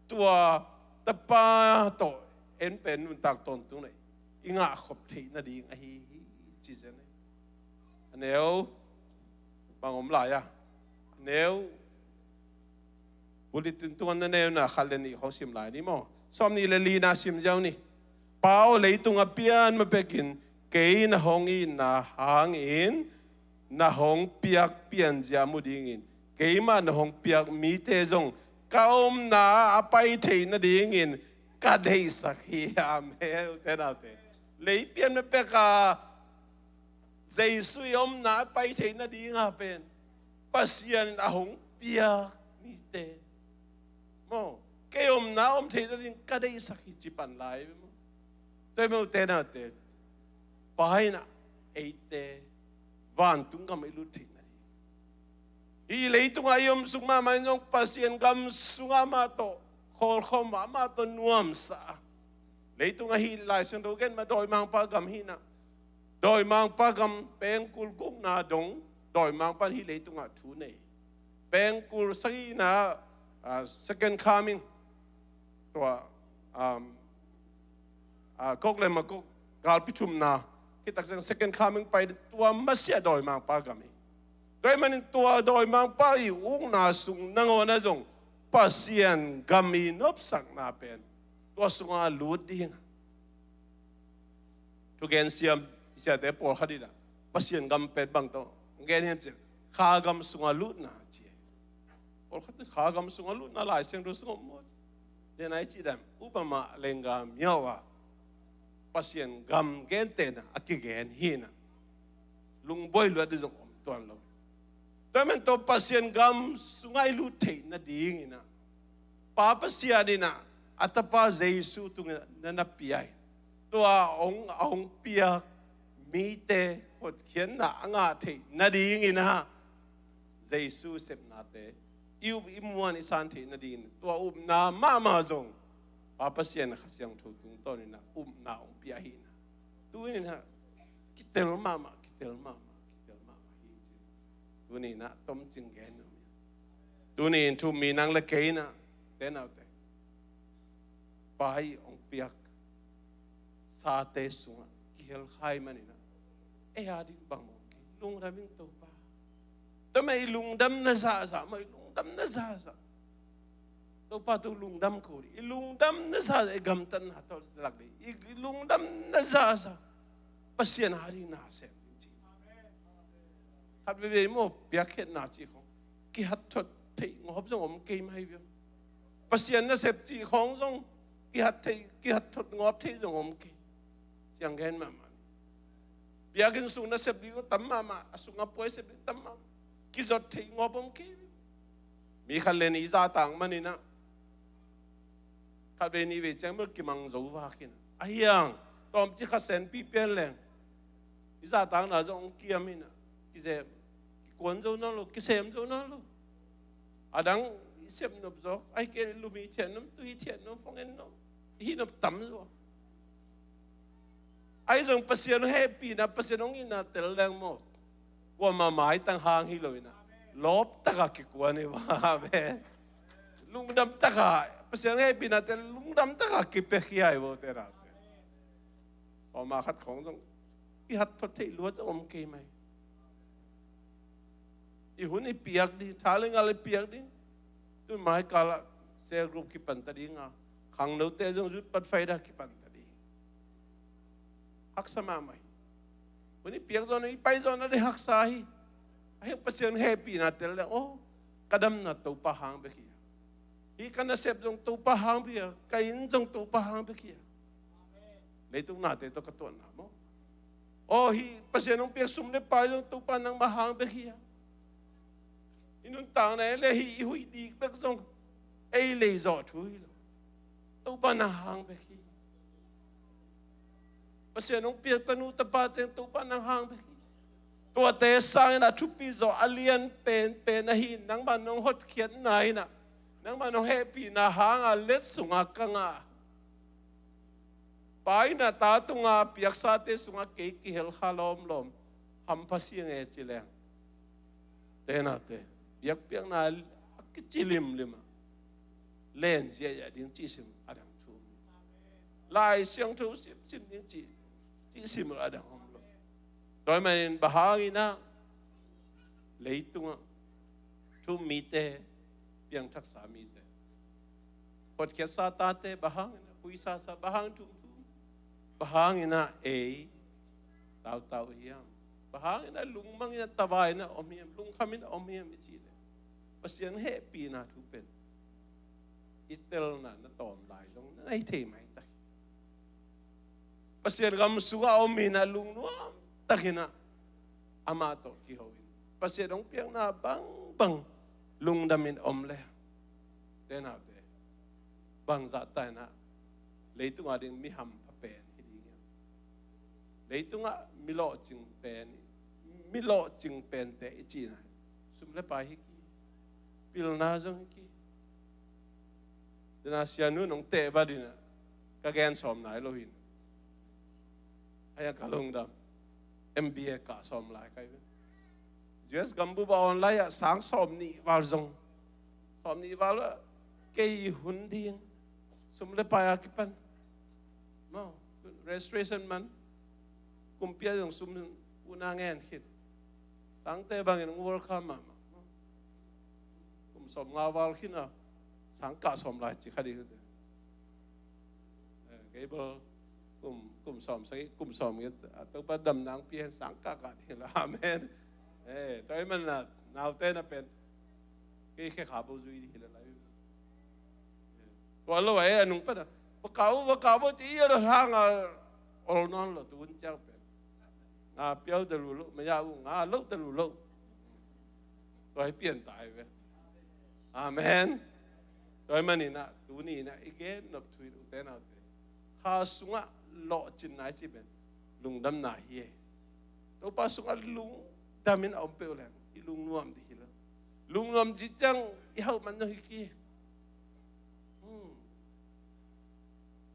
tua Tapa tawh en pen nuntak tawntungna i ngah khop theih nading ahi hi, ci zen ahi. A neu, bang om lai a? A neu, bulletin tungah na neuna khat le nih khawng sim lai ni maw. Sawmnih le lina sim ziau ni. Pa aw, leitung a pian ma pekin kei na hong itna hangin na hong piak pianzia mu dingin, keimah na hong piak mite zong ka omna a pai theih nadingin ka deihsak hi. Amen. Ute naute, lei pian ma peka Jesu i omna a pai theih nadinga pen Pasian in a hong piak mite maw, kei omna a om theih nading ka deihsak hi ci pan lai maw. Tua ahih manin ute naute, Pa in ah eite vantung gam i lut theih nading, hih leitungah i om sung mahmah in zong Pasian gam sungah amah tawh khawlkhawm a, amah tawh nuamsa a. Leitungah hih Lai Siangtho gen mah dawimangpa gam hi in ah, dawimangpa gam pengkul gukna dong, dawimangpa in hih leitungah thu nei. Pengkul sagihna, ah, second coming, tua, um, ah, Gog le Magog galpi thumna, khit tak ciang second coming pai, tua masiah dawimangpa gam hi. Tua ahih manin tua dawimangpa i ukna sung nangawn ah zong Pasian gam i nopsakna pen tua sungah a lut ding. Thugen siam siate pawlkhat in ah Pasian gam pen bang tawh gen hiam cih leh kha gam sungah lutna ci. Pawlkhat in kha gam sungah lutna Lai Siangtho sung om maw? Tua ahih ciangin upama lenggah mial a Pasian gam gentehna a kigen hi in ah, lungbuai luat ding zong om tuan lo. Tua ahih manin tua Pasian gam sungah i lut theih nadingin ah Pa Pasian in ah a Tapa Jesu tungah na na pia hi. Tua a hong, a hong piak mite hotkhiatna a ngah theih nadingin ah Jesu sepnate i up i muan i san theih nadingin tua upna mahmah zong Pa Pasian Kha Siangtho tungtawnin ah upna hong pia hi in ah, tuni in ah kitel mahmah, kitel mahmah, kitel mahmah hi. Tuni in ah tomcing gen nuam hi. Tuni in thu-um mi nang le kei in ah, ute naute, Pa i hong piak sate sungah kihel kha ahih manin ah, ei a ding bang maw, kei lungdam ing Topa. Tua mah i lungdamna zahzah maw, i lungdamna zahzah. Topa tung lungdam ko ding, i lungdamna zahzah, i gamtatna tawh lak ding, i lungdamna zahzah Pasian a ding nasem ding ci. Khat veivei maw, piakkhiatna cih khawng kihat thot theih ngawp zong om kei mah hi ve. Pasian nasep cih khawng zong kihat theih, kihat thot ngawp theih zong om kei. Siang gen mahmah. Biakinn sung nasep ding tam mahmah, a sung a puai sep ding tam mahmah. Kizot theih ngawp om kei. Mi khat le nih i zahtak manin ah, khat vei nih vei ciang bel kimang zo vak hi in ah, a hiang tawmcik khat senpi pian leng i zahtakna zong hong kiam hi in ah, kizem, kikuan zo nawn lo, kisem zo nawn lo. A dang i sep nop zawk, ahih kei leh lum hi thiat nuam, tui hi thiat nuam, phone en nuam, i hih nop tam zaw. Ahi zong Pasian hong hehpihna, Pasian hong itna tel leng maw, kuamah maitang hang hi lo in ah, lawp taka kikuan hi va ve. Lungdam taka, Pasian hong hehpihna tel lungdam taka kipiakhia hi vo, ute naute. Kuamah khat khawng zong kihat thot theih luat zong om kei mah hi. I hun i piak ding, tha le ngal i piak ding. Tun mai kal ah cell group kipan ta ding a, khangnote zong Youth Pathfinder kipan ta ding. Haksa mahmah hi. Hun i piak zaw, i pai zaw na ding haksa hi. Ahi Pasian hehpihna tel leh, aw, ka damna Topa hang bek hi a, hih ka nasep zong Topa hang bek hi a, ka inn zong Topa hang bek hi a. Leitung nate tawh ka tuahna maw. Aw, hih Pasian hong piak sum le pai zong Topa nangmah hang bek hi a. I nuntakna le hih i huih dik bek zong ei lei zawh thu hi lo. Topa nang hang bek hi. Pasian hong piak tanu tapa teng Topa nang hang bek hi. Tuate sangin a thupi zaw a lian penpen ahi, nangman hong hotkhiatna in ah, nangman hong hehpihna hanga let sunga ka ngah, Pa in ah ta tunga piaksate sunga kei kihel kha lawmlawm hampha siang e ci leng, tenate biakpiakna a kici limlim a len ziahziah ding cihsim a dang thu, Lai Siangtho simsim ding cih, cihsim a dang om lo. Tua ahih manin bang hangin ah leitungah thu um mite, piangthaksa mite, hotkhiatsa tate bang hangin ah khuisasa, bang hang thumthum, bang hangin ah ei tautau hiam, bang hangin ah lungmangin ah tavai in ah om hiam, lungkhamin ah om hiam i cih leh, Pasian hehpihna thu pen i telna na tawm lai zong na hi thei maitak hi. Pasian gam sungah om in ah lungnuam takin ah amah tawh kiho in, Pasian hong piakna bangbang lungdamin om le, tenate, bangzah ta in ah leitungah ding mi hampha pen hi ding hiam? Leitungah mi lawhcing pen, mi lawhcing pente i cihna hi. Sum le pai hi ki, pilna zong hi ki. Dena sianu nong teh va dina ka gen sawm nai lo hin. Aia ka lungdam. M B A kah sawm lai kai ve. U S gambup a online ah sang sawm nih val zong, sawm nih val ah kei hun ding, sum le pai a kipan maw, registration man, kumpi a zong sum una ngen khin. Sangte bangin hong welcome mahmah. Kum sawm nga val khin a sang kah sawm lai ci kha ding. Eh, kei bel kum, kum sawm sagih, kum sawm giat a Topa damna hong pia hen, sang kah kah ding la. Amen. Eh, tua ahih manin ah naute na pen kei khe kha bo zui ding hi la lai. Tua lo a, eh, a nung pan a va kah vo, va kah vo ci i a lo hang a ol nawn lo, tu hun ciang pen nga piau ta lu lo, maya uh nga lo ta lu lo. Tua hi pian ta hi ve. Amen. Tua ahih manin ah tuni in ah i gen nop thu in, ute naute, kha sungah lawhcinna i cih pen lungdamna hi e. Topa sungah lungdamin a om peuh leng i lungnuam ding hi lo. Lungnuam cih ciang i hauh man zong hi ki. Hmm.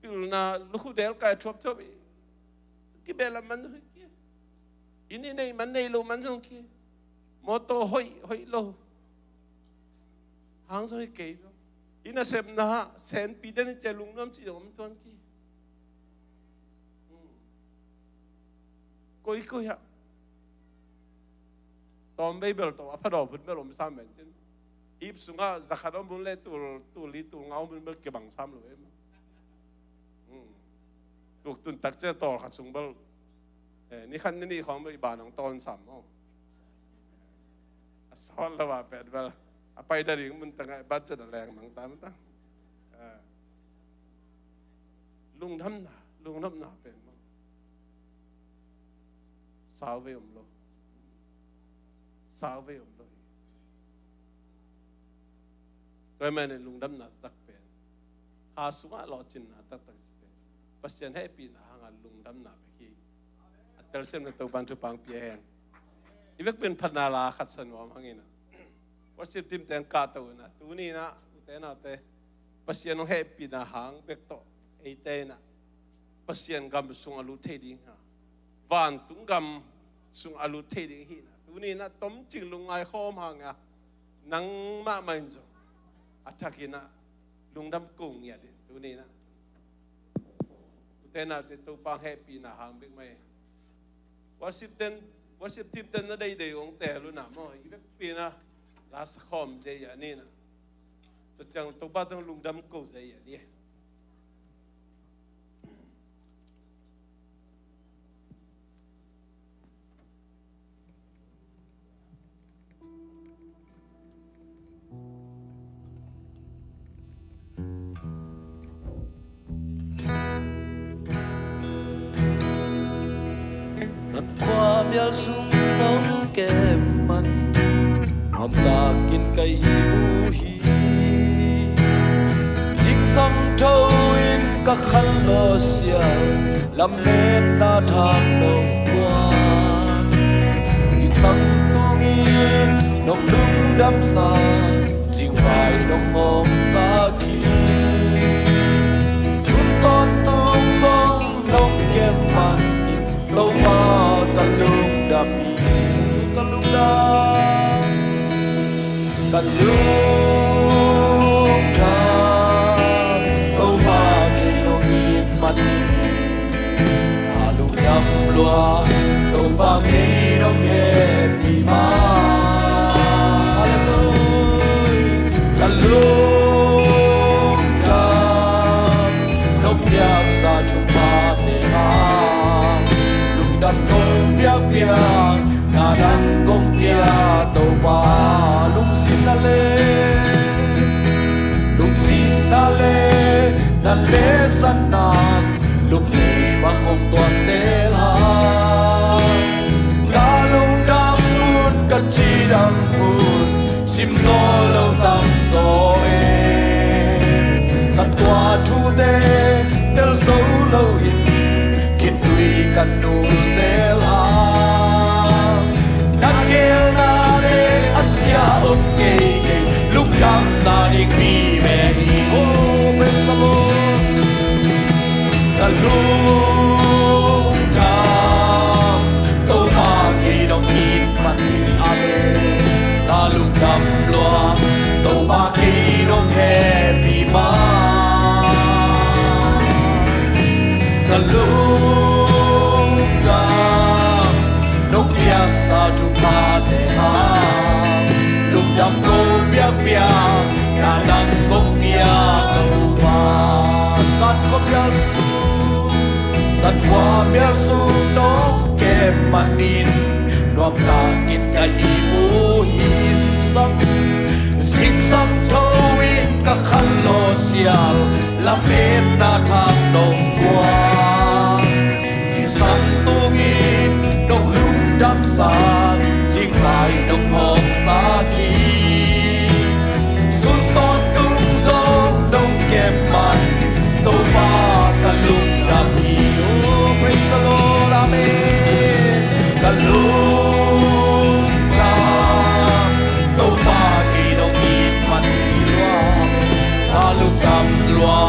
Pilna lukhu delkai thuapthuap i kibehlam man zong hi ki. Inn i neih man, neih loh man zong hi ki. Mawtaw hoih, hoih lo hang zong hi kei lo. I nasepna ah senpi den i cih lungnuam cih zong om tuan ki. Hmm. Koikoi ah tawm vei bel tawh a phadawm hun bel om sam ven cin. Ip sungah za khat om hun le tul, tul li, tul nga om hun bel kibang sam lo em. Hmm. Tuk tun tak ciang tawl khat sung bel, eh, ni khat ni nih khawng bel i ban hong tawn sam maw. A sawt lo a pen bel a paida ding mun tangah budget a leng mang ta, mun tang. Eh. Lungdamna, lungdamna pen maw, sau vei om lo. Sau vei om lo hi. Tua ahih manin lungdamna taktak pen, kha sungah lawhcinna taktak ci pen, Pasian hehpihna hanga lungdamna bek hi. A telsiamna Topa'n thupha hong pia hen. I vekpi in phatna la khat sa nuam hang in ah, worship team teng kahto in ah, tuni in ah, ute naute, Pasian hong hehpihna hang bek tawh eite in ah Pasian gam sung a lut thei ding hi a, vantung gam sung a lut thei ding hi in ah, tuni in ah tomcing lungngai khawm hang a, nangmah mah in zong a thak in ah lungdam ko ngiat in, tuni in ah, ute naute, Topa hehpihna hang bek mah hi. Worship ten, worship team ten na deidei hong tel un ah maw, i vekpi in ah la sa khawm zia ni in ah, tua ciang Topa tawh lungdam ko zia ni. Zatkhua mial sung nong kem man, nuamnakin ka ihmu hi. Zingsang tho i Khanlawh sial, lametna thak nong guan, zingsang tungin nong lungdamsa, zingvai nong hawmsa khin. Sun tawntung zong nong kem man, Topa ka lungdam hi, ka lungdam. Ka lungdam, Topa kei nong it man hi. Ka lungdam lua, Topa kei nong hehpih man. Hallelujah. Ka lungdam, nong piaksa thuphate hang, lungdam ko piakpiak, na dang kong pia Topa. Lungsim na le, lungsim na le, na le sannan, lungni bang hong tuan zel hang. Ka lungdam hun, ka cidam hun, simzaw lo tamzaw e. Ka tuah thute tel zo loin, khitui ka nul zel hang. Na geelna le a sia om ngeingei, lungdamna ding mi ve hi. Oh, praise the Lord. Ka lungdam, Topa kei nong it man hi. Amen. Ka lungdam lua, Topa kei nong hehpih man. Ka lungdam, nong piaksa thuphate hang, lungdam ko piakpiak, na dang kong pia Topa. Zan khuamial sung, zan khuamial sung nong kem manin, nuamtakin ka ihmu hi. Zingsang, zingsang tho in ka khanlawh sial, lametna thak nong guan, zingsang tungin nong lungdamsa, zingvai nong hawmsa khin. Sun tawntung zong nong kem man, Topa ka lungdam hi. Oh, praise the Lord. Amen. Ka lungdam, Topa kei nong it man hi. Amen. Ka lungdam lua,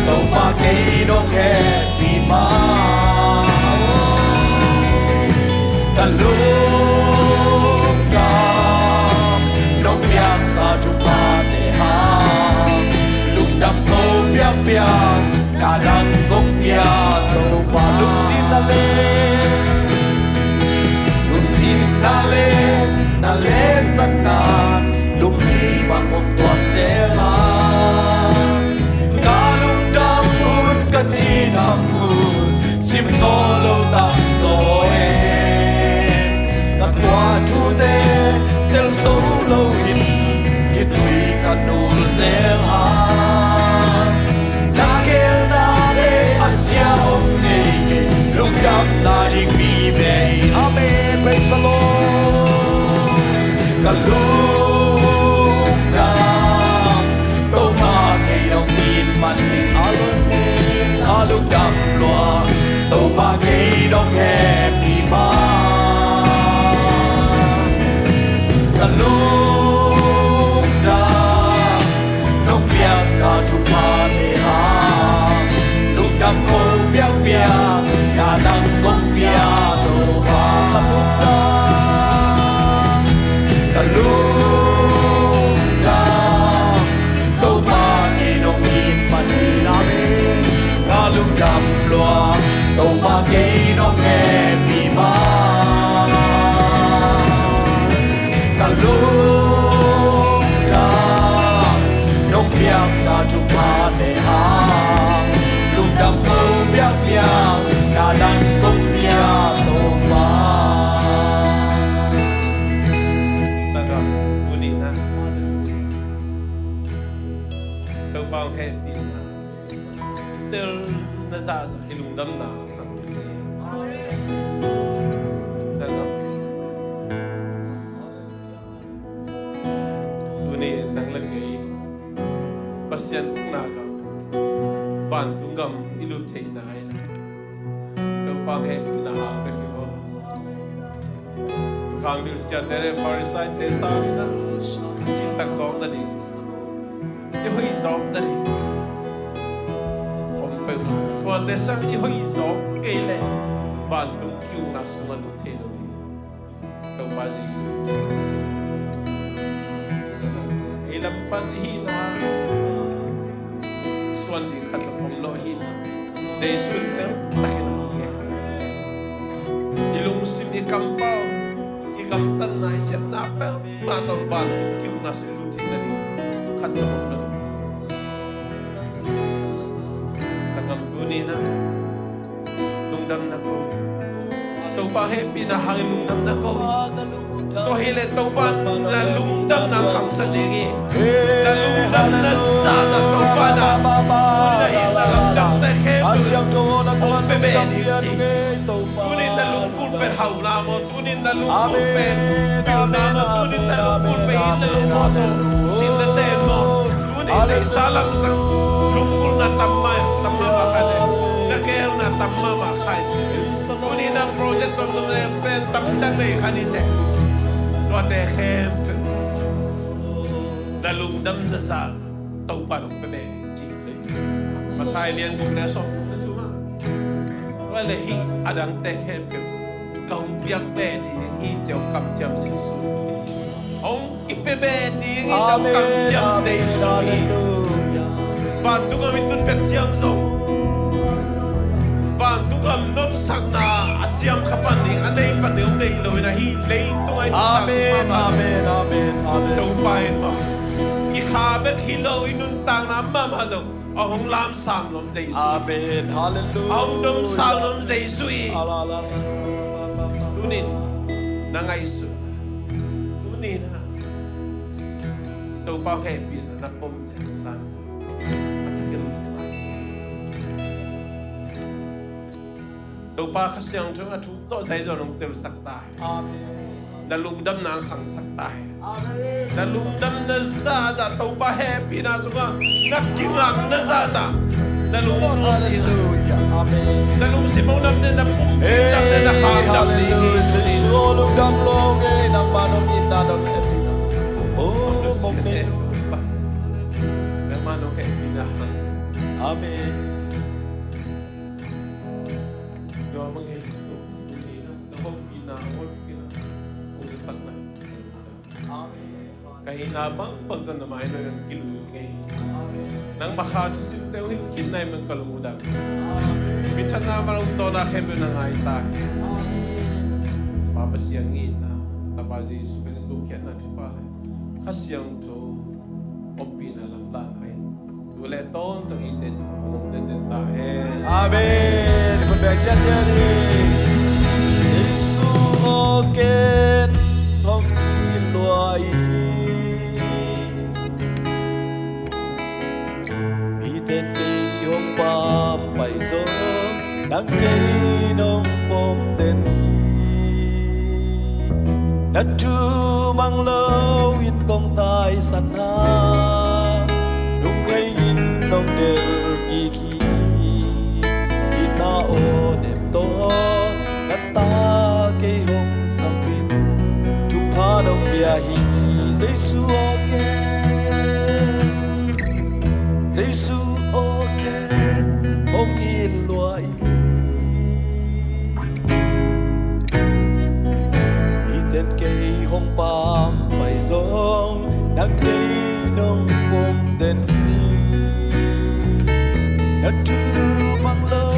Topa kei nong hehpih man. Ka lungdam, nong piaksa thuphate hang, lungdam ko piakpiak, na dang kong pia Topa. Lungsim na le, lungsim na le, na le sannan, lungni bang hong tuan zel hang. Ka lungdam hun, ka cidam hun, simzaw lo tamzaw e. Ka tuah thute tel zo loin, khitui ka nul zel hang. Na geelna le a sia om ngeingei, lungdamna ding mi ve hi. Amen. Praise the Lord. Ka lungdam, Topa kei nong it man hi. Amen. Ka lungdam lua, Topa kei nong hehpih man. Ka lungdam, nong piaksa thuphate hang, lungdam ko piakpiak, na dang kong pia Topa. Ka lungdam, ka lungdam, Topa kei nong it man hi. Amen. Ka lungdam lua, Topa kei nong hehpih man. Ka lungdam, nong piaksa thuphate hang, lungdam ko piakpiak, na dang kong pia Topa. Sangam, tuni na Topa hong hehpihna tel na zahzah hi, lungdamna. Tuni nang le kei Pasian ukna ka Vantung gam i lut theihna in Topa hehpihna hang bek hi maw? Khangmil siate le Farisai-te sangin a cihtak zawkna ding, i hoih zawkna ding om peuh. Tuate sang i hoih zawk kei leh vantung ki-ukna sungah lut thei lo hi. Topa Jesu ei lam pan i hihna suan ding khat zong om lo hi. Jesu in peuh takin a hong ngen. I lungsim, i kampau, i gamtatna, i sepna peuhmah tawh vantung ki-ukna sungah lut theihna ding khat zong om lo hi. Sanggam, tuni-in ah lungdamna ko. Topa hehpihna hangin lungdamna ko. Tua hileh Topa na lungdamna khangsak ding hi. Na lungdamna zahzah Topa na na hi, na lamdangte khempeuh hong pia beh ding ci. Tuni na lungkul pen hauhna maw? Tuni na lungkul pen pilna maw? Tuni na lungkul pen itna lo maw? Tawh sinna ten maw? Tuni na sa lam sang lungkulna tam mah, tam mahmah kha hi. Na geelna tam mahmah kha hi. Tuni na project tuamtuam na pen tampi tak nei kha hi teh. Tuate khempeuh na lungdamna zah Topa hong pia beh ding ci. Matthai lian guk le sawm thum na thu mah. Tua leh hih a dangte khempeuh ka hong piak beh ding hi ci-a hong kamciam Jesu. Hong kipia beh ding hi ci-a hong kamciam Jesu hi. Vantung gam i tun bek ciang zong, vantung gam nopsakna a ciam kha pan ding, a nei pan ding hong nei lo in, ahi leitungah i nuntak mahmah. Topa in maw, i kha bek hi lo, i nuntakna mahmah zong a hong lamsang nuam Jesu hi. A hong domsang nuam Jesu hi. Tuni-in na ngaihsun, tuni-in ah Topa hehpihna na pom zen san. A thakin Topa Kha Siangtho a thuk zawh zai zawh nong telsak ta hen. Na lungdamna khangsak ta hen. Na lungdamna zahzah, Topa hehpihna sungah na kingakna zahzah na lungdam ding, na lungsim hong dam ding, na pumpi hong dam ding, na kha hong dam ding hi. Jesu aw, lungdam lo ing ei, nangmah nong itna, nong hehpihna. Aw, nangmah nong hehpihna. Amen. Ka hihna bangbang tawh na mai-ah na kilui ung ei. Nangmah kha thusimte hong hilh khin na hih manin ka lungdam. Minthanna, vantung zawhna khempeuh na ngai ta hen. Pa Pasian itna, Tapa Jesu Khrih in gupkhiatna thupha le Kha Siangtho ompihna lamlahna in tu le tawntung eite tungah hong om denden ta hen. Amen. Khut beng ciatciat ni. Jesu aw, ken hong it lua ing. Mite'n kei hong pampai zong, nang kei nong pom den hi. Na thu mang loin kong taisan hang, nunghei in nong delh kik hi. Itna aw nem tawh na ta kei hong sam in, thupha nong pia hi. Jesu aw, ken, Jesu aw, ken hong it lua ing. Mite'n kei hong pampai zong, nang kei nong pom den hi. Na thu mang lo